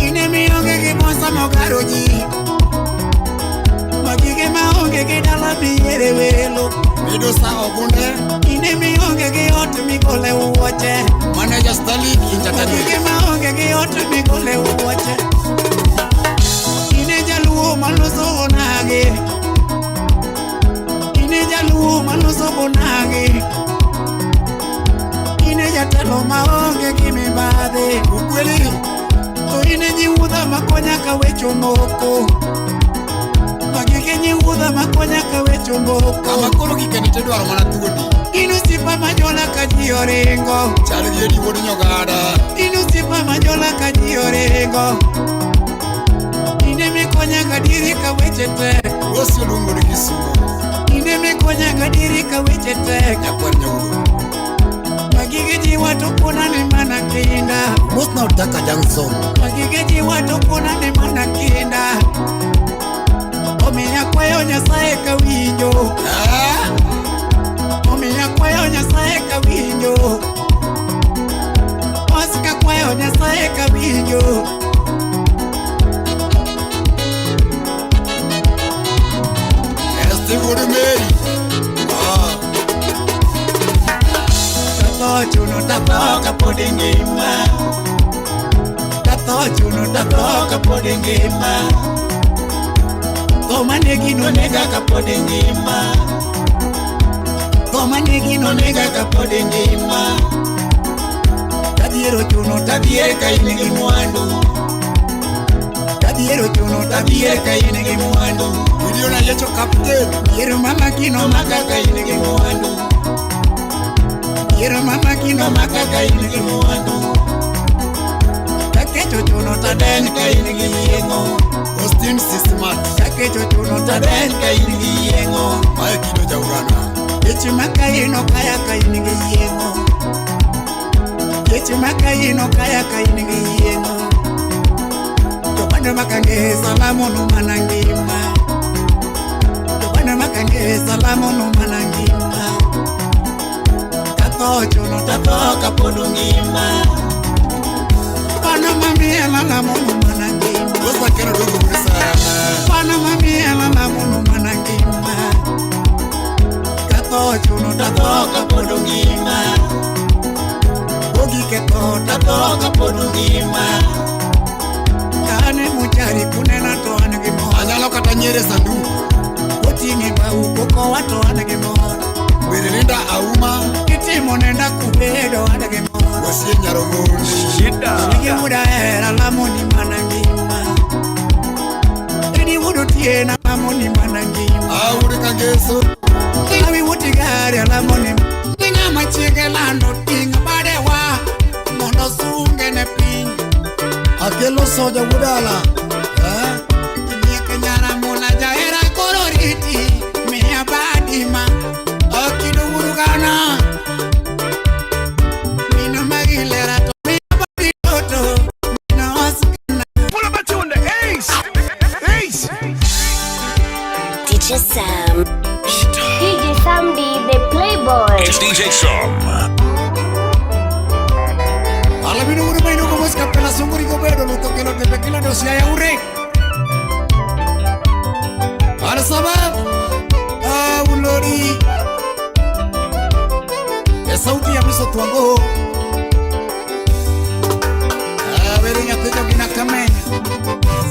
Ine mionge gi mosa mogaro ji Magige maonge gi dala miyiere welo Midusa Ogunde. Ine mionge gi ot migole wuoche Manager Stanley Entertainment. Magige maonge gi ot migole wuoche Ine jaluo maloso onage Ine jaluo maloso onage Ine jatelo maonge gi mibadhi Ukweli. To ine nyiwuodha makonya ka weche omoko Magige nyiwuodha makonya ka weche omoko Kama koro gikeni tidwaro mana thuondi. In osiepa majola ka ji oringo Chal gi Edi wuod Nyogada. In osiepa majola ka ji oringo Ine mikonya gadieri ka weche tek Rosi oluongo ni Kisumo. Ine mikonya gadieri ka weche tek Nyakwar Nyaudo. Magige jiwa to kona ni mana kinda Mosna Utaka Johnson. Magige jiwa to kona ni mana kinda Omiyo akwayo Nyasaye kawinjo Ah, Omiyo akwayo Nyasaye kawinjo Oscar kwayo Nyasaye kawinjo Esti wuod Mary. Ah, Tatho chuno tatho kapod ingima Tatho chuno tatho kapod ingima Tho manegi nonega kapod ingima Tho manegi nonega kapod ingima Tadhier ochuno tadhier ka in gi mwandu Tadhier ochuno tadhier ka in gi mwandu Gideon Ayiecho Captain. Yiero mama kino maka ka in gi mwandu Yiero mama kino maka ka in gi mwandu Kakech ochuno tadeny ka in gi yieng'o Austin Sismat. Kakech ochuno tadeny ka in gi yieng'o Mae kido jaurana. Kech makaino kaya ka in gi yieng'o Kech makaino kaya ka in gi yieng'o To bando makange salamo no mana ngima To bando makange salamo no mana ngima Tatho ochuno tatho kapod ongima Kwana mamiela la munu mana ngima. Osakeno duogo wuod Sama. Kwana mamiela la munu mana ngima. Katho chuno tatho kapod ngima. Ogik e tho tatho kapod ngima. Kane muchari kunena to an gi mor. Anyalo kata nyiere sanduk. Oting'e bau kokowa to an gi mor. Bende Linda Auma. Itimo nenda kubedo an gi mor. Wasie Nyarogoni. Shida. Nigi muda hera lamo ni mana ngima. Edi wuod otieno lamo ni mana ngima. Ah, wuod Kangeso. Awi wuod gari lamo ni. Ni ng'ama chiege lando ting' badewa mondo sunge ne piny. Akelo soja wuodala. Eh? Nyiek nyaramula jahera koro riti miya badima akido wurugana mino magilera to miya badi toto mino oskana. Pull up a tune, the Ace. Ace. DJ Sam. DJ Sam D, the Playboy. It's DJ Sam. Alabino uru maino como escapela sunguri gobedo luto kelo tepe kila dosia ya ure. Al sabab. Ah, ulori. E sauti ya miso twango. Ah, bere nyathi jogina kamenya.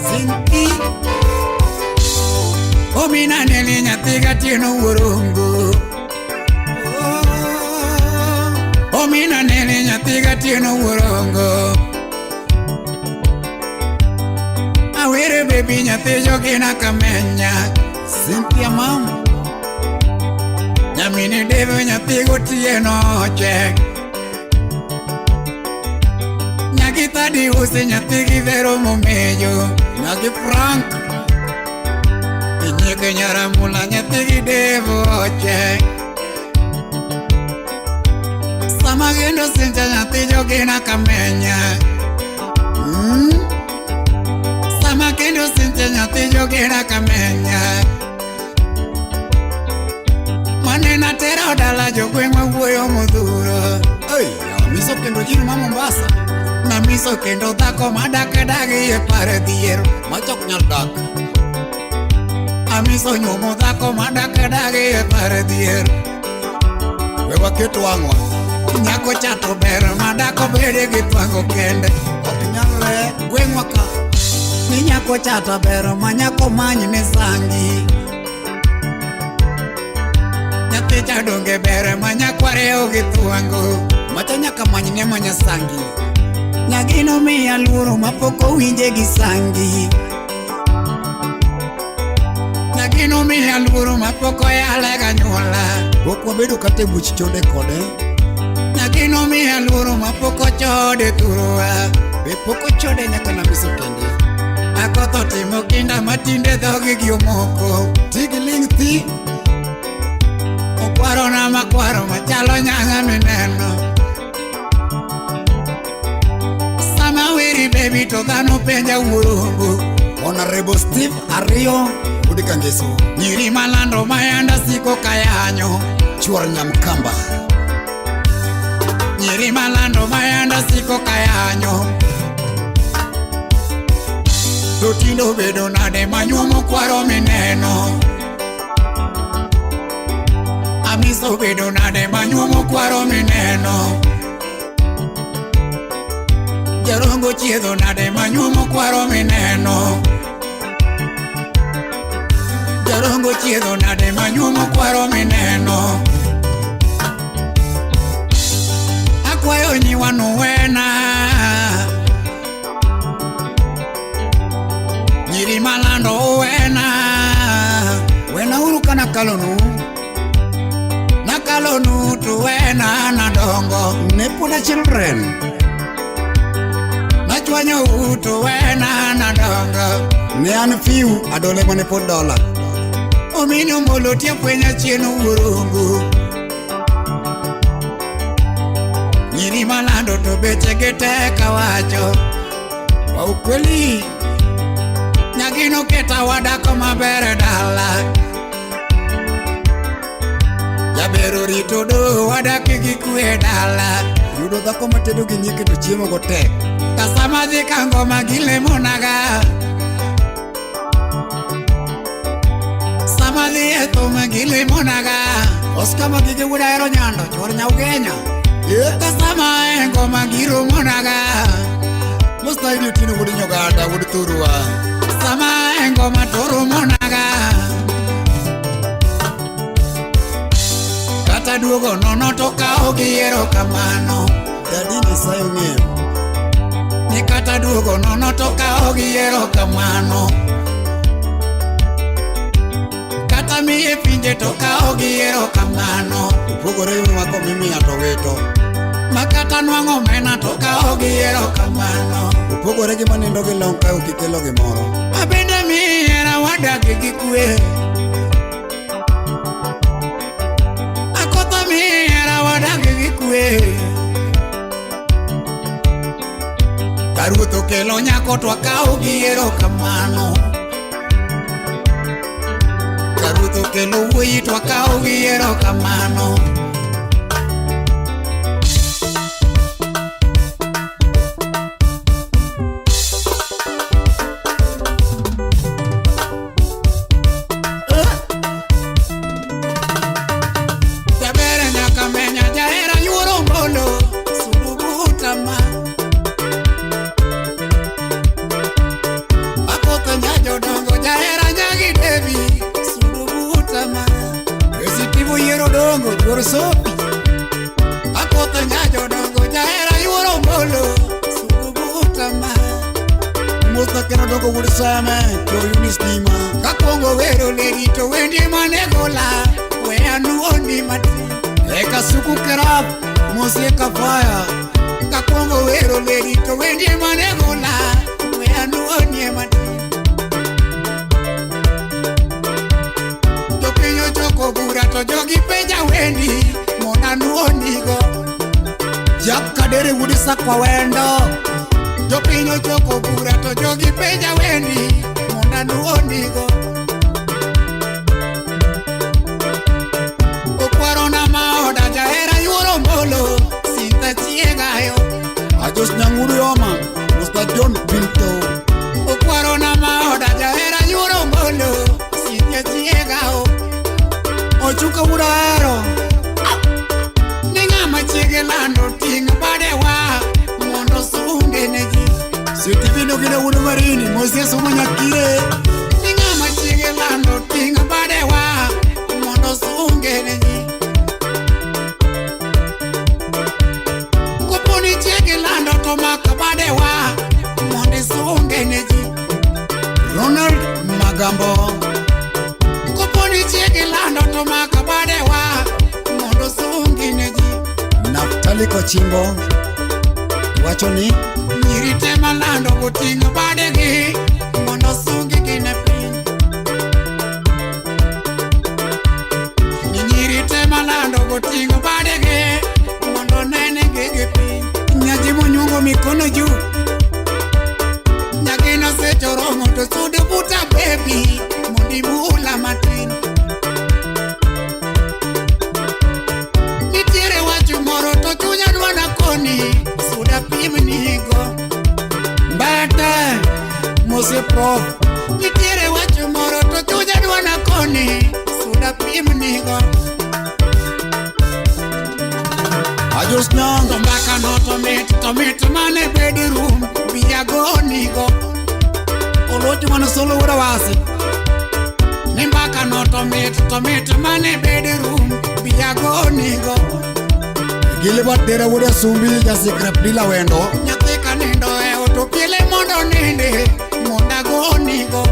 Sinti. Omina neli nyathi gatieno wuorongo. Omina neli nyathi gatieno wuorongo. Awere baby nyathi jogina kamenya. Cynthia mam. Nyamini devo nyathi gotieno oche. Nyagi tadi usi nyathi gidhero momejo. Nyagi Frank. Inyike nyaramula nyathi gidevo oche. Sama gendo sinja nyathi jogina kamenya. Sama kendo sinja nyathi jogina kamenya. Manena tero dala jogweng'wa wuoyo modhuro. Ei, amiso kendo jin ma Mombasa. Namiso kendo dhako madak dagi e par dhier. Machok nyal dak. Amiso nyuomo dhako madak dagi e par dhier. We waket wang'wa. Nyako cha to ber madako bede gi twango kende. Ok nyalre. Gweng'wa ka. Ni nyako cha to ber ma nyako many ne sangi. Nyathi cha donge ber ma nyakware gi twango. Macha nyaka many ne manya sangi. Nyagino miya luoro mapok owinje gi sangi. Nyagino miya luoro mapok oyale ganyuola. Pok wabedo kata e buch chode kode. Nyagino miya luoro mapok ochode thuruwa. Be pok ochode nyaka namiso kende. Akotho timo kinda matinde dhogi gi omoko. Tigi ling' thi. Okwarona makwaro machalo nyanga mineno. Sama weri baby to dhano penja wuorongo. Honorable Steve Ariyo wuod Kangeso. Nyiri malando mayanda siko kayanyo. Chuor Nyamkamba. Nyiri malando mayanda siko kayanyo. To tindo bedo nade manyuomo kwaro mineno. Amiso bedo nade manyuomo kwaro mineno. Jarongo chiedho nade manyuomo kwaro mineno. Jarongo chiedho nade manyuomo kwaro mineno. Akwayo nyiwa nuwena. Nyiri malando uwena. Wena uru kana kalonu. Nakalonu tuwena nadongo. Ne poda children. Nachwanyo utu wena nadongo. Ne an fiu adole mane pod dola. Omino molo tie fwenya chien wuorungu. Nyiri malando to beche gi tek awacho. Kwa ukweli. Nyagino keta wadako maber e dala. Jaber orito do wadak gi kwe dala. Yudo dhako matedo gi nyike to chiemo go tek. Kasama dhi ka ngoma gilemonaga. Sama dhi e thum gilemonaga. Oscar Magige wuod Ahero Nyando, chuor Nyaugenya. Kasama e ngoma giromonaga. Mustaidi Otieno wuod Nyogada, wuod Thurwa. Sama e ngoma to romonaga. Kata duogo nono to kawo gi erokamano. Dadi Nyasaye ong'eyo. Ni kata duogo nono to kawo gi erokamano. Kata miye pinje to kawo gi erokamano. Opogore gi mako mimiya to wito. Ma kata nwang'o omena to kawo gi erokamano. Opogore gi manindo gi long ka ok ikelo gimoro. Abende mihera wadak gi kwe. Akotho mihera wadak gi kwe. Ka ruoth okelo nyako to akawo gi erokamano. Ka ruoth okelo wuoyi to akawo gi erokamano. Jaber nyaka menya jahera yuoro mbolo sudubutama. Akotho nyajodongo jahera nyagi devi sudubutama. Esitivo yiero dongo, chuor sopi. Akotho nyajodongo jahera yuoro mbolo sudubutama. Musta keno dongo wuod Seme, chuor Eunice Dima. Kakwongo wero ledi to wendi mane gola we anuoni matin. Eka suku kerap, mosie kafaya. Kakwongo wero ledi to wendi mane gola we anuoni matin. Jopiny ochoko bura to jogi penja wendi mondo anuonigo. Jack Kadere wuod Sakwa Wendo. Jopiny ochoko bura to jogi penja wendi mondo anuonigo. Okwarona maoda jahera yuoro mbolo sinta chiegayo. Ajos Nyang'uru Yoma, Musta John Pinto. Okwarona maoda jahera yuoro mbolo sinta chiegao. Ochuka wuod Ahero. Ni ng'ama chiege lando ting' badewa mondo sunge ne ji. Sitivino gine wuod Marini, mosie somo nyakire. Ni ng'ama chiege lando ting' badewa mondo sunge ne ji. Koponi chiege lando to mak badewa mondo isunge ne ji. Ronald Magambo. Koponi chiege lando to mak badewa mondo sungi ne ji. Naftali Kochimbo. Wacho ni Nyiri te malando goting'o badegi mondo sungigi ne piny. Ni nyiri te malando goting'o badegi mondo nenegi gi piny. Nyajimo nyungo mikono juu. Nyagino seche oromo to sud buta bebi mondo imula matin. Nitiere wach moro to chunya dwa nakoni suda pimnigo. Mbete, mosie prof. Nitiere wach moro to chunya dwa nakoni suda pimnigo. Ajos Nyang. To mbaka no to mit mane bedroom biyagonigo. Olocho mano solo wuod Awasi. Ni mbaka no to mit mane bedroom biyagonigo. Gilbert Dera wuod Asumbi, jasikret Dila Wendo. Nyathi ka nindo e ot opiele mondo ninde mondo agonigo.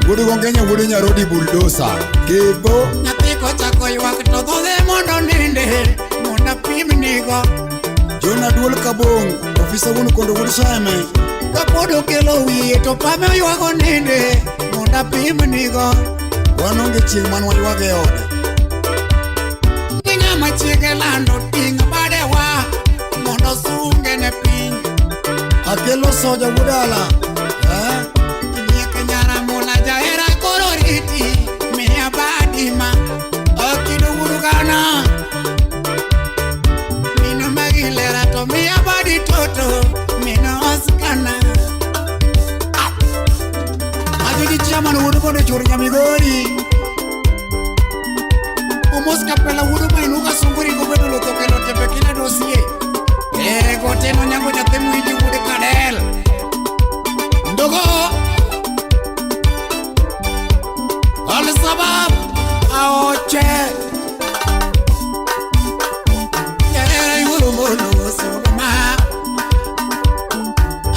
Wuod Gongenya wuod Nyarodi Bulldozer. Kebo. Nyathi kochako ywak to dhodhe mondo ninde mondo apimnigo. John Aduol Kabong, ofisa wuon kondo wuod Seme. Kapod okelo wiye to pame oywago ninde mondo apimnigo. Wan onge chieng' man waywag e ode. Ni ng'ama chiege lando ting' badewa mondo sunge ne piny. Akelo soja wuod Ala. Nyiek nyaramula jahera koro riti miya badima. Akido wuod Gana. Mino magilera to miya badi toto mino Omos Kapela wuodo mainuka sunguri gobedo lotho kelo tepe kila dosie. Goteno nyango nyathi mwindi wuod Kadel. Ndogo Al-Sabab Aoche. Jahera yuoro mono suduma.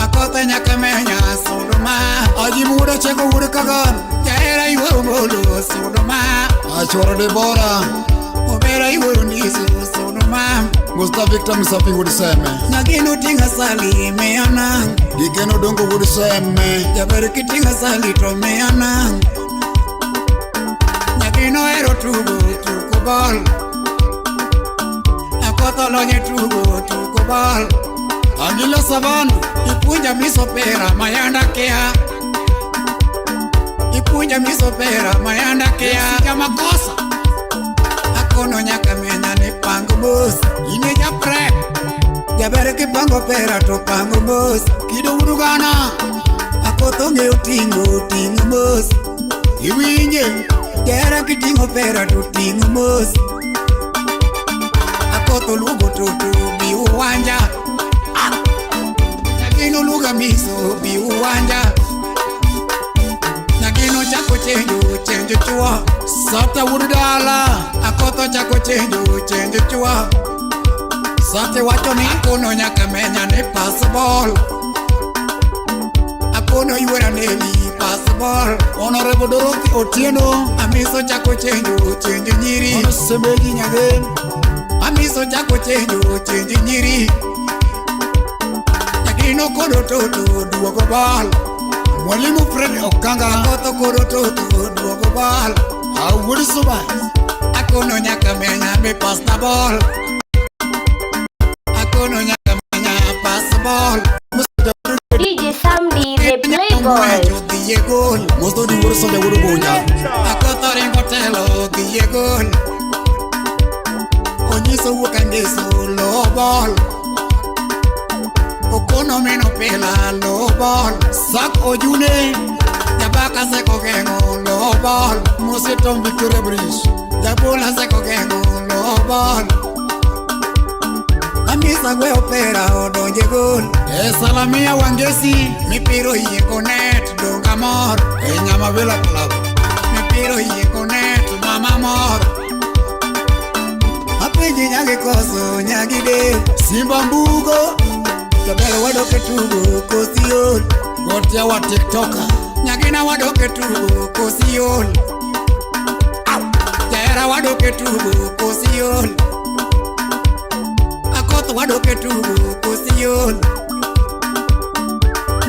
Akothe nyaka menya suduma. Ajimu wuod Achego wuod Kagan. Jahera yuoro mono suduma. Achoro Debora. Obera yuoro niso suduma. Musta Victor Msafi wuod Seme. Nyagino tinga sali meyana. Gikeno Dongo wuod Seme. Jaber kitinga sali to meyana. Nyagino ero tugo tugo bol. Akotho lonye tugo tugo bol. Angila Savana. Ipuonja miso pera mayanda kia. Ipuonja miso pera mayanda kia. Sija makosa. Akono nyaka menya ni pango mos. Ine japrep. Jaber kipango pera to pango mos. Kido wuod Ugana. Akotho ng'eyo ting'o ting'o mos. Iwinje. Jahera kiting'o pera to ting'o mos. Akotho luongo toto bi uwanja. Nyagino luga miso bi uwanja. Nyagino chako chenjo chenjo chuo. Sata wuod Dala. Akotho chako chenjo chenjo chuo. Sate wacho ni Akono nyaka menya ni pass ball. Akono yuora neli pass ball. Honorable Dorothy Otieno. Amiso chako chenjo chenjo nyiri. Mano Semeji Nyagen. Amiso chako chenjo chenjo nyiri. Nyagino kodo toto duogo ball. Mwalimu Fred Okanga. Akotho kodo toto duogo ball. Awuod Suba. Akono nyaka menya mi pass the ball. Akono nyaka menya pass ball. DJ Samdi, the Playboy. Dhi e gol. Mosdodi wuod Sonja wuod Gunya. Akotho ringo telo dhi e gol. Onyiso wuok angeso low ball. Okono mino pila low ball. Sak Ojune. Jabaka seko geng'o low ball. Mose Tom Victoria Bridge. Jabula seko geng'o low ball. Amisa gwe opera odonje gol. E Salamia Wangesi. Mipiro yieko net donga mor. E Nyamavila Club. Mipiro yieko net mama mor. Apenji nyagi koso nyagi del. Simba Mbugo. Jaber wadok e tugo kosi ol. Gotia wa TikToker. Nyagina wadok e tugo kosi ol. Jahera wadok e tugo kosi ol. Akoth wadok e tugo kosi ol.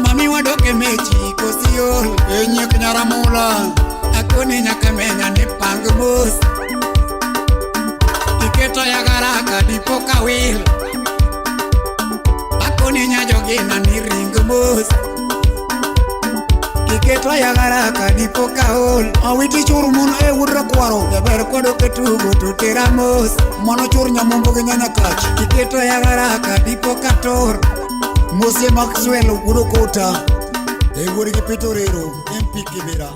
Mami wadok e mechi kosi ol. E Nyiek Nyaramula. Akoni nyaka menya ni pang mos. Iketo ya garaka dipo ka wil. Akoni nyajogina ni ring mos. Iketo ya garaka dipo ka ol. Awiti chur mon e wuod Rakwaro. Jaber kodok e tugo to tera mos. Mano chur Nyamombo gi Nyanyakach. Iketo ya garaka dipo ka tor. Mose Maxwell wuod Okota. E wuod gi Peter Orero. MP Kibera.